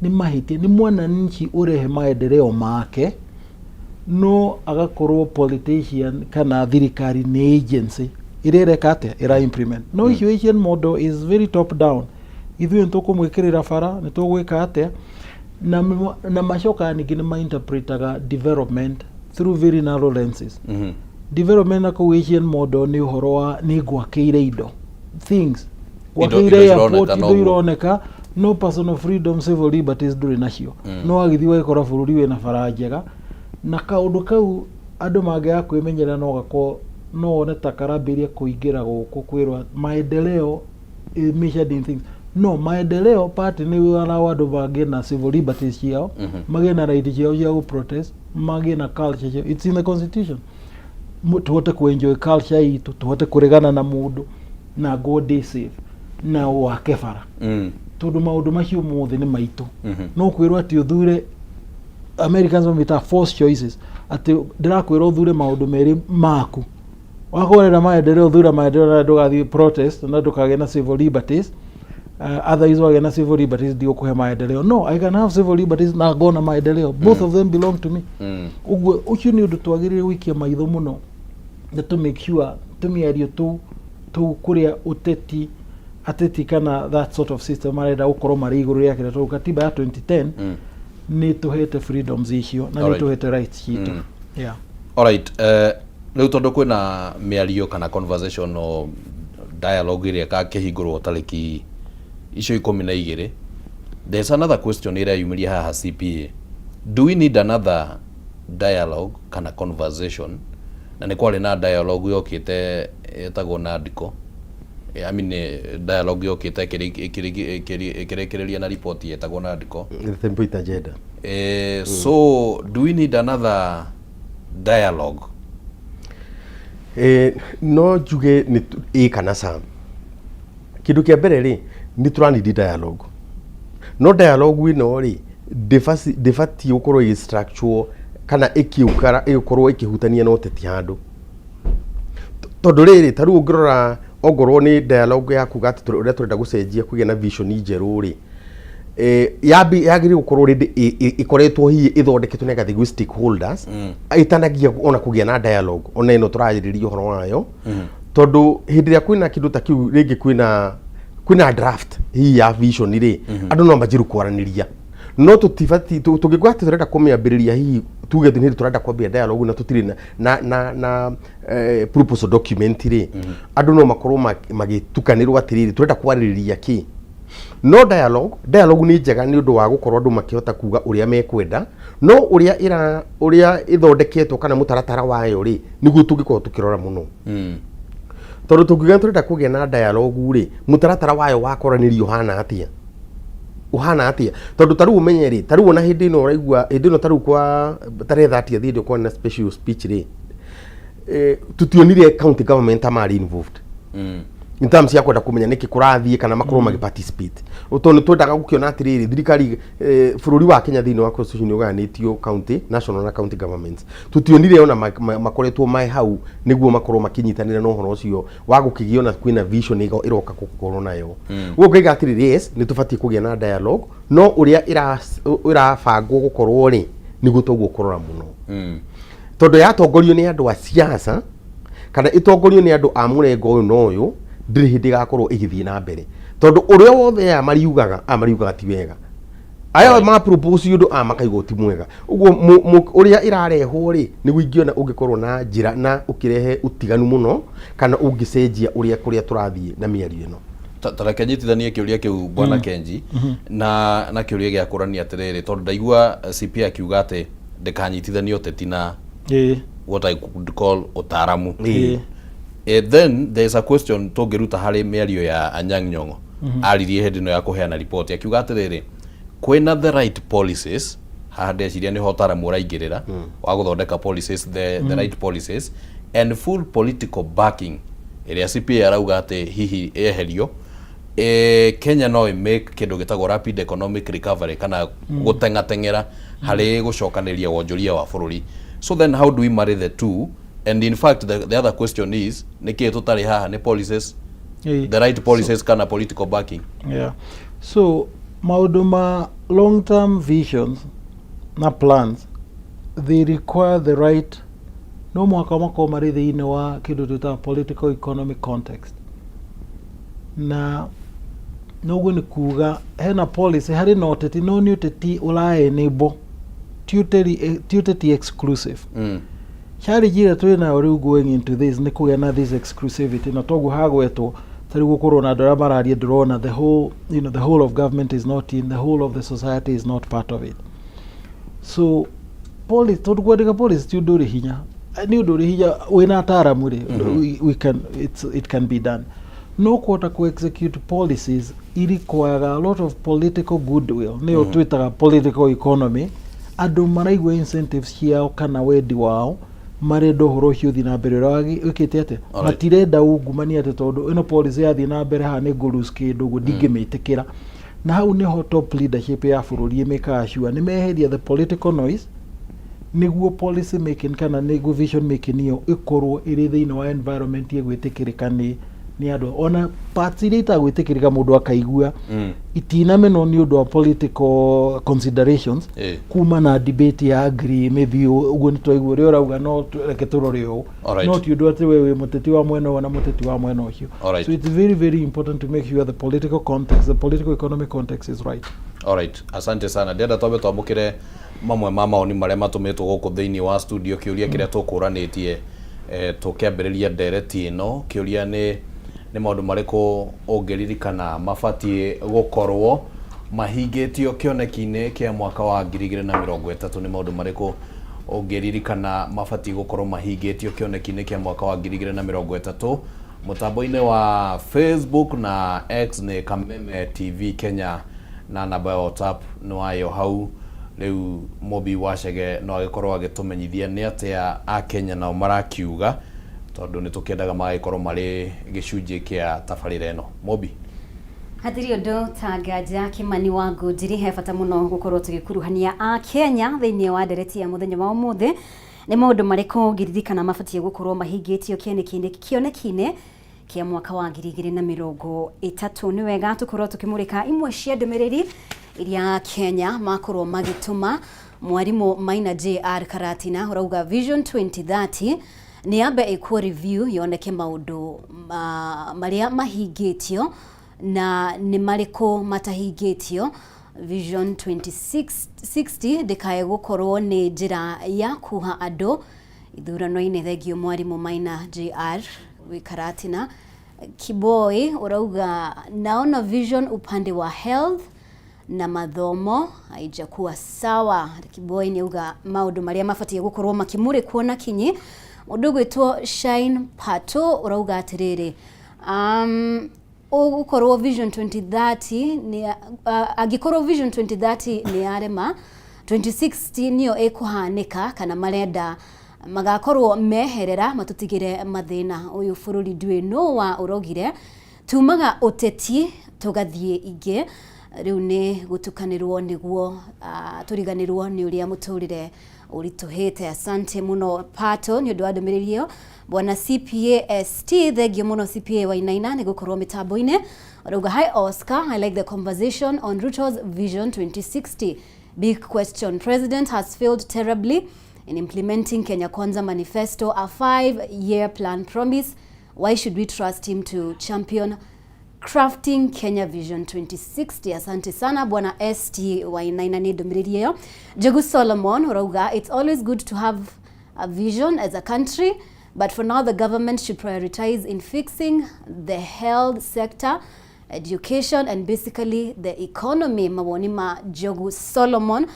nĩ mahĩtia. Nĩ mwananchi ũrehe maendeleo make, no agakorwo politician kana thirikari nĩ agency ĩrĩa ĩreka atĩa, ĩra implement. No icio Asian model is very top down. Ithuĩ nĩ tũkũmwĩkĩrĩra bara, nĩ tũgwĩka atĩa, na macokaga ningĩ nĩ mainterpretaga development through very narrow lenses. Development na kũu Asian model nĩ ũhoro wa nĩ ngwakĩire indo, things Indo- gwakĩire indo airport, cironeka indo noguo. ironeka, no personal freedom, civil liberties ndũrĩ nacio. No agĩthiĩ ũgagĩkora bũrũri wĩna bara njega. Na kaũndũ kau andũ mangĩaga kwĩmenyerera no gakorwo no wone ta karambĩrĩria kũingĩra gũkũ kwĩrwo maendeleo is measured in things. No maendeleo part nĩ allow andũ magĩe na civil liberties ciao, magĩe na right ciao cia gũ protest, magĩe na culture ciao. It's in the constitution. Tũhote kũ enjoy culture itũ, tũhote kũregana na mũndũ na ngorwo ndĩ safe na wake bara. Tondũ maũndũ macio mothe nĩ maitũ. No kwĩrwo atĩ ũthure, Americans mamĩtaga forced choices, atĩ ndĩrakwĩra ũthure maũndũ merĩ maku, wakorera maendeleo, thura maendeleo na ndũgathiĩ protest na ndũkagĩe na civil liberties, otherwise wagĩa na civil liberties ndigũkũhe maendeleo. No, I can have civil liberties na ngona maendeleo. Both of them belong to me. Ũguo ũcio nĩ ũndũ twagĩrĩire gũikia maitho mũno na to make sure tũmĩario tũu tũu kũrĩa ũteti ateti kana that sort of system marenda gũkorwo marĩ igũrũ rĩa kĩrĩa, tondũ katiba ya 2010 nĩ tũhete freedoms icio na nĩ tũhete rights citũ. Yeah. Alright, rĩu tondũ kwĩna mĩario kana conversation o dialogue ĩrĩa ĩgakĩhingũrwo tarĩki icio 12, there's another question ĩrĩa yumĩria haha. CPA, do we need another dialogue kana conversation? Na nĩ kwarĩ na dialogue yokĩte ĩtagwo NADCO. I mean, dialogue yokĩte ĩkĩrĩkĩrĩria na report yetagwo NADCO. The template agenda. So do we need another dialogue? No njuge nĩ ĩ kana ca. Kĩndũ kĩa mbere rĩ, nĩ tũranidi dialogue, no dialogue ĩno rĩ ndĩbatiĩ gũkorwo ĩ structure kana ĩkĩũkara ĩgĩkorwo ĩkĩhutania na ũteti handũ, tondũ rĩrĩ, ta rĩu ũngĩrora ongorwo nĩ dialogue ya kuga atĩ ũrĩa tũrenda gũcenjia kũgĩa na vision njerũ rĩ, yambi yagĩrĩirwo gũkorwo rĩndĩ ĩkoretwo hihi ĩthondeketwo nĩ ĩgathiĩ gwĩ stakeholders ĩtanagia ona kũgĩa na dialogue ona ĩno tũrarĩrĩria ũhoro wayo, tondũ hĩndĩ ĩrĩa kwĩna kĩndũ ta kĩu, rĩngĩ kwĩna draft hihi ya vision rĩ, andũ no manjĩrũ kwaranĩria, no tũtibati tũngĩkorwo atĩ tũrenda kũmĩambĩrĩria, hihi tuge atĩ nĩ hĩndĩ tũrenda kwambia dialogue na tũtirĩ na proposal document rĩ, andũ no makorwo magĩtukanĩrwo atĩrĩrĩ, tũrenda kwarĩrĩria kĩ. No dialogue nĩ njega nĩ ũndũ wa gũkorwo andũ makĩhota kuga ũrĩa mekwenda, no ũrĩa ĩra ũrĩa ĩthondeketwo kana mũtaratara wayo rĩ, nĩguo tũngĩkorwo tũkĩrora mũno, tondũ tũngiuga tũrenda kũgĩa na dialogue rĩ, mũtaratara wayo wa kwaranĩria ũhana atĩa, ũhana atĩa? Tondũ ta rĩu ũmenye rĩ, ta rĩu ona hĩndĩ ĩno ũraigua hĩndĩ ĩno, ta rĩu kwa tarehe 30 hĩndĩ ĩyo kwarĩ na special speech rĩ, tutionire county government ta marĩ involved in terms ya kwenda kũmenya nĩkĩ kũrathiĩ kana makorwo mm. participate, tondũ nĩ twendaga gũkĩona atĩrĩrĩ, thirikari, bũrũri wa Kenya thĩinĩ wa constitution nĩ ũgayanĩtio county, national na county governments. Tutionire ona makoretwo mai hau nĩguo makorwo makĩnyitanĩra na ũhoro ũcio wa gũkĩgĩa ona kwĩna vision ĩroka gũkorwo nayo. Ũguo ngaiga atĩrĩrĩ, yes, nĩ tũbatiĩ kũgĩa na dialogue, no ũrĩa ĩrabangwo gũkorwo rĩ, nĩguo toguo kũrora mũno, tondũ yatongorio nĩ andũ a siasa kana ĩtongorio nĩ andũ a mũrengo ũyũ na ũyũ, ndĩrĩ hĩndĩ ĩgakorwo ĩgĩthiĩ na mbere, tondũ ũrĩa wothe aya mariugaga ti wega, aya ma propose ũndũ aya makaigua ti mwega. Ũguo ũrĩa ĩrarehwo rĩ, nĩguo ingĩona ũngĩkorwo na njĩra na ũkĩrehe ũtiganu mũno kana ũngĩcenjia ũrĩa kũrĩa tũrathiĩ na mĩario ĩno. Ta reke nyitithanie kĩũria kĩu, bwana Kenji, na kĩũria gĩa kũrania atĩrĩrĩ, tondũ ndaigua CP akiuga atĩ ndĩkanyitithanie ũteti na what I could call ũtaaramu. Then there is a question tũngĩruta harĩ mĩario ya Anyang' Nyong'o aririe hĩndĩ ĩno ya kũheana riboti, akiuga atĩrĩrĩ, kwĩna the right policies. Haha ndeciria nĩho ũtaaramu ũraingĩrĩra wa gũthondeka policies, the right policies and full political backing ĩrĩa CPA arauga atĩ hihi yeherio, Kenya no ĩmake kĩndũ gĩtagwo rapid economic recovery kana gũteng'ateng'era harĩ gũcokanĩria wonjoria wa bũrũri. So then how do we marry the two? And in fact the other question is, nĩkĩĩ tũtarĩ haha? Nĩ policies, the right policies kana political backing? Yeah. So maũndũ ma long term visions na plans, they require the right, no mũhaka makorwo marĩ thĩinĩ wa kĩndũ twĩtaga political economic context, na noguo nĩ kuga hena policy harĩ na ũteti, no nĩ ũteti ũra enable, ti ũteti exclusive. Challenge ĩrĩa twĩ nayo rĩu going into this nĩ kũgĩa na this exclusivity, na toguo hagwetwo ta rĩu gũkorwo na andũ arĩa mararia, ndĩrona the whole you know the whole of government is not in, the whole of the society is not part of it. So Policy, tondũ kwandĩka policy ti ũndũ ũrĩ hinya, nĩ ũndũ ũrĩ hinya wĩna ataaramu rĩ, we can, it can be done. No kũhota ku execute policies i require a lot of political goodwill, nĩyo twĩtaga political economy. Andũ maraigua incentives ciao kana wendi wao, marenda ũhoro ũcio ũthiĩ na mbere ũrĩa wĩkĩte atĩa. Matirenda ungumania atĩ tondũ ĩno policy yathiĩ na mbere haha nĩ ngũ lose kĩndũ, ũguo ndingĩmĩtĩkĩra. Na hau nĩho top leadership ya bũrũri ĩmĩkaga sure nĩ meheria the political noise, nĩguo policy making kana nĩguo vision making ĩyo ĩkorwo ĩrĩ thĩinĩ wa environment ĩgwĩtĩkĩrĩka nĩ andũ, ona parts iria itagwĩtĩkĩrĩka mũndũ akaigua itinamenwo nĩ ũndũ wa political considerations. Kuma na debate ya agree, maybe ũguo nĩ twaigua ũrĩa ũrauga, no reke tũrore ũũ. No ti ũndũ atĩ we wĩ mũteti wa mwena ũyũ na mũteti wa mwena ũcio. So it's very very important to make sure the political context, the political economic context is right. Alright, asante sana. Ndĩrenda twambe twamũkĩre mamwe ma mawoni marĩa matũmĩtwo gũkũ thĩinĩ wa studio. Kĩũria kĩrĩa tũkũranĩtie tũkĩambĩrĩria ndereti ĩno, kĩũria nĩ maũndũ marĩkũ ũngĩririkana mabatiĩ gũkorwo mahingĩtio kĩoneki-inĩ kĩa mwaka wa 2030? Nĩ maũndũ marĩkũ ũngĩririkana mabatiĩ gũkorwo mahingĩtio kĩoneki-inĩ kĩa mwaka wa 2030? Mũtambo-inĩ wa Facebook na X nĩ Kameme TV Kenya, na namba ya WhatsApp nĩ wayo hau. Rĩu Mobi Wacege no agĩkorwo agĩtũmenyithia nĩ atĩa Akenya nao marakiuga, tondũ nĩ tũkĩendaga magagĩkorwo marĩ gĩcunjĩ kĩa tabarĩra ĩno. Mobi. Hatirĩ ũndũ ta nganja, Kĩmani wa Ngũnjiri. He bata mũno gũkorwo tũgĩkuruhania a Kenya thĩinĩ wa ndereti ya mũthenya wa ũmũthĩ. Nĩ maũndũ marĩkũ ũngĩririkana mabatiĩ gũkorwo mahingĩtio kĩoneki-inĩ kĩa mwaka wa 2030? Nĩ wega tũkorwo tũkĩmũrĩka imwe cia ndũmĩrĩri iria Kenya makorwo magĩtũma. Mwarimũ Maina JR Karatina ũrauga Vision 2030 nĩ yambe ĩkwo review, yoneke maũndũ marĩa mahingĩtio na nĩ marĩkũ matahingĩtio. Vision 2060 ndĩkae gũkorwo nĩ njĩra ya kuha andũ ithurano-inĩ. Thengio, mwarimũ Maina JR wĩ Karatina. Kiboi ũrauga naona vision upande wa health na mathomo haijakuwa sawa. Kiboi nĩ auga maũndũ marĩa mabatiĩ gũkorwo makĩmũrĩkwo na kinyi. Mũndũ ũgwĩtwo Shine Pato ũrauga atĩrĩrĩ, ũgũkorwo Vision 2030 nĩ angĩkorwo Vision 2030 nĩ yarema, 2060 nĩyo ĩkũhanĩka, kana marenda magakorwo meherera matũtigĩre mathĩna. Ũyũ bũrũri ndũĩ no wa ũrogire tumaga ũteti tũgathiĩ ingĩ, rĩu nĩ gũtukanĩrwo nĩguo tũriganĩrwo nĩ ũrĩa mũtũrĩre ũritũhĩte. Asante mũno Pato nĩ ũndũ wa ndũmĩrĩri ĩyo. Bwana CPA ST, thengio mũno CPA Wainaina nĩ gũkorwo mĩtambo-inĩ. Ũrauga, "Hi Oscar, I like the conversation on Ruto's Vision 2060. Big question: President has failed terribly in implementing Kenya Kwanza manifesto, a 5-year plan promise. Why should we trust him to champion Crafting Kenya Vision 2060?" Asante sana Bwana ST Wainaina nĩ ndũmĩrĩri ĩyo. Njogu Solomon ũrauga, "It's always good to have a vision as a country, but for now the government should prioritize in fixing the health sector, education and basically the economy." Mawoni ma Njogu Solomon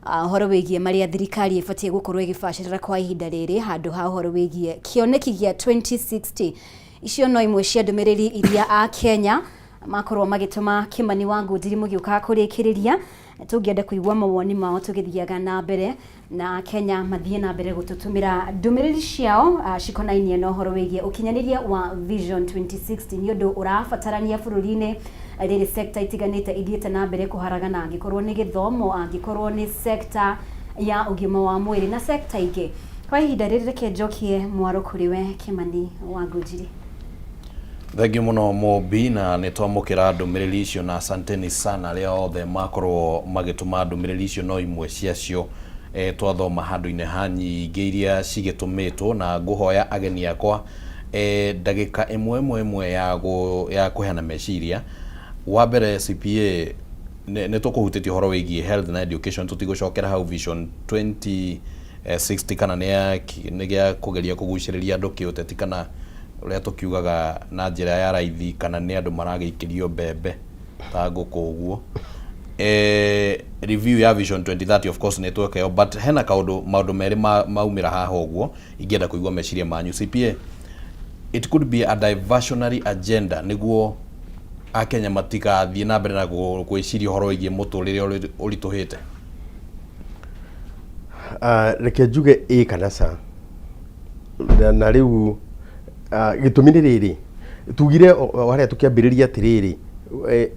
ũhoro wĩgiĩ marĩa thirikari ĩbatiĩ gũkorwo ĩgĩbacĩrĩra kwa ihinda rĩrĩ handũ ha ũhoro wĩgiĩ kĩoneki gĩa 2060. Icio no imwe cia ndũmĩrĩri iria a Kenya makorwo magĩtũma. Kĩmani wa Ngũnjiri, mũgĩũka kũrĩkĩrĩria, tũngĩenda kũigua mawoni mao tũgĩthiaga na mbere, na Kenya mathiĩ na mbere gũtũtũmĩra ndũmĩrĩri ciao cikonainie na ũhoro wĩgiĩ ũkinyanĩria wa Vision 2060. Nĩ ũndũ ũrabatarania bũrũri-inĩ rĩrĩ, sector itiganĩte ithiĩte na mbere kũharagana, angĩkorwo nĩ gĩthomo, angĩkorwo nĩ sector ya ũgima wa mwĩrĩ na sector ingĩ. Kwa ihinda rĩrĩ, reke njokie mwaro kũrĩ we, Kĩmani wa Ngũnjiri. Thengiũ mũno Mobi, na nĩ twamũkĩra ndũmĩrĩri icio, na asanteni sana arĩa othe makorwo magĩtũma ndũmĩrĩri icio. No imwe ciacio twathoma handũ-inĩ ha nyingĩ iria cigĩtũmĩtwo, na ngũhoya ageni akwa ndagĩka ĩmwe ĩmwe ĩmwe ya kũheana meciria. Wa mbere, CPA, nĩ tũkũhutĩtie ũhoro wĩgiĩ health na education, tũtigũcokera hau. Vision 2060 kana nĩ gĩa kũgeria kũgucĩrĩria andũ kĩũteti, kana ũrĩa tũkiugaga na njĩra ya raithi, kana nĩ andũ maragĩikĩrio mbembe ta ngũkũ ũguo? Review ya Vision 2030 of course nĩ tweka ĩyo, but hena kaũndũ maũndũ merĩ maumĩra haha ũguo ingĩenda kũigua meciria manyu. CPA, it could be a diversionary agenda nĩguo Akenya matigathiĩ na mbere na gwĩciria ũhoro wĩgiĩ mũtũrĩre ũrĩa ũritũhĩte. Ah, reke njuge ĩ kana ca. Na rĩu gĩtũmi nĩ rĩrĩ, tugire o harĩa tũkĩambĩrĩria atĩrĩrĩ,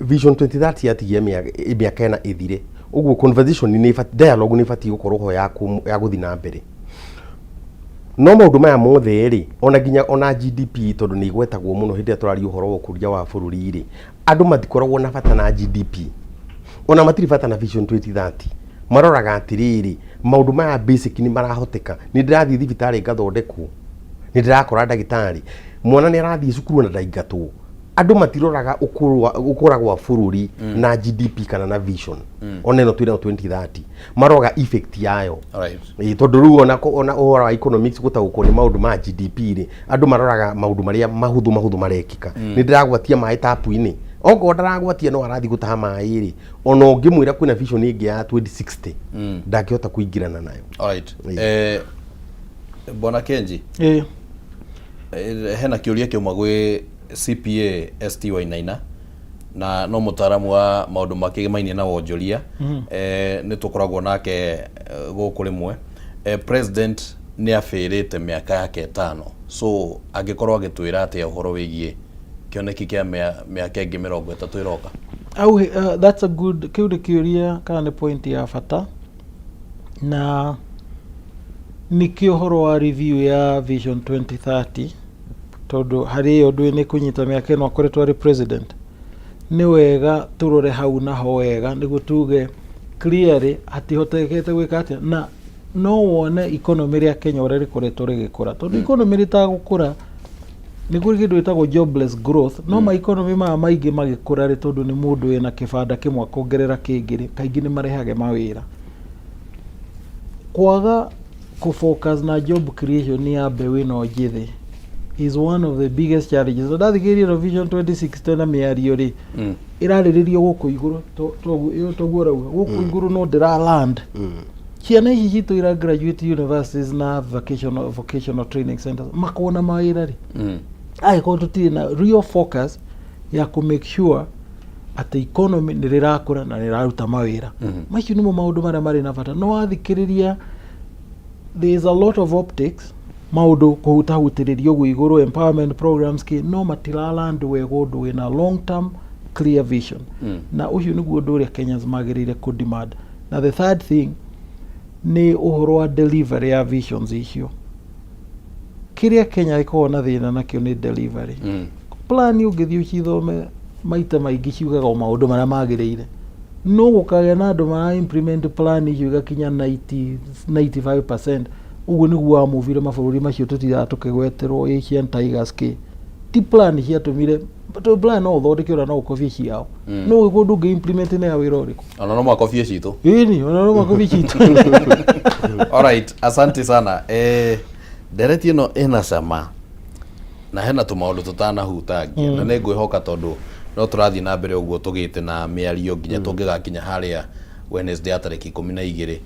Vision 2030 yatigia mĩaka ĩna ĩthire, ũguo conversation nĩ ĩbatiĩ, dialogue nĩ ĩbatiĩ gũkorwo ho ya gũthiĩ na mbere. No maũndũ maya mothe rĩ, ona nginya ona GDP tondũ nĩ ĩgwetagwo mũno hĩndĩ ĩrĩa tũraria ũhoro wa ũkũria wa bũrũri rĩ, andũ matikoragwo na bata na GDP, ona matirĩ bata na Vision 2030. Maroraga atĩrĩrĩ, maũndũ maya basic nĩ marahoteka, nĩ ndĩrathiĩ thibitarĩ ngathondekwo, nĩ ndĩrakora ndagĩtarĩ, mwana nĩ arathiĩ cukuru na ndaingatwo. Andũ matiroraga gũkũra gwa bũrũri na GDP kana na vision ona ĩno twĩnayo 2030, maroraga effect yayo. Ĩĩ, tondũ rĩu ona ũhoro wa economics gũtaũkwo nĩ maũndũ ma GDP rĩ, andũ maroraga maũndũ marĩa mahũthũ mahũthũ marekĩka. Nĩ ndĩragwatia maĩ tapu-inĩ, okorwo ndaragwatia no arathiĩ gũtaha maĩ rĩ, ona ũngĩmwĩra kwĩna vision ĩngĩ ya 2060 ndangĩhota kũingĩrana nayo. Alright. Bwana Kenji. Hena kĩũria kĩauma gwĩ CPA ST Wainaina na no mũtaaramu wa maũndũ makĩgĩmainie na wonjoria. Nĩ tũkoragwo nake gũkũ rĩmwe. President nĩ abĩrĩte mĩaka yake ĩtano, so angĩkorwo agĩtwĩra atĩa ũhoro wĩgiĩ kĩoneki kĩa mĩaka ĩngĩ 30 ĩroka? Au, that's a good, kĩu nĩ kĩũria kana nĩ point ya bata, na nĩkĩo ũhoro wa review ya Vision 2030, tondũ harĩ ĩyo ndũĩ nĩ kũnyita mĩaka ĩno akoretwo arĩ president, nĩ wega tũrore hau naho wega nĩguo tuge clearly hatihotekete gwĩka atĩa. Na no wone economy rĩa Kenya ũrĩa rĩkoretwo rĩgĩkũra, tondũ economy rĩtagũkũra nĩ kũrĩ kĩndũ gĩtagwo jobless growth, no ma economy maya maingĩ magĩkũra rĩ, tondũ nĩ mũndũ wĩna kĩbanda kĩmwe akongerera kĩngĩ rĩ, kaingĩ nĩ marehage mawĩra. Kwaga kũ focus na job creation ya mbeũ ĩno njĩthĩ is one of the biggest challenges. Na ndathikĩrĩria ĩno Vision 2060 na mĩario rĩ, ĩrarĩrĩrio gũkũ igũrũ, toguo ũrauga gũkũ igũrũ, no ndĩra land. Ciana ici citũ ira graduate universities na vocational training centers makona mawĩra rĩ, angĩkorwo tũtirĩ na real focus ya kũ make sure atĩ economy nĩ rĩrakũra na rĩraruta mawĩra. Macio nĩmo maũndũ marĩa marĩ na bata. No wathikĩrĩria, there is a lot of optics, maũndũ kũhutahutĩrĩrio ũguo igũrũ, empowerment programs kĩ, no matiraland wega ũndũ wĩna long term clear vision. Na ũcio nĩguo ũndũ ũrĩa Kenyans magĩrĩire kũ demand. Na the third thing nĩ ũhoro wa delivery ya visions icio. Kĩrĩa Kenya ĩkoragwo na thĩna nakĩo nĩ delivery. Plan ũngĩthiĩ ũcithome maita maingĩ ciugaga o maũndũ marĩa magĩrĩire, no gũkagĩa na andũ mara implement plan icio igakinya 90, 95%. Ũguo nĩguo wamuvire mabũrũri macio tũtindaga tũkĩgweterwo, Asian Tigers kĩ, ti plan ciatũmire, tondũ plan no ũthondeke ona no ũkobie ciao, no ũgĩkorwo ndũngĩ implement nĩ ya wĩra ũrĩkũ? Ona no makobie citũ. Ĩni, ona no makobie citũ. Alright, asante sana. Ndereti ĩno ĩna cama na hena tũmaũndũ tũtanahutangia, na nĩ ngwĩhoka tondũ no tũrathiĩ na mbere ũguo tũgĩte na mĩario nginya tũngĩgakinya harĩa Wednesday ya tarĩki 12,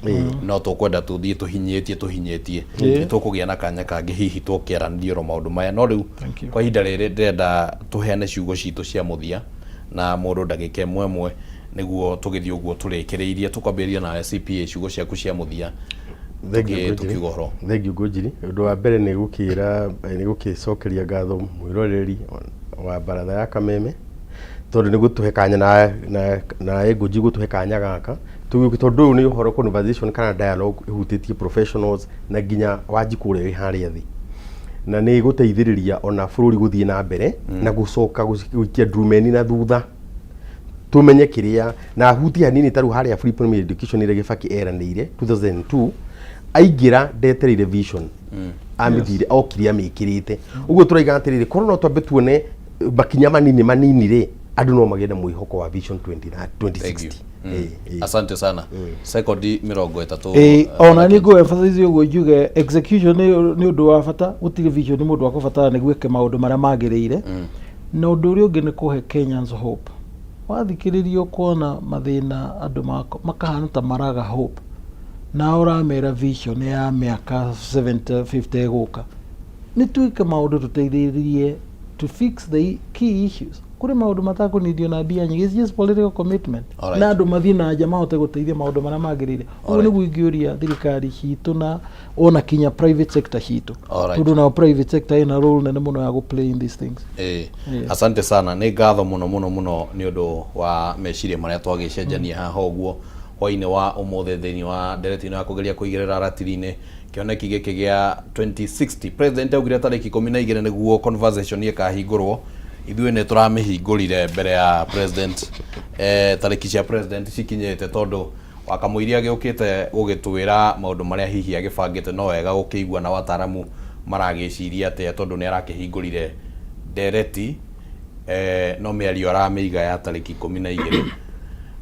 no tũkwenda tũthiĩ tũhinyĩtie tũhinyĩtie. Nĩ tũkũgĩa na kanya kangĩ hihi tũkĩaranĩria oro maũndũ maya, no rĩu Thank you. kwa ihinda rĩrĩ ndĩrenda tũheane ciugo citũ cia mũthia na mũndũ ndagĩka ĩmwe ĩmwe nĩguo tũgĩthiĩ ũguo tũrĩkĩrĩirie. Tũkwambĩrĩria nawe CPA, ciugo ciaku cia mũthia. Thank you, Ngũnjiri. Tũkiuga ũhoro. Thank you, Ngũnjiri. Ũndũ wa mbere nĩ gũkĩra nĩ gũkĩcokeria ngatho mwĩroreri wa baratha ya Kameme tondũ nĩ gũtũhe kanya na Ngũnjiri gũtũhe kanya gaka tondũ ũyũ nĩ ũhoro conversation kana dialogue ĩhutĩtie professionals na nginya Wanjikũ ũrĩa wĩ harĩa thĩ, na nĩ gũteithĩrĩria ona bũrũri gũthiĩ na mbere na gũcoka gũikia ndurumeni na thutha tumenye kĩrĩa na hutie hanini ta rĩu harĩa free primary education ĩrĩa Gĩbakĩ eranĩire 2002 aingĩra ndetereire vision, amĩthire okire amĩkĩrĩte ũguo. Tũraiga atĩrĩrĩ, korwo no twambe tuone makinya manini manini rĩ, andũ no magĩe na mwĩhoko wa vision 20 2060. Ĩ. Asante sana. Sekondi 30. Ona nĩ ngũ emphasize ũguo njuge execution nĩ ũndũ wa bata. Gũtirĩ vision mũndũ akũbatara nĩguo eke maũndũ marĩa magĩrĩire. Na ũndũ ũrĩa ũngĩ nĩ kũhe Kenyans hope. Wathikĩrĩria ũkona mathĩna andũ makahana ta maraga hope na ũramera vision ya mĩaka 70 50 ĩgũka. Nĩ twĩke maũndũ tũteithĩrĩrie to fix the key issues. Kũrĩ maũndũ matakũnindio na mbia nyingĩ, it's just political commitment. Na andũ mathiĩ na nja mahote gũteithia maũndũ marĩa magĩrĩire. Ũguo nĩguo ingĩũria thirikari citũ na ona kinya private sector citũ, tondũ nao private sector ĩna role nene mũno ya gũ play in these things. Asante sana, nĩ ngatho mũno mũno mũno nĩ ũndũ wa meciria marĩa twagĩcenjania haha ũguo hwainĩ wa ũmũthĩ thĩinĩ wa ndereti ĩno ya kũgeria kũigĩrĩra ratiri-inĩ kĩoneki gĩkĩ gĩa 2060. President augire tarĩki 12 nĩguo conversation ĩkahingũrwo. Ithuĩ nĩ tũramĩhingũrire mbere ya president, tarĩki cia president cikinyĩte, tondũ wakamũiria agĩũkĩte gũgĩtwĩra maũndũ marĩa hihi agĩbangĩte. No wega gũkĩigua na wataaramu maragĩciria atĩa, tondũ nĩ arakĩhingũrire ndereti, no mĩario aramĩiga ya tarĩki 12.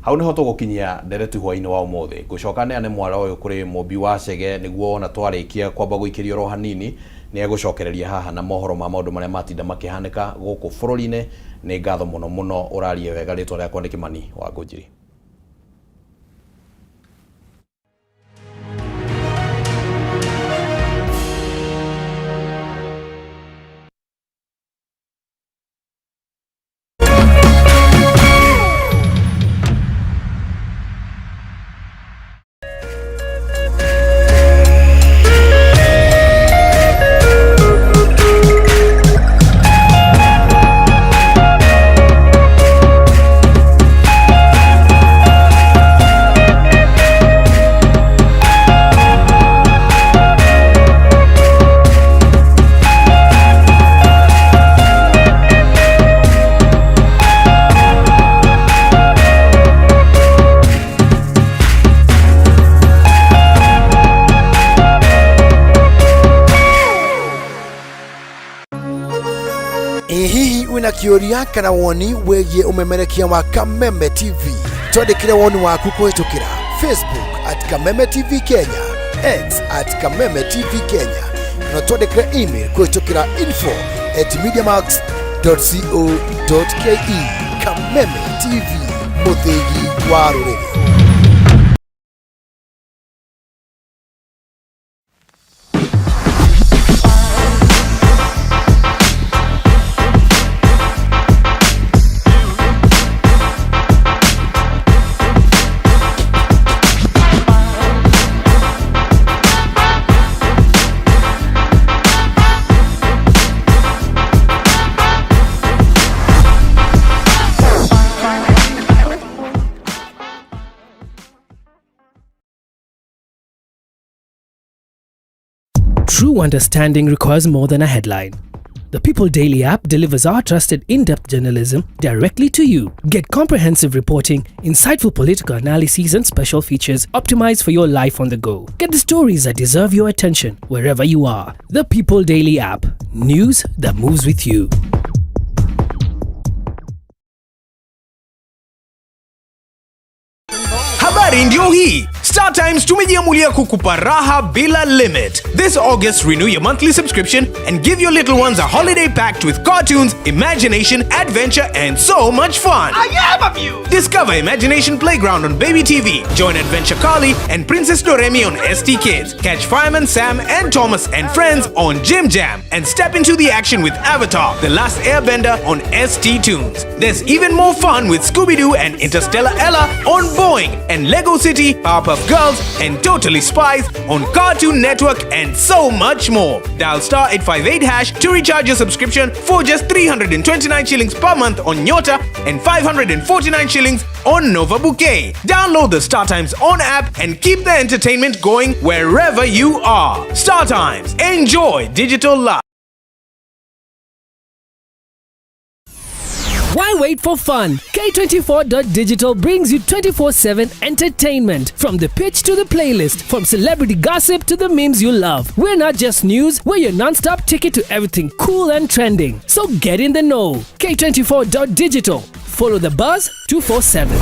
Hau niho tũgũkinyia ndereti hwainĩ wa ũmũthĩ. Ngũcoka neane mwara ũyũ kũrĩ mũmbi wa Chege, nĩguo ona twarĩkia kwamba gũikĩrio oro hanini nĩ egũcokereria haha na mohoro ma maũndũ marĩa matinda makĩhanĩka gũkũ bũrũri-inĩ. Nĩ ngatho mũno mũno, ũrarie wega. Rĩtwa rĩakwa nĩ Kĩmani wa Ngũnjiri. Ĩ hihi wĩna kĩũria kana woni wĩgiĩ ũmemerekia wa Kameme TV? Twandĩkĩre woni waku kũhĩtũkĩra Facebook at Kameme TV Kenya, X at Kameme TV Kenya, kana twandĩkĩre email kũhĩtũkĩra info at mediamax.co.ke. Kameme TV, mũthĩgi wa rũrĩrĩ. True understanding requires more than a headline. The People Daily app delivers our trusted in-depth journalism directly to you. Get comprehensive reporting, insightful political analyses and special features optimized for your life on the go. Get the stories that deserve your attention wherever you are. The People Daily app. News that moves with you. Habari ndio hii. Star Times tumejiamulia kukupa raha bila limit. This August, renew your monthly subscription and give your little ones a holiday packed with cartoons, imagination, adventure, and so much fun. I am amused! Discover Imagination Playground on Baby TV. Join Adventure Carly and Princess Doremi on ST Kids. Catch Fireman Sam and Thomas and Friends on Jim Jam. And step into the action with Avatar, The Last Airbender on ST Tunes. There's even more fun with Scooby-Doo and Interstellar Ella on Boeing, and Lego City, Powerpuff Girls, and Totally Spies on Cartoon Network, and so much more. Dial star 858 hash to recharge your subscription for just 329 shillings per month on Nyota and 549 shillings on Nova Bouquet. Download the Star Times On app and keep the entertainment going wherever you are. Star Times, enjoy digital life. Why wait for fun? K24.digital brings you 24/7 entertainment. From the pitch to the playlist, from celebrity gossip to the memes you love. We're not just news, we're your non-stop ticket to everything cool and trending. So get in the know. K24.digital. Follow the buzz 247.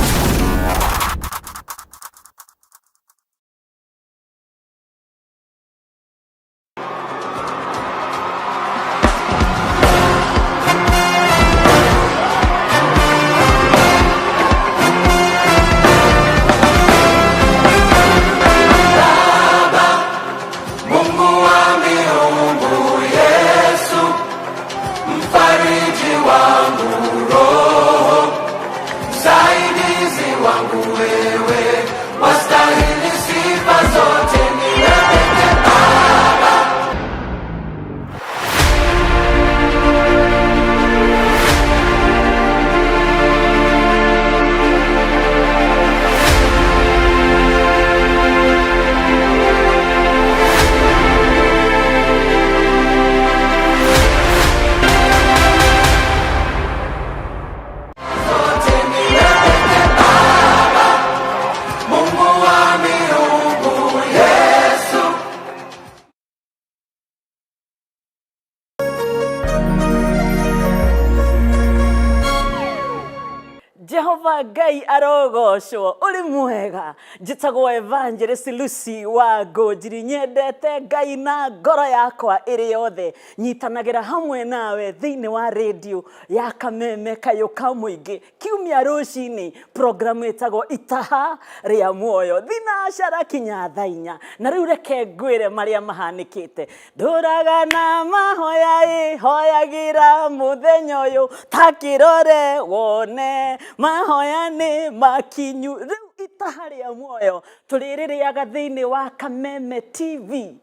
Jehova Ngai arogocwo uri mwega. Njĩtagwo Evangelist Lucy wa Ngũnjiri, nyendete Ngai na ngoro yakwa ĩrĩ yothe. Nyitanagĩra hamwe nawe thĩinĩ wa radio ya Kameme Kayũ ka Mũingĩ kiumia rũcinĩ, programu ĩtagwo Itaha rĩa Muoyo, thinacara kinya thaa inya. Na rĩu reke ngwĩre marĩa mahanĩkĩte. Ndũraga na mahoya ĩ, hoyagĩra mũthenya ũyũ, ta kĩrore wone mahoya nĩ makinyu. Rĩu Itaha rĩa Muoyo tũrĩrĩrĩaga thĩinĩ wa Kameme TV,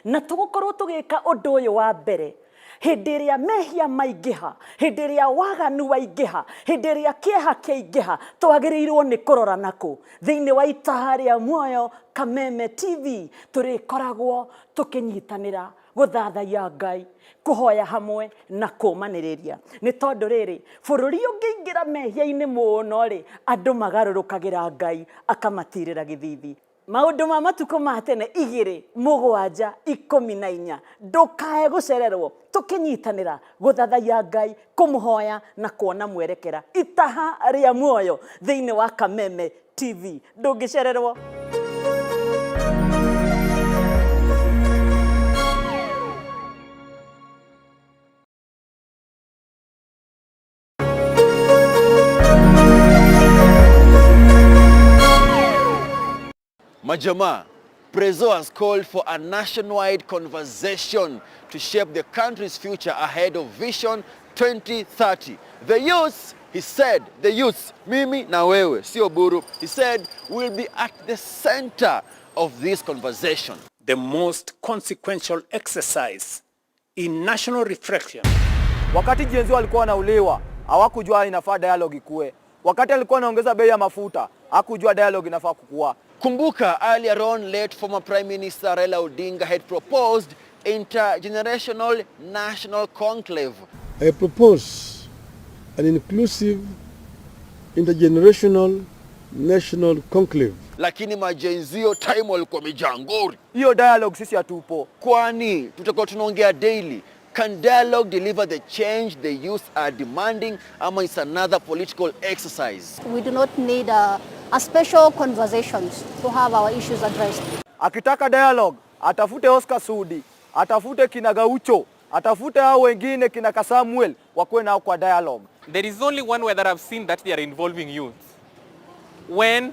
na tũgũkorwo tũgĩka ũndũ ũyũ wa mbere hĩndĩ ĩrĩa mehia maingĩha, hĩndĩ ĩrĩa waganu waingĩha, hĩndĩ ĩrĩa kĩeha kĩaingĩha, twagĩrĩirwo nĩ kũrora nakũ. Thĩinĩ wa Itaha rĩa Muoyo Kameme TV tũrĩkoragwo tũkĩnyitanĩra gũthathaiya Ngai, kũhoya hamwe na kũmanĩrĩria. Nĩ tondũ rĩrĩ, bũrũri ũngĩingĩra mehia-inĩ mũno rĩ, andũ magarũrũkagĩra Ngai akamatirĩra gĩthithi. Maũndũ ma matukũ ma tene igĩrĩ mũgwanja ikũmi na inya. Ndũkae gũcererwo tũkĩnyitanĩra gũthathaiya Ngai, kũmũhoya na kuona mwerekera. Itaha rĩa Muoyo thĩinĩ wa Kameme TV. Ndũngĩcererwo. Majamaa, Prezo has called for a nationwide conversation to shape the country's future ahead of Vision 2030. The youths, he said, the youths, mimi na wewe, sio buru, he said, will be at the center of this conversation. The most consequential exercise in national reflection. Wakati Gen Z walikuwa wanauliwa, hawakujua inafaa dialogue ikue. Wakati alikuwa anaongeza bei ya mafuta, hakujua dialogue inafaa kukua. Kumbuka, earlier on, late former Prime Minister Raila Odinga had proposed intergenerational national conclave. I propose an inclusive intergenerational national conclave. Lakini majenzio time walikuwa mijangori. Hiyo dialogue sisi hatupo. Kwani tutakuwa tunaongea daily. Can dialogue deliver the change the youth are demanding, ama it's another political exercise? We do not need a special conversations to have our issues addressed. Akitaka dialogue, atafute Oscar Sudi, atafute kina Gaucho, atafute hao wengine kina Kasamuel, wakuwe nao kwa dialogue. There is only one way that I've seen that they are involving youth. When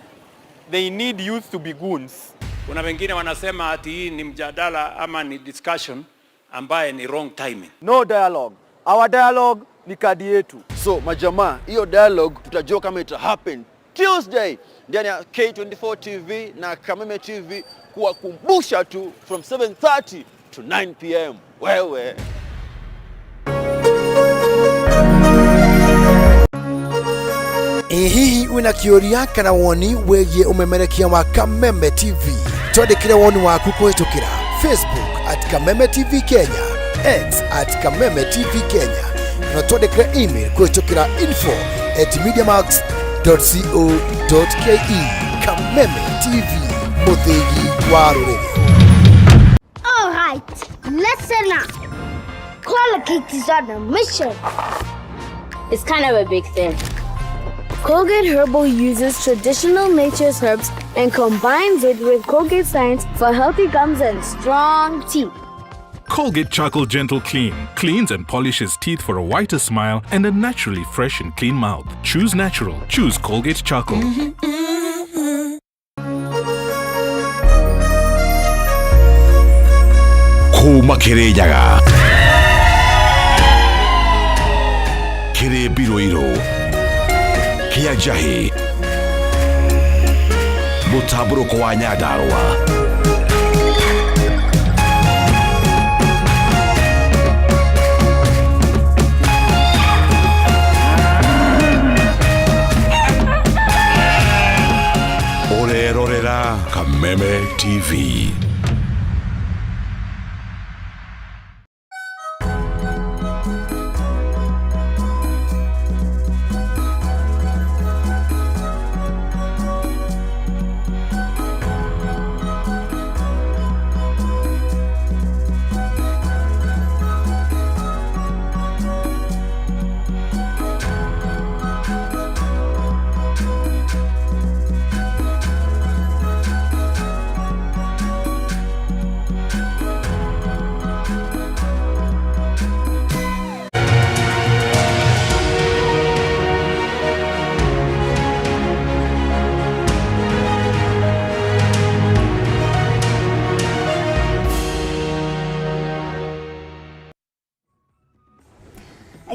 they need youth to be goons. Kuna wengine wanasema ati hii ni mjadala ama ni discussion ambaye ni wrong timing. No dialogue. Our dialogue ni kadi yetu. So majamaa, hiyo dialogue tutajua kama ita happen Tuesday ndani ya K24 TV na Kameme TV, kuwakumbusha tu from 7:30 to 9 p.m. Wewe. Ĩ hihi wĩna kĩũria kana woni wĩgiĩ ũmemerekia wa Kameme TV? Twandĩkĩre woni waku kũhĩtũkĩra Facebook at Kameme TV Kenya, X at Kameme TV Kenya, na twandĩkĩre email kũhĩtũkĩra info at mediamax co ke. Kameme TV, mũthĩgi wa rũrĩrĩ. All right, listen up. Colgate is on a mission. It's kind of a big thing. Colgate Herbal uses traditional nature's herbs and combines it with Colgate science for healthy gums and strong teeth. Colgate Charcoal Gentle Clean cleans and polishes teeth for a whiter smile and a naturally fresh and clean mouth. Choose natural. Choose Colgate Charcoal. Kuma Kirinyaga kĩrĩ mbirũirũ kĩa njahĩ mũtambũrũko wa Nyandarũa. Ũrerorera Kameme TV.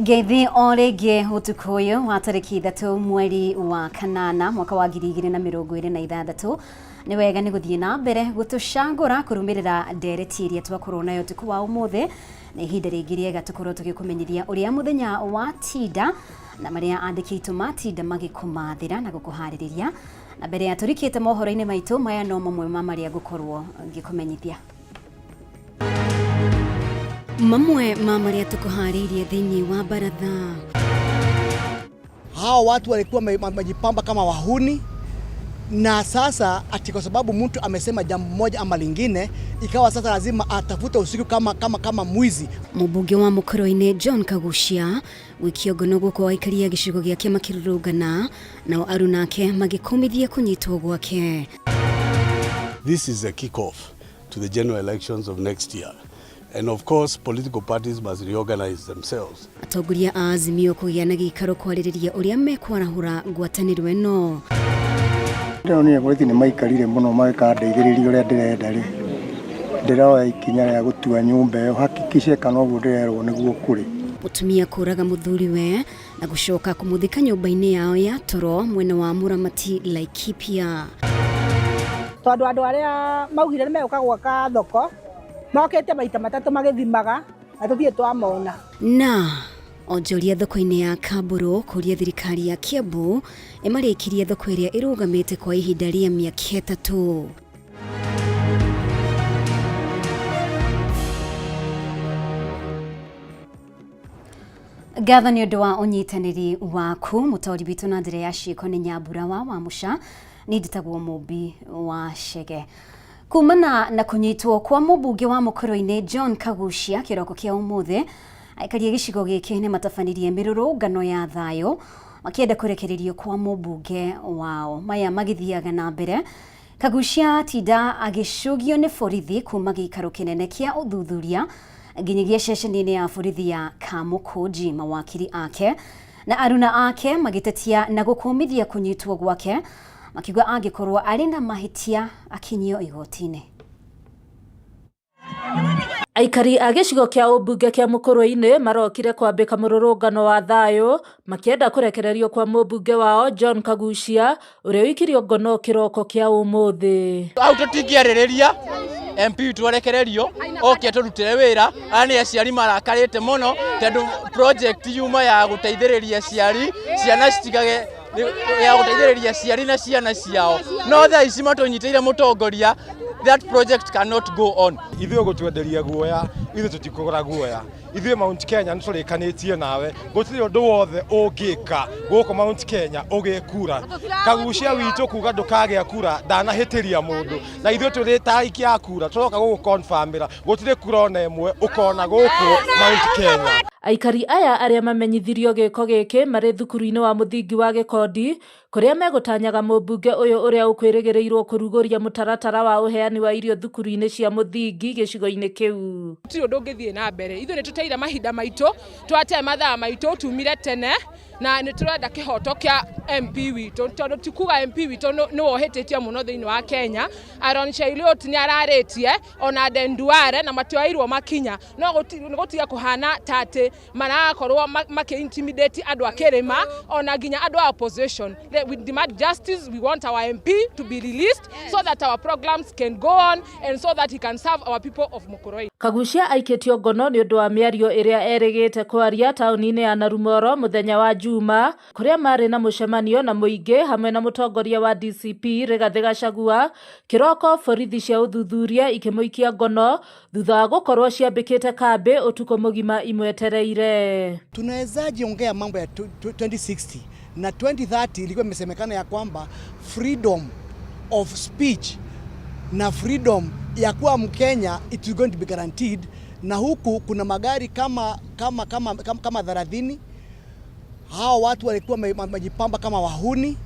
Ngeithi o rĩngĩ ũtukũ ũyũ wa tarĩki 3 mweri wa kanana mwaka wa 2026. Nĩ wega nĩ gũthiĩ na mbere gũtũcagũra kũrũmĩrĩra ndereti ĩrĩa twakorwo nayo ũtukũ wa ũmũthĩ. Nĩ ihinda rĩngĩ rĩega tũkorwo tũgĩkũmenyithia ũrĩa mũthenya wa tinda na marĩa andĩki aitũ matinda magĩkũmathĩra na gũkũharĩrĩria. Na mbere ya tũrikĩte mohoro-inĩ maitũ maya no mamwe ma marĩa ngũkorwo ngĩkũmenyithia. Mamwe ma marĩa tũkũharĩirie thĩinĩ wa baratha. Hao watu walikuwa wamejipamba kama wahuni, na sasa ati kwa sababu mtu amesema jambo moja ama lingine, ikawa sasa lazima atafute usiku kama mwizi. Mũmbunge wa Mũkũrũ-inĩ John Kaguchia gũikio ngono guoko aikaria gĩcigo gĩa kĩama kĩrũrũngana, nao aruna ake magĩkũmithia kũnyitwo gwake. This is a kickoff to the general elections of next year. And of course, political parties must reorganize themselves. Atongoria a Azimio kũgĩa na gĩikaro kwarĩrĩria ũrĩa mekwarahũra ngwatanĩro ĩno. Ndĩronire borithi nĩ maikarire mũno magĩkandeithĩrĩria ũrĩa ndĩrenda rĩ, ndĩroya ikinya rĩa gũtua nyũmba ĩyo hakikishe kana ũguo ndĩrerwo nĩguo kũrĩ. Mũtumia kũraga mũthuriwe na gũcoka kũmũthika nyũmba-inĩ yao ya toro mwena wa Mũramati Laikipia. Tondũ andũ arĩa maugire nĩ megũka gwaka thoko mokĩte maita matatũ magĩthimaga na tũthiĩ twamona. Na onjoria thoko-inĩ ya Kamburu kũria thirikari ya Kiambu ĩmarĩkirie thoko ĩrĩa ĩrũgamĩte kwa ihinda rĩa mĩaka 3. Ngatho nĩ ũndũ wa ũnyitanĩri waku. Mũtaũri witũ na njĩra ya ciĩko nĩ Nyambura wa Wamũca, niĩ njĩtagwo Mũmbi wa Chege. Kumana na kũnyitwo kwa mũmbunge wa Mũkũrũ-inĩ John Kaguchia kĩroko kĩa ũmũthĩ, aikaria gĩcigo gĩkĩ nĩ matabanirie mĩrũrũngano ya thayũ makĩenda kũrekererio kwa mũmbunge wao. Maya magĩthiaga na mbere, Kaguchia atinda agĩcũgio nĩ borithi kuma gĩikaro kĩnene kĩa ũthuthuria nginyagia ceceni-inĩ ya borithi ya Kamũkũnji. Mawakiri ake na aruna ake magĩtetia na gũkũmithia kũnyitwo gwake, makiuga angĩkorwo arĩ na mahĩtia akinyio igoti-inĩ. Aikari a gĩcigo kĩa ũmbunge kĩa Mũkũrũ-inĩ marokire kwambĩka mũrũrũngano wa thayũ makĩenda kũrekererio kwa mũmbunge wao John Kaguchia ũrĩa ũikirio ngono kĩroko kĩa ũmũthĩ. Hau tũtingĩarĩrĩria MP witũ arekererio oke atũrutĩre wĩra. Aya nĩ aciari marakarĩte mũno tondũ project yuma ya gũteithĩrĩria aciari ciana citigage ya gũteithĩrĩria aciari na ciana ciao, no thaa ici matũnyitĩire mũtongoria, that project cannot go on. Ithuĩ gũtwenderia guoya, ithuĩ tũtikũgũra guoya. Ithuĩ Mount Kenya nĩtũrĩkanĩtie nawe, gũtirĩ ũndũ wothe ũngĩka gũkũ Mount Kenya ũgĩe kura. Kaguchia witũ kuga ndũkagĩa kura ndanahĩtĩria mũndũ, na ithuĩ tũrĩ ta aikia a kura tũroka gũgũconfirmĩra gũtirĩ kura ona ĩmwe ũkona gũkũ Mount Kenya. Aikari aya arĩa mamenyithirio gĩko gĩkĩ marĩ thukuru-inĩ wa mũthingi wa Gĩkondi kũrĩa megũtanyaga mũmbunge ũyũ ũrĩa ũkwĩrĩgĩrĩirwo kũrugũria mũtaratara wa ũheani wa irio thukuru-inĩ cia mũthingi gĩcigo-inĩ kĩu. Gũtirĩ ũndũ ũngĩthiĩ na mbere, ithuĩ nĩ tũteire mahinda maitũ, twate mathaa maitũ, tumire tene na nĩ tũrenda kĩhoto kĩa MP witũ, tondũ ti kuga MP witũ nĩwe ũhĩtĩtie mũno thĩinĩ wa Kenya. Aaron Cheruiyot nĩ ararĩtie ona Aden Duale na matioeirwo makinya, no gũtige kũhana ta atĩ marakorwo makĩ-intimidate andũ a kĩrĩma ona nginya andũ a opposition. We demand justice, we want our MP to be released so that our programs can go on and so that he can serve our people of Mukurweini. Kaguchia aikĩtio ngono nĩ ũndũ wa mĩario ĩrĩa erĩgĩte kwaria taũni-inĩ ya Narumoro mũthenya wa Juma kũrĩa marĩ na mũcemanio na mũingĩ hamwe na mũtongoria wa DCP Rigathĩ Gachagua. Kĩroko borithi cia ũthuthuria ikĩmũikia ngono thutha wa gũkorwo ciambĩkĩte kambĩ ũtukũ mũgima imwetereire. Tunawezaje ongea mambo ya 2060 na 2030 ilikuwa imesemekana ya kwamba freedom of speech na freedom ya kuwa Mkenya it is going to be guaranteed, na huku kuna magari kama 30. Hao watu walikuwa wamejipamba kama wahuni,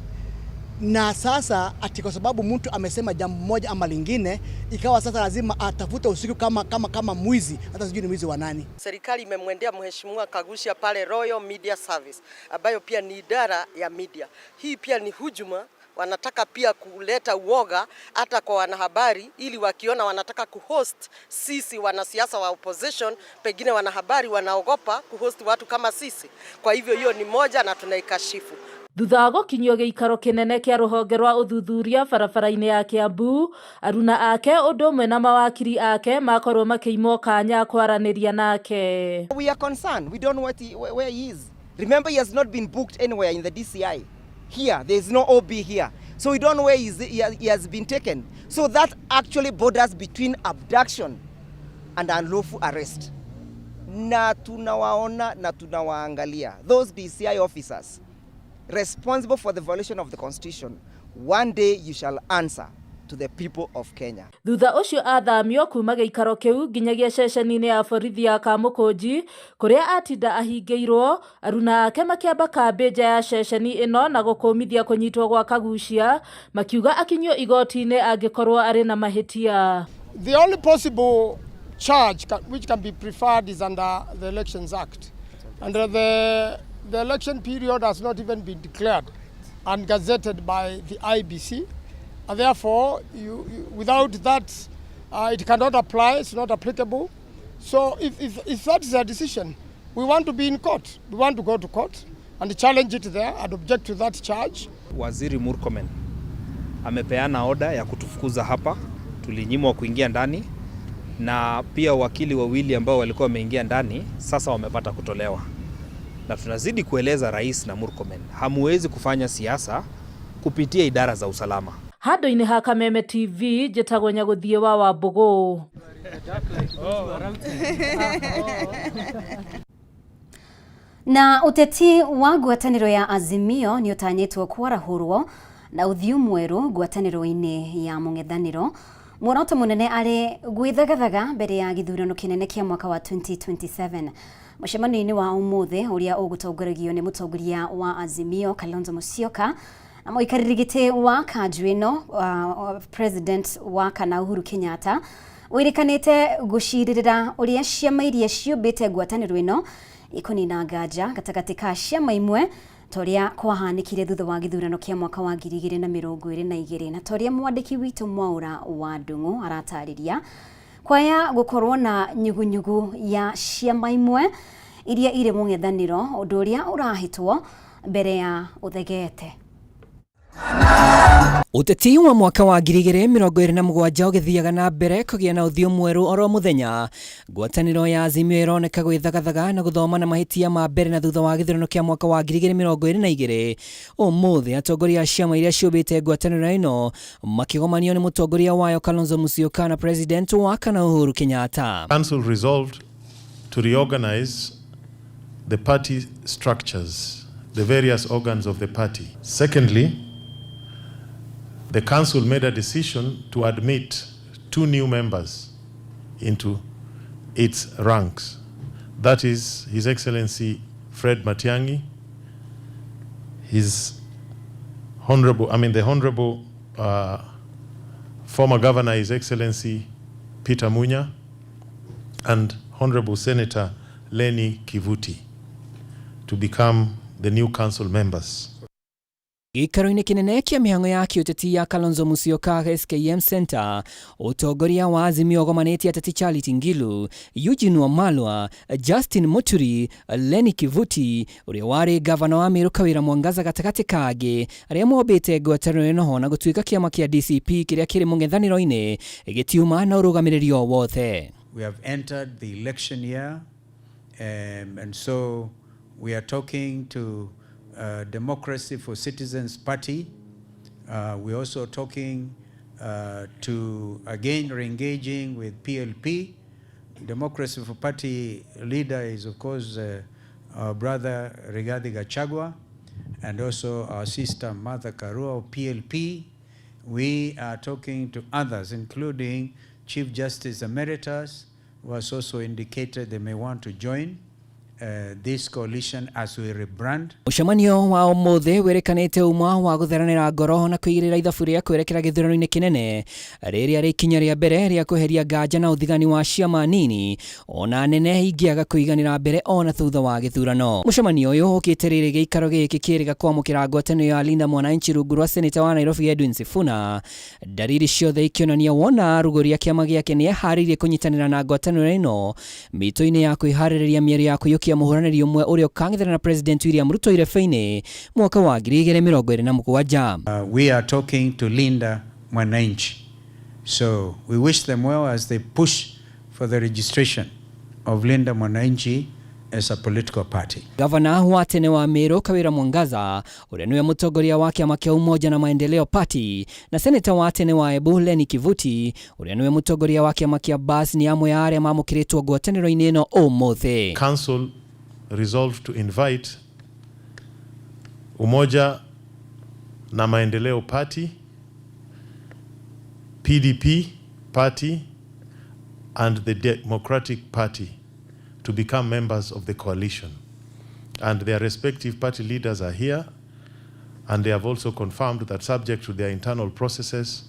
na sasa ati kwa sababu mtu amesema jambo moja ama lingine, ikawa sasa lazima atafute usiku kama mwizi, hata sijui ni mwizi wa nani. Serikali imemwendea Mheshimiwa Kaguchia pale Royal Media Service ambayo pia ni idara ya media. Hii pia ni hujuma Wanataka pia kuleta uoga hata kwa wanahabari, ili wakiona wanataka kuhost sisi wanasiasa wa opposition, pengine wanahabari wanaogopa kuhost watu kama sisi. Kwa hivyo hiyo ni moja na tunaikashifu. Thutha wa gũkinyio gĩikaro kĩnene kĩa rũhonge rwa ũthuthuria barabara-inĩ ya Kiambu, aruna ake ũndũ ũmwe na mawakiri ake makorwo makĩimwo kanya kwaranĩria nake. We are concerned. We don't know where he is. Remember, he has not been booked anywhere in the DCI. Here, there is no OB here. So we don't know where he has been taken. So that actually borders between abduction and unlawful arrest. Na tunawaona na tunawaangalia. Those DCI officers responsible for the violation of the constitution, one day you shall answer to the people of Kenya. Thutha ũcio athamio kuma gĩikaro kĩu nginyagia ceceni-inĩ ya borithi ya Kamũkũnji kũrĩa atinda ahingĩirwo, aruna ake makĩamba kambĩ nja ya ceceni ĩno na gũkũmithia kũnyitwo gwa Kaguchia, makiuga akinyio igoti-inĩ angĩkorwo arĩ na mahĩtia. The only possible charge which can be preferred is under the Elections Act. And the election period has not even been declared and gazetted by the IEBC. And therefore, without that, it cannot apply, it's not applicable. So if that is a decision, we want to be in court. We want to go to court and challenge it there and object to that charge. Waziri Murkomen amepeana oda ya kutufukuza hapa, tulinyimwa kuingia ndani, na pia wakili wawili ambao walikuwa wameingia ndani sasa wamepata kutolewa. Na tunazidi kueleza rais na Murkomen, hamuwezi kufanya siasa kupitia idara za usalama. Handũ-inĩ ha Kameme TV njĩtagwo Nyagũthiĩ wa Wambũgũ. Na uteti wa ngwatanĩro ya Azimio nĩ ũtanyĩtwo kwarahũrwo na ũthiũ mwerũ ngwatanĩro-inĩ ya mũng'ethanĩro. Muoroto mũnene arĩ gwĩthagathaga mbere ya gĩthurano kĩnene kĩa mwaka wa 2027. Mũcemanio-inĩ wa ũmũthĩ ũrĩa ũgũtongoragio nĩ mũtongoria wa Azimio Kalonzo Musyoka na mũikarĩri gĩtĩ wa kanjũ ĩno President wa kana Uhuru Kenyatta wĩrĩkanĩte gũcirĩrĩra ũrĩa ciama iria ciũmbĩte ngwatanĩro ĩno ikũnina nganja gatagatĩ ka ciama imwe ta ũrĩa kwahanĩkire thutha wa gĩthurano kĩa mwaka wa 2022 na ta ũrĩa mwandĩki witũ Mwaũra wa Ndung'u aratarĩria kwaya gũkorwo na nyugunyugu ya ciama imwe iria irĩ mũng'ethanĩro ũndũ ũrĩa ũrahĩtwo mbere ya ũthegete. Ũteti wa mwaka wa 2027 ũgĩthiaga na mbere kũgĩa na ũthiũ mwerũ oro mũthenya. Ngwatanĩro ya Azimio ĩroneka gwĩthagathaga na gũthoma na mahĩtia ma mbere na thutha wa gĩthurano kĩa mwaka wa 2022. Ũmũthĩ atongoria a ciama iria ciũmbĩte ngwatanĩro ĩno makĩgomanio nĩ mũtongoria wayo Kalonzo Musyoka na President wa kana Uhuru Kenyatta. Council resolved to reorganize the party structures, the various organs of the party. Secondly, the council made a decision to admit 2 new members into its ranks. That is His Excellency Fred Matiang'i, His Honorable, I mean the Honorable former Governor, His Excellency Peter Munya, and Honorable Senator Lenny Kivuti to become the new council members. Gĩikaro-inĩ kĩnene kĩa mĩhang'o ya kĩũteti ya Kalonzo Musyoka SKM Center, ũtongoria wa Azimio ũgomanĩtie ateti Charity Ngilu, Eugene Wamalwa, Justin Muturi, Lenny Kivuti ũrĩa warĩ gavana wa Meru Kawira Mwangaza gatagatĩ kangĩ arĩa mombĩte ngwatanĩro ĩno na gũtuĩka kĩama kĩa DCP kĩrĩa kĩrĩ mũng'ethanĩro-inĩ gĩtiuma na ũrũgamĩrĩri o wothe. We have entered the election year, and so we are talking to Democracy for Citizens Party. We're also talking to, again, re-engaging with PLP. Democracy for Party leader is, of course, our brother Rigathi Gachagua, and also our sister Martha Karua of PLP. We are talking to others, including Chief Justice Emeritus, who has also indicated they may want to join. this coalition as we rebrand. Mũcemanio wa ũmũthĩ wĩrĩkanĩte uma wa gũtheranĩra ngoro na kũigĩrĩra ithabu rĩa kwerekera gĩthurano-inĩ kĩnene rĩrĩa rĩ ikinya rĩa mbere rĩa kweheria nganja na ũthigani wa ciama nini ona nene ingĩaga kũiganĩra mbere ona thutha wa gĩthurano. Mũcemanio ũyũ ũkĩte rĩrĩ gĩikaro gĩkĩ kĩrĩga kwamũkĩra ngwatanĩro ya Linda Mwananchi rungu rwa seneta wa Nairobi Edwin Sifuna, ndariri ciothe ikĩonania wona arugũria kĩama gĩake nĩ eharĩirie kũnyitanĩra na ngwatanĩro ĩno mĩtũ-inĩ ya kwĩharĩrĩria mĩario ya kũiyũkia mũhũranĩri ũmwe ũrĩa ũkang'ethanĩra na President William Ruto irebe-inĩ mwaka wa 2027. We are talking to Linda Mwananchi. So we wish them well as they push for the registration of Linda Mwananchi as a political party. Gavana wa tene wa Meru Kawira Mwangaza ũrĩa nĩwe mũtongoria wa kĩama kĩa Umoja na Maendeleo Party na seneta wa tene wa Embu Lenny Kivuti ũrĩa nĩwe mũtongoria wa kĩama kĩa BAS nĩ amwe a arĩa mamũkĩrĩtwo ngwatanĩro-inĩ ĩno ũmũthĩ. Council resolved to invite Umoja na Maendeleo Party, PDP Party, and the Democratic Party to become members of the coalition. And their respective party leaders are here, and they have also confirmed that subject to their internal processes,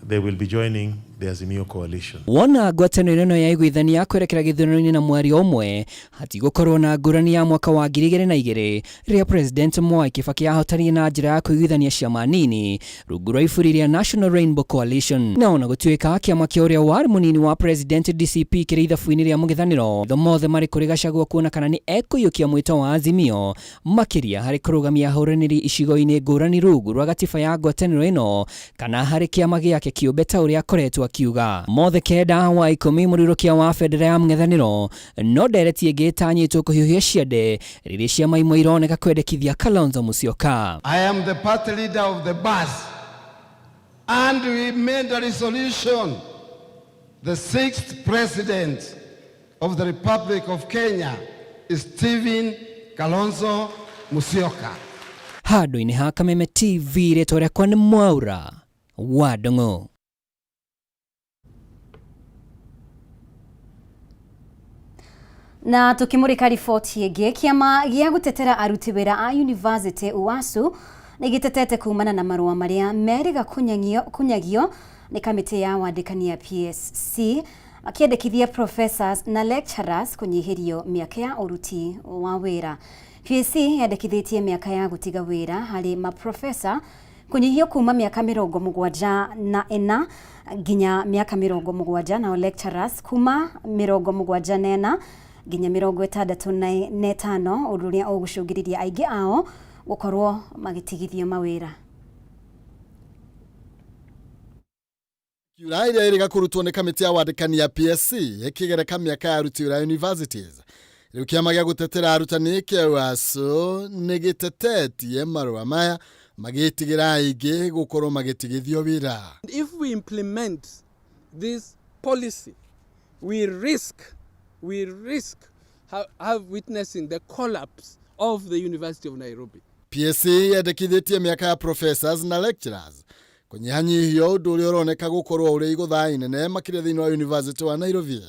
they will be joining the Azimio coalition. Wona ngwatanĩro ĩno ya iguithania kwerekera gĩthurano-inĩ na mwario ũmwe hatigũkorwo na ngũrani ya mwaka wa 2002 rĩrĩa President Mwai Kibaki ahotanire na njĩra ya kũiguithania ciama nini rungu rwa iburi rĩa National Rainbow Coalition. Na ona gũtuĩka kĩama kĩa ũrĩa warĩ mũnini wa President DCP kĩrĩ ithabu-inĩ rĩa mũng'ethanĩro, tho mothe marĩ kũrĩ Gachagua kuona kana nĩ ekũiyũkia mwĩto wa Azimio makĩria harĩ kũrũgamia ahũranĩri icigo-inĩ ngũrani rungu rwa gatiba ya ngwatanĩro ĩno kana harĩ kĩama gĩake kĩũmbe ta ũrĩa akoretwo akiuga. Mothe 9 wa 10 mũrirũkia wa bendera ya mũng'ethanĩro no ndereti ĩngĩ ĩtanyĩtwo kũhiũhia ciande rĩrĩa ciama imwe ironeka kwendekithia Kalonzo Musyoka. I am the party leader of the bus, and we made a resolution. The sixth president of the Republic of Kenya is Stephen Kalonzo Musyoka. Handũ-inĩ ha Kameme TV rĩtwa rĩakwa nĩ Mwaura wa Ndung'u. Na tukimurika riboti ĩngĩ, kĩama gĩa gũtetera aruti wĩra a university UASU nĩ gĩtetete kumana na marũa marĩa merĩga kũnyagio nĩ kamĩtĩ ya wandĩkani ya PSC makĩendekithia professors na lecturers kũnyihĩrio mĩaka ya ũruti wa wĩra. PSC yandĩkithĩtie mĩaka ya gũtiga wĩra harĩ maprofesa kũnyihio kuma mĩaka 74 nginya mĩaka 70, nao lecturers kuma 74 nginya 65, ũndũ ũrĩa ũgũcũngĩrĩria aingĩ ao gũkorwo magĩtigithio mawĩra. Kiura ĩrĩa ĩrĩga kũrutwo nĩ kamĩtĩ ya wandĩkani ya PSC ĩkĩgereka mĩaka ya aruti wĩra universities. Rĩu kĩama gĩa gũtetera arutani kĩa UASU nĩ gĩtetetie marũa maya magĩtigĩra aingĩ gũkorwo magĩtigithio wĩra. If we implement this policy, we risk have witnessing the collapse of the University of Nairobi. PSC yendekithĩtie mĩaka ya professors na lecturers kũnyihanyihio, ũndũ ũrĩa ũroneka gũkorwo ũrĩ igũtha inene makĩria thĩinĩ wa University wa Nairobi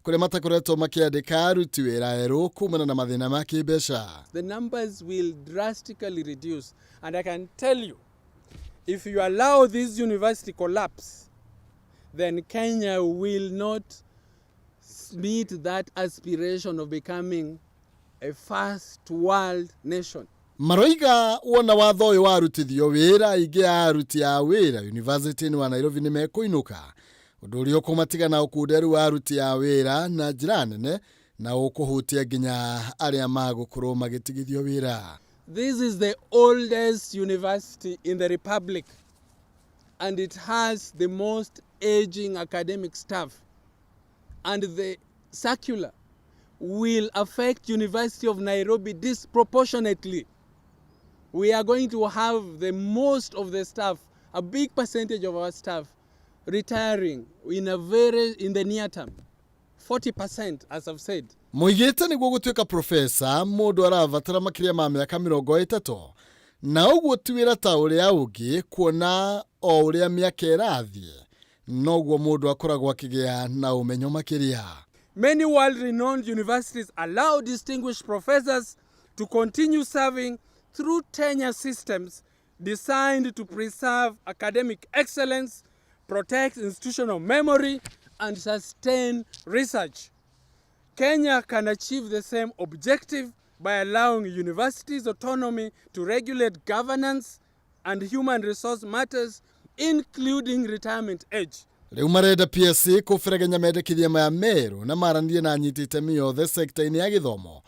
kũrĩa matakoretwo makĩandĩka aruti wĩra erũ kumana na mathĩna ma kĩmbeca. The numbers will drastically reduce, and I can tell you, if you allow this university collapse, then Kenya will not meet that aspiration of becoming a first world nation. Maroiga wona watho ũyũ warutithio wĩra aingĩ a aruti a wĩra University-inĩ wa Nairobi nĩ mekũinũka, ũndũ ũrĩa ũkũmatiga na ũkunderu wa aruti a wĩra na njĩra nene na ũkũhutia nginya arĩa magũkorwo magĩtigithio wĩra. This is the oldest university in the republic, and it has the most aging academic staff, and the circular will affect University of Nairobi disproportionately. We are going to have the most of the staff, a big percentage of our staff, retiring in the near term, 40% as I've said. Moigĩte nĩguo gũtuĩka profesa mũndũ arabatara makĩria ma mĩaka 30, na ũguo ti wĩra ta ũrĩa ũngĩ, kuona o ũrĩa mĩaka ĩrathiĩ noguo mũndũ akoragwo akĩgĩa na ũmenyo makĩria. Many world-renowned universities allow distinguished professors to continue serving through tenure systems designed to preserve academic excellence, protect institutional memory, and sustain research. Kenya can achieve the same objective by allowing universities autonomy to regulate governance and human resource matters, including retirement age. Rĩu marenda PSC kũberegenya mendekithia maya merũ na maranĩrie na anyiti itemi othe sekta-inĩ ya gĩthomo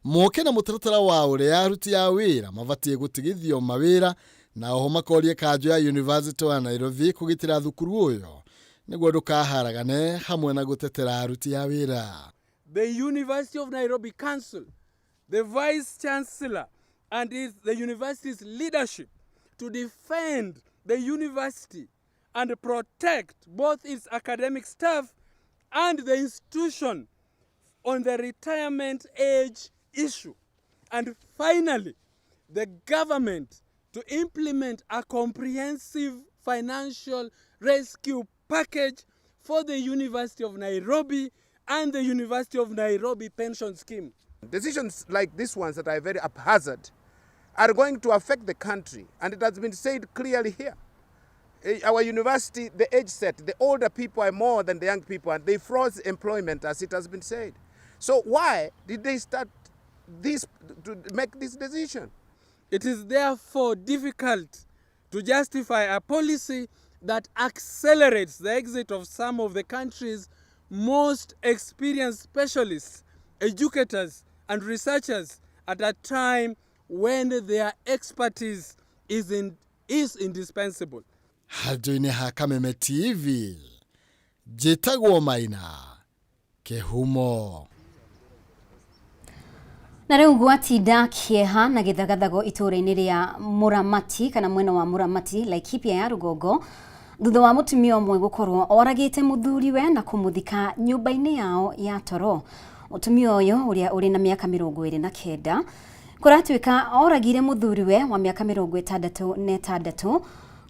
moke na mũtaratara wa ũrĩa aruti a wĩra mabatiĩ gũtigithio mawĩra na oho makorie kanjũ ya University wa Nairobi kũgitĩra thukuru ũyũ nĩguo ndũkaharagane hamwe na gũtetera aruti a wĩra. The University of Nairobi Council, the Vice Chancellor, and the university's leadership to defend the university and protect both its academic staff and the institution on the retirement age issue. And finally, the government to implement a comprehensive financial rescue package for the University of Nairobi and the University of Nairobi pension scheme. Decisions like these ones that are very haphazard are going to affect the country, and it has been said clearly here. Our university, the age set, the older people are more than the young people, and they froze employment, as it has been said. So why did they start this, to make this decision? It is therefore difficult to justify a policy that accelerates the exit of some of the country's most experienced specialists, educators, and researchers at a time when their expertise is indispensable. Handũ-inĩ ha Kameme TV, njĩtagwo Maina Kĩhumo. Na rĩu gwatinda kĩeha na gĩthagathago itũũra-inĩ rĩa Mũramati kana mwena wa Mũramati, Laikipia ya rũgongo, thutha wa mũtumia ũmwe gũkorwo oragĩte mũthuriwe na kũmũthika nyũmba-inĩ yao ya toro. Mũtumia ũyũ ũrĩa ũrĩ na mĩaka 29 kũratuĩka oragire mũthuriwe wa mĩaka 66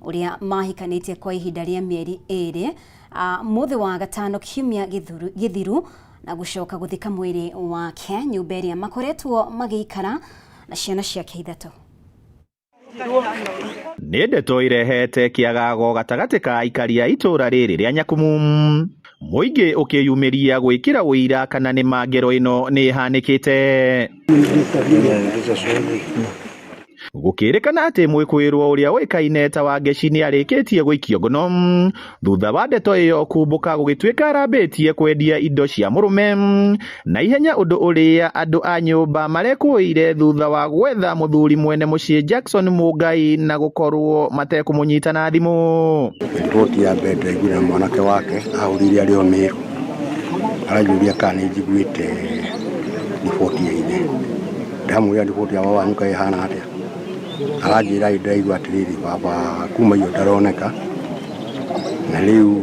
ũrĩa mahikanĩtie kwa ihinda rĩa mĩeri 2 mũthĩ wa gatano kiumia gĩthiru na gũcoka gũthika mwĩrĩ wake nyũmba ĩrĩa makoretwo magĩikara na ciana ciake 3. Nĩ ndeto irehete kĩagago gatagatĩ ka aikari a itũũra rĩrĩ rĩa Nyakumu, mũingĩ ũkĩyumĩria gwĩkĩra ũira kana nĩ ma ngero ĩno nĩ ĩhanĩkĩte. Gũkĩrĩkana atĩ mwĩkũĩrwo ũrĩa ũĩkaine ta Wangeci nĩ arĩkĩtie gũikio ngono thutha wa ndeto ĩyo kumbũka gũgĩtuĩka arambĩtie kwendia indo cia mũrũme na ihenya, ũndũ ũrĩa andũ a nyũmba marekũĩire thutha wa gwetha mũthuri mwene mũciĩ Jackson Mũngai na gũkorwo matekũmũnyita na thimũ. Riboti ya mbere ndĩraiguire na mwanake wake ahũrire arĩ o Mĩrũ, aranjũria kana nĩ njiguĩte riboti ya ithe. Ndamwĩra riboti ya baba wanyu kaĩ ĩhana atĩa, aranjĩra ndĩraigua atĩrĩrĩ, baba kuma iyo ndaroneka na rĩu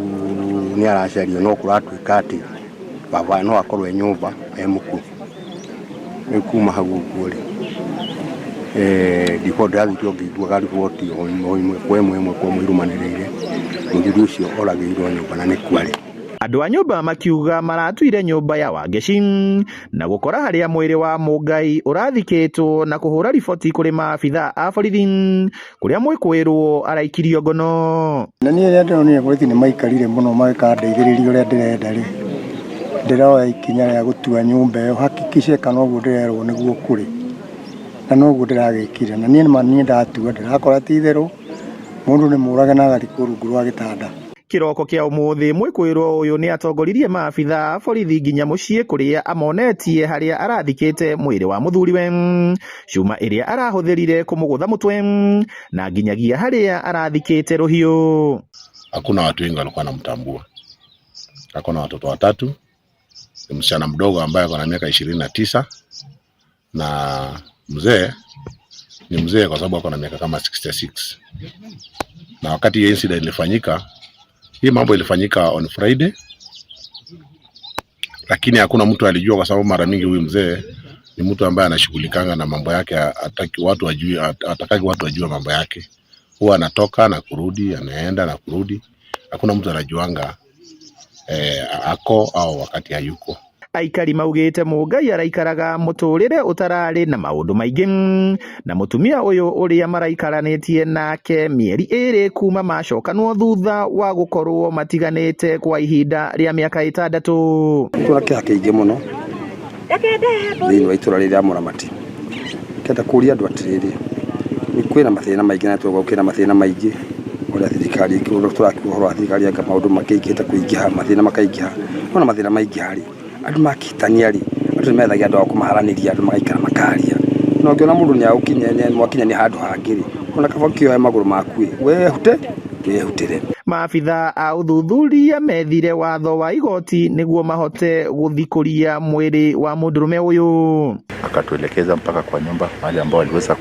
nĩ aracario, no kũratuĩka atĩ baba no akorwo e nyũmba e mũkuũ. Rĩu kuma hau ũguo rĩ, ndiko ndĩrathire ngĩiguaga riboti o ĩmwe kwa ĩmwe ĩmwe kwa ĩmwe irũmanĩrĩire, mũthuri ũcio oragĩirwo nyũmba na nĩkuo arĩ. Andũ a nyũmba makiuga maratuire nyũmba ya Wangeci na gũkora harĩa mwĩrĩ wa Mũngai ũrathikĩtwo na kũhũra riboti kũrĩ maabitha a borithi kũrĩa mwĩkũĩrwo araikirio ngono. Na niĩ rĩrĩa ndĩronire borithi nĩ maikarire mũno magĩkandeithĩrĩria ũrĩa ndĩrenda rĩ, ndĩroya ikinya rĩa gũtua nyũmba ĩyo hakikishe kana ũguo ndĩrerwo nĩguo kũrĩ, na noguo ndĩragĩkire. Na niĩ nĩma niĩ ndatua ndĩrakora ti itherũ mũndũ nĩ mũrage na agathikwo rungu rwa gĩtanda. Kĩroko kĩa ũmũthĩ mwĩkũĩrwo ũyũ nĩ atongoririe maabitha a borithi nginya mũciĩ kũrĩa amonetie harĩa arathikĩte mwĩrĩ wa mũthuriwe, cuma ĩrĩa arahũthĩrire kũmũgũtha mũtwe na nginyagia harĩa arathikĩte rũhiũ. Hakuna watu wengi walikuwa wanamtambua. Ako na watoto 3, ni msichana mdogo ambaye ako na miaka 29 na mzee ni mzee kwa sababu ako na miaka kama 66. Na wakati hiyo incident ilifanyika, hii mambo ilifanyika on Friday, lakini hakuna mtu alijua kwa sababu mara mingi huyu mzee ni mtu ambaye anashughulikanga na mambo yake, hataki watu wajue, hatakaki watu wajue mambo yake. Huwa anatoka na kurudi, anaenda na kurudi, hakuna mtu anajuanga ako au wakati hayuko. Aikari maugĩte Mũngai araikaraga mũtũrĩre ũtararĩ na maũndũ maingĩ na mũtumia ũyũ ũrĩa maraikaranĩtie nake mĩeri 2 kuma macokanwo thutha wa gũkorwo matiganĩte kwa ihinda rĩa mĩaka 6. Tũra kĩeha kĩingĩ mũno thĩinĩ wa itũra rĩrĩa Mũramati. Kenda kũria andũ atĩrĩrĩ, kwĩna mathĩna maingĩ na tũgũ kwĩna mathĩna maingĩ ũrĩa thirikari tũrakiuga ũhoro wa thirikari anga maũndũ makĩingĩhĩte kũingĩha mathĩna makaingĩha ona mathĩna maingĩha rĩ andũ makĩhĩtania rĩ andũ nĩmethagia andũ a kũmaharanĩria andũ magaikara makaria na ũngĩona mũndũ nĩagũkinya mwakinyania handũ hangĩ rĩ ona kaba ũkĩoe magũrũ maku ĩ wehute wehutĩre. Maabitha a ũthuthuria methire watho wa igoti nĩguo mahote gũthikũria mwĩrĩ wa mũndũrũme ũyũ. Akatuelekeza mpaka kwa nyumba mahali ambao aliweza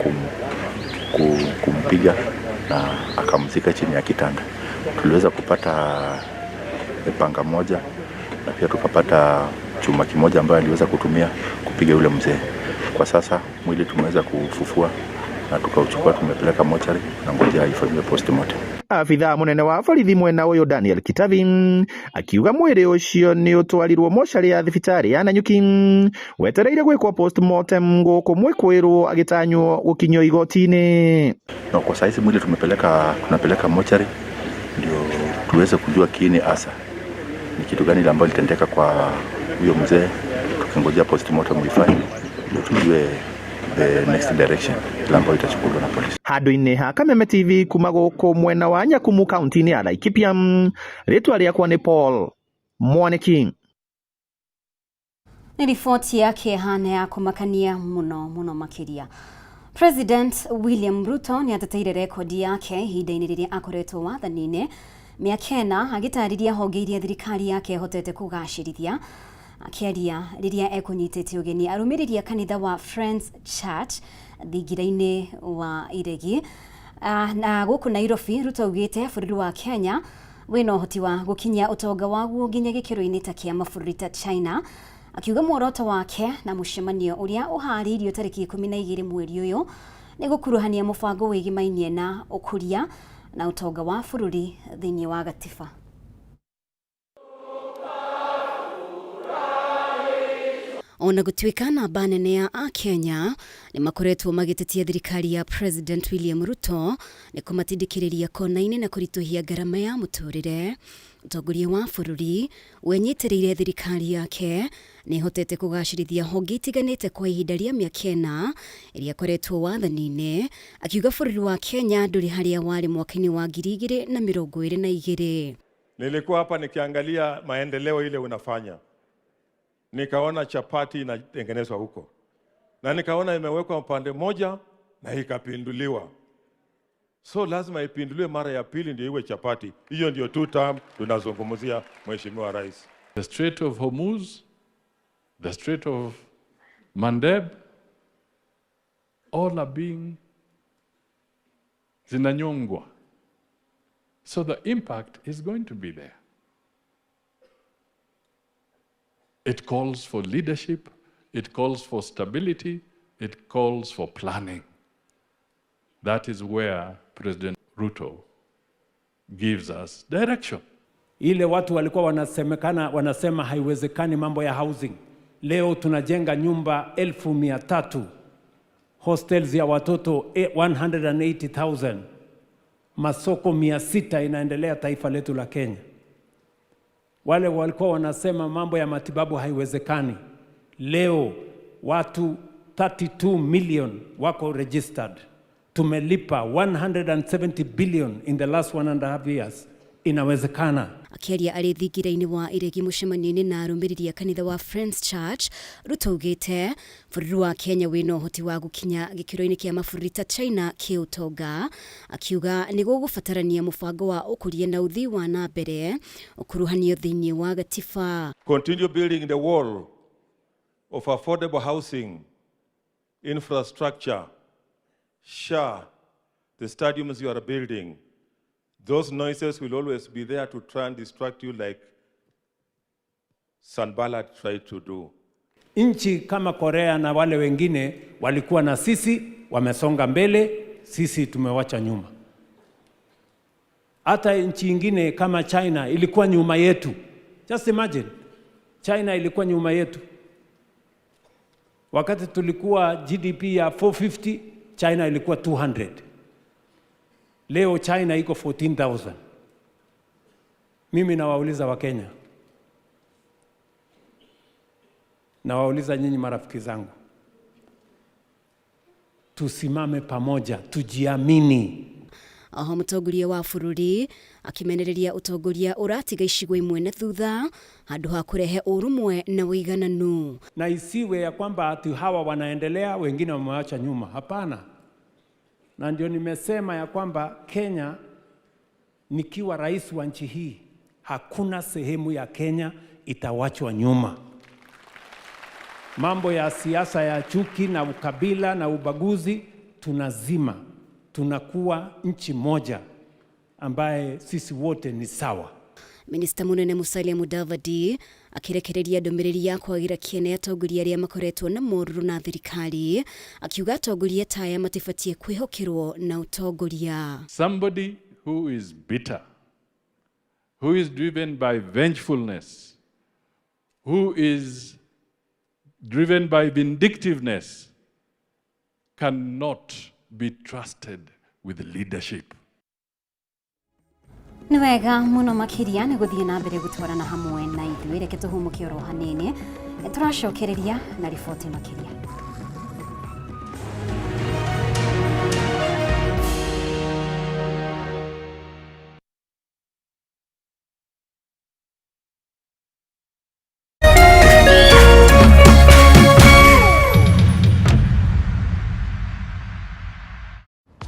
kumpiga na akamzika chini ya kitanda. Tuliweza kupata panga moja na pia tukapata chuma kimoja ambayo aliweza kutumia kupiga yule mzee. Kwa sasa mwili tumeweza kufufua na tukauchukua tumepeleka mochari na ngoja ifanyiwe postmortem. Abithaa munene wa borithi mwena ũyũ Daniel Kitavi akiuga mwĩrĩ ũcio nĩ ũtwarirwo mocarĩ ya thibitarĩ ya Nanyuki wetereire gwĩkwo postmortem gũkũ mwĩkũĩrwo agĩtanywo gũkinyio igoti-inĩ. No, kwa saizi mwili tunapeleka mochari ndio tuweze kujua kiini hasa ni kitu gani ile ambayo ilitendeka kwa huyo mzee, tukingojea postmortem ifanywe ndio tujue the next direction ile ambayo itachukuliwa na polisi. Handũ-inĩ ha Kameme TV kuma gũkũ mwena wa Nyakumu kaunti-inĩ ya Laikipia, rĩtwa rĩakwa nĩ Paul Mwaniki. Nĩ riboti ya kĩeha na ya kũmakania mũno mũno makĩria. President William Ruto nĩ ateteire rekondi yake ihinda-inĩ rĩrĩa akoretwo wathani-inĩ mĩaka 4 agĩtarĩria honge iria thirikari yake ĩhotete kũgacĩrithia. Akĩaria rĩrĩa ekũnyitĩte ũgeni arũmĩrĩri a kanitha wa Friends Church thingira-inĩ wa Iregi na gũkũ Nairobi, Ruto augĩte bũrũri wa Kenya wĩna ũhoti wa gũkinyia ũtonga waguo nginya gĩkĩro-inĩ ta kĩa mabũrũri ta China, akiuga muoroto wake na mũcemanio ũrĩa ũharĩirio tarĩki 12 mweri ũyũ nĩ gũkuruhania mũbango wĩgĩmainie na ũkũria na ũtonga wa bũrũri thĩinĩ wa gatiba. Ona gũtuĩka namba nene ya Akenya nĩ makoretwo magĩtetia thirikari ya President William Ruto nĩ kũmatindĩkĩrĩria kona-inĩ na kũritũhia ngarama ya mũtũrĩre, mũtongoria wa bũrũri wenyitĩrĩire thirikari yake nĩ ĩhotete kũgacĩrithia honge itiganĩte kwa ihinda rĩa mĩaka 4 ĩrĩa ĩkoretwo wathani-inĩ, akiuga bũrũri wa Kenya ndũrĩ harĩa warĩ mwaka-inĩ wa 2022. Nilikuwa hapa nikiangalia maendeleo ile unafanya, nikaona chapati inatengenezwa huko na nikaona imewekwa upande moja na ikapinduliwa, so lazima ipinduliwe mara ya pili ndio iwe chapati. Hiyo ndio two term tunazungumzia, Mheshimiwa Rais. The Strait of Hormuz, the Strait of Mandeb, all are being zinanyongwa. So the impact is going to be there. It calls for leadership, it calls for stability, it calls for planning. That is where President Ruto gives us direction. Ile watu walikuwa wanasemekana, wanasema haiwezekani mambo ya housing. Leo tunajenga nyumba 300,000, hostels ya watoto 180,000, masoko 600 inaendelea taifa letu la Kenya. Wale walikuwa wanasema mambo ya matibabu haiwezekani. Leo watu 32 million wako registered. Tumelipa 170 billion in the last 1.5 years. Inawezekana. Akĩaria arĩ thingira-inĩ wa Iregi mũcemanio-inĩ na arũmĩrĩri a kanitha wa Friends Church, Ruto augĩte bũrũri wa Kenya wĩna ũhoti wa gũkinya gĩkĩro-inĩ kĩa mabũrũri ta China kĩũtonga, akiuga nĩ gũgũbatarania mũbango wa ũkũria na ũthii wa na mbere ũkuruhanio thĩinĩ wa gatiba. Continue building the wall of affordable housing, infrastructure, SHA, the stadiums you are building. Those noises will always be there to try and distract you like Sanballat tried to do. Nchi kama Korea na wale wengine walikuwa na sisi, wamesonga mbele, sisi tumewacha nyuma. Hata nchi ingine kama China ilikuwa nyuma yetu. Just imagine. China ilikuwa nyuma yetu. Wakati tulikuwa GDP ya 450, China ilikuwa 200. Leo China iko 14,000. Mimi nawauliza Wakenya, nawauliza nyinyi marafiki zangu, tusimame pamoja, tujiamini. Oho mutongoria wa bururi akimenereria utongoria uratiga icigo imwe na thutha handu ha kurehe urumwe na wigananu. Na isiwe ya kwamba ati hawa wanaendelea wengine wamewacha nyuma. Hapana. Na ndio nimesema ya kwamba Kenya, nikiwa rais wa nchi hii, hakuna sehemu ya Kenya itawachwa nyuma. Mambo ya siasa ya chuki na ukabila na ubaguzi tunazima. Tunakuwa nchi moja ambaye sisi wote ni sawa. Minista munene Musalia Mudavadi akirekereria ndumiriri ya kwagira kiene atongoria aria makoretwo na moruru na thirikari, akiuga atongoria ta aya matibatie kwihokerwo na utongoria. Somebody who is bitter, who is driven by vengefulness, who is driven by vindictiveness, cannot be trusted with leadership. Nĩ wega mũno makĩria nĩ gũthiĩ na mbere gũtwarana hamwe na ithuĩ. Reke tũhũmũke oro hanini, tũracokereria na riboti makĩria.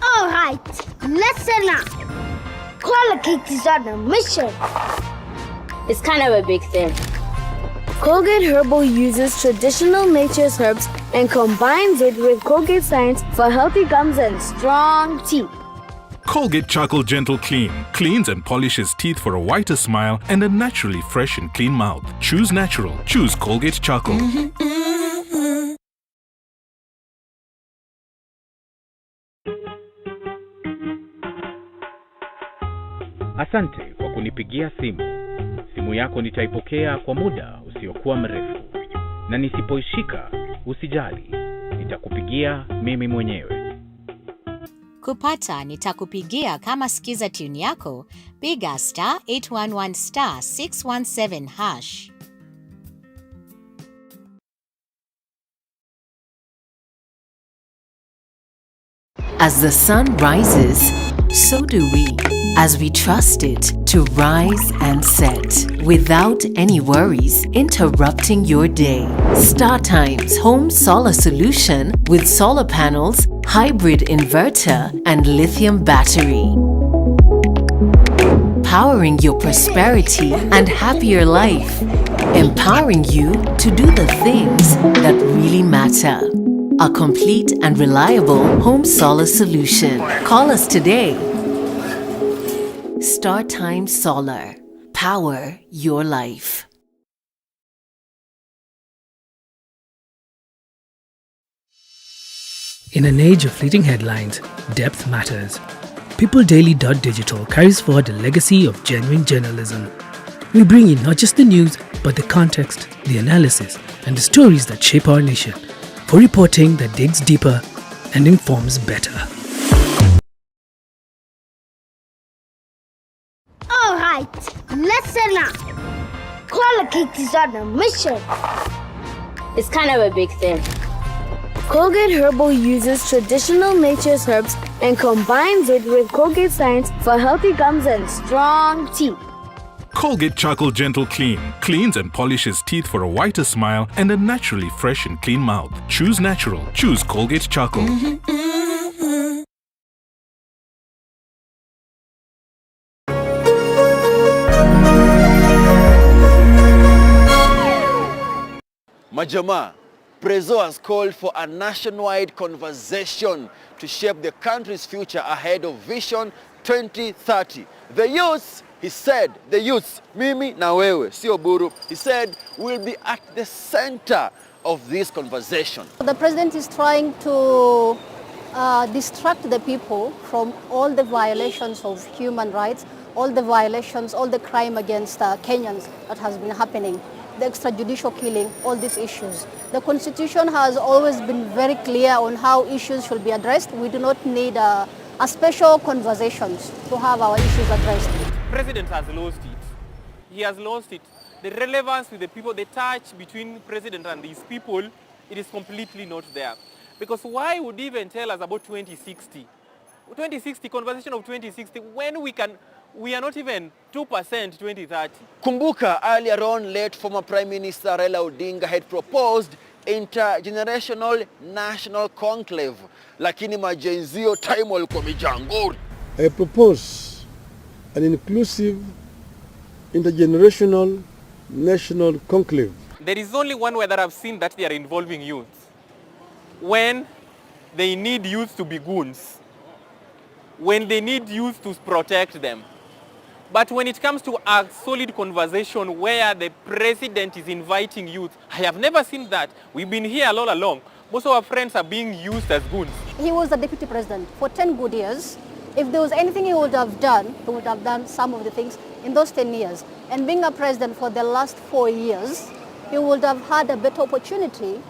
All right, listen up. Colgate is on a mission. It's kind of a big thing. Colgate Herbal uses traditional nature's herbs and combines it with Colgate science for healthy gums and strong teeth. Colgate Charcoal Gentle Clean cleans and polishes teeth for a whiter smile and a naturally fresh and clean mouth. Choose natural. Choose Colgate Charcoal. Asante kwa kunipigia simu. Simu yako nitaipokea kwa muda usiokuwa mrefu, na nisipoishika usijali, nitakupigia mimi mwenyewe. Kupata nitakupigia kama skiza tune yako, piga star 811 star 617 hash. As the sun rises, so do we, as we trust it to rise and set without any worries interrupting your day. StarTimes Home Solar Solution with solar panels, hybrid inverter, and lithium battery. Powering your prosperity and happier life. Empowering you to do the things that really matter. A complete and reliable home solar solution. Call us today. StarTime Solar. Power your life. In an age of fleeting headlines, depth matters. PeopleDaily.digital carries forward the legacy of genuine journalism. We bring you not just the news, but the context, the analysis, and the stories that shape our nation, for reporting that digs deeper and informs better. All right, listen up. Colgate is on a mission. It's kind of a big thing. Colgate Herbal uses traditional nature's herbs and combines it with Colgate science for healthy gums and strong teeth. Colgate Charcoal Gentle Clean cleans and polishes teeth for a whiter smile and a naturally fresh and clean mouth. Choose natural. Choose Colgate Charcoal. Majama, Prezo has called for a nationwide conversation to shape the country's future ahead of Vision 2030. The youths, he said, the youths, mimi na wewe, sio buru, he said, will be at the center of this conversation. The president is trying to distract the people from all the violations of human rights, all the violations, all the crime against Kenyans that has been happening. the extrajudicial killing, all these issues. The Constitution has always been very clear on how issues should be addressed. We do not need a special conversations to have our issues addressed. President has lost it. He has lost it. The relevance with the people, the touch between president and his people, it is completely not there. Because why would he even tell us about 2060? 2060, conversation of 2060, when we are not even 2% 2030. Kumbuka earlier on, late former Prime Minister Raila Odinga had proposed intergenerational national conclave, lakini ma-Gen Z time walikuwa mijanguri. I propose an inclusive intergenerational national conclave. There is only one way that I've seen that they are involving youth. When they need youth to be goons. When they need youth to protect them. But when it comes to a solid conversation where the president is inviting youth, I have never seen that. We've been here all along. Most of our friends are being used as goons. He was the deputy president for 10 good years. If there was anything he would have done, he would have done some of the things in those 10 years. And being a president for the last 4 years, he would have had a better opportunity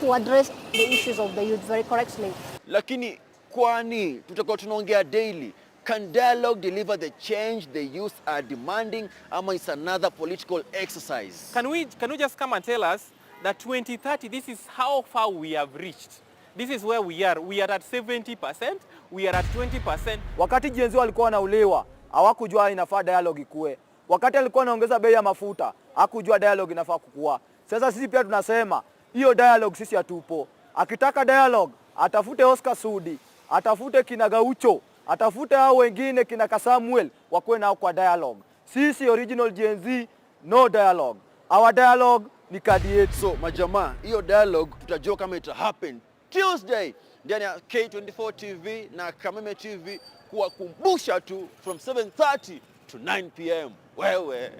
to address the issues of the youth very correctly. Lakini kwani tutakuwa tunaongea daily? Can dialogue deliver the change the youth are demanding, ama it's another political exercise? Can we just come and tell us that 2030, this is how far we have reached? This is where we are. We are at 70%, we are at 20%. Wakati Gen Z walikuwa wanauliwa, hawakujua inafaa dialogue ikue. Wakati alikuwa anaongeza bei ya mafuta, hakujua dialogue inafaa kukua. Sasa sisi pia tunasema hiyo dialogue sisi hatupo. Akitaka dialogue, atafute Oscar Sudi, atafute kina Gaucho, atafute hao wengine kina Kasamuel, wakuwe nao kwa dialogue. Sisi original Gen Z, no dialogue. Our dialogue ni kadi yetu. So majamaa, hiyo dialogue tutajua kama ita happen Tuesday ndani ya K24 TV na Kameme TV, kuwakumbusha tu from 7:30 to 9 p.m. Wewe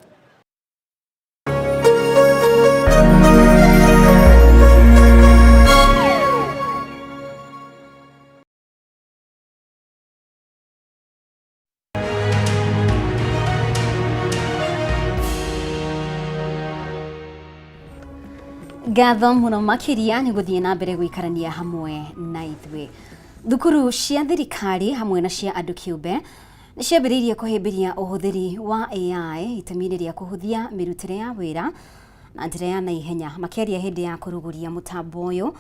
Ngatho muno makiria ni guthie na mbere guikarania hamwe na ithuĩ. Thukuru cia thirikari hamwe na cia andu kiumbe nĩ ciambĩrĩirie kũhĩmbĩria ũhũthĩri wa AI itemi-inĩ rĩa kũhũthia mĩrutĩre ya wĩra na njĩra ya naihenya. Makĩaria hĩndĩ ya kũrugũria mũtambo ũyũ,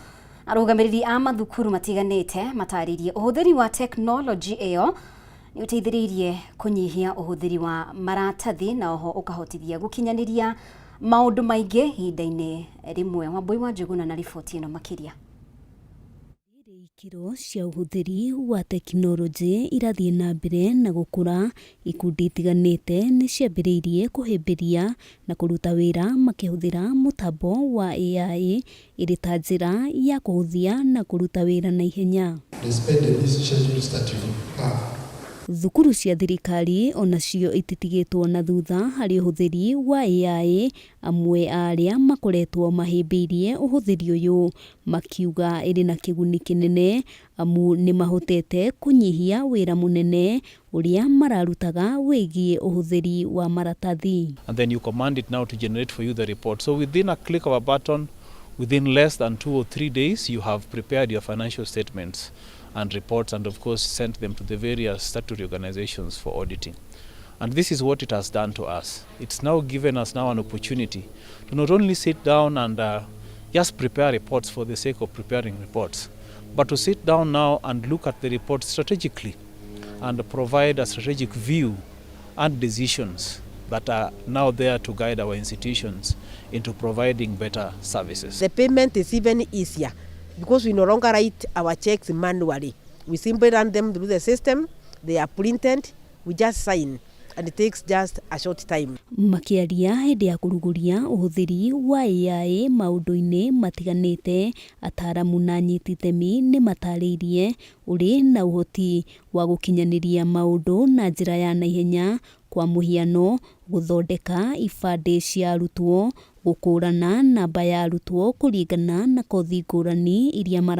arũgamĩrĩri a mathukuru matiganĩte matarĩirie ũhũthĩri wa tekinoronjĩ ĩyo nĩ ũteithĩrĩirie kũnyihia ũhũthĩri wa maratathi na oho ũkahotithia gũkinyanĩria maũndũ maingĩ ihinda-inĩ rĩmwe. Wambui wa Njuguna na riboti ĩno makĩria. Ikĩro cia ũhũthĩri wa tekinoronjĩ irathiĩ na mbere na gũkũra, ikundi itiganĩte nĩ ciambĩrĩirie kũhĩmbĩria na kũruta wĩra makĩhũthĩra mũtambo wa AI ĩrĩ ta njĩra ya kũhũthia na kũruta wĩra na ihenya. Thukuru cia thirikari onacio ititigĩtwo na thutha harĩ ũhũthĩri wa AI, amwe a arĩa makoretwo mahĩmbĩirie ũhũthĩri ũyũ makiuga ĩrĩ na kĩguni kĩnene amu nĩmahotete kũnyihia wĩra mũnene ũrĩa mararutaga wĩgiĩ ũhũthĩri wa maratathi. And then you command it now to generate for you the report. So within a click of a button, within less than 2 or 3 days, you have prepared your financial statements and reports, and of course sent them to the various statutory organizations for auditing. And this is what it has done to us. It's now given us now an opportunity to not only sit down and just prepare reports for the sake of preparing reports, but to sit down now and look at the reports strategically and provide a strategic view and decisions that are now there to guide our institutions into providing better services. The payment is even easier because we no longer write our checks manually. We simply run them through the system, they are printed, we just sign, and it takes just a short time. Makĩaria hĩndĩ ya kũrugũria ũhũthĩri wa AI maũndũ-inĩ matiganĩte, ataaramu na anyiti itemi nĩ matarĩirie ũrĩ na ũhoti wa gũkinyanĩria maũndũ na njĩra ya naihenya, kwa mũhiano gũthondeka ibandĩ cia arutwo, gũkũrana namba ya arutwo kũringana na kothi ngũrani iria mara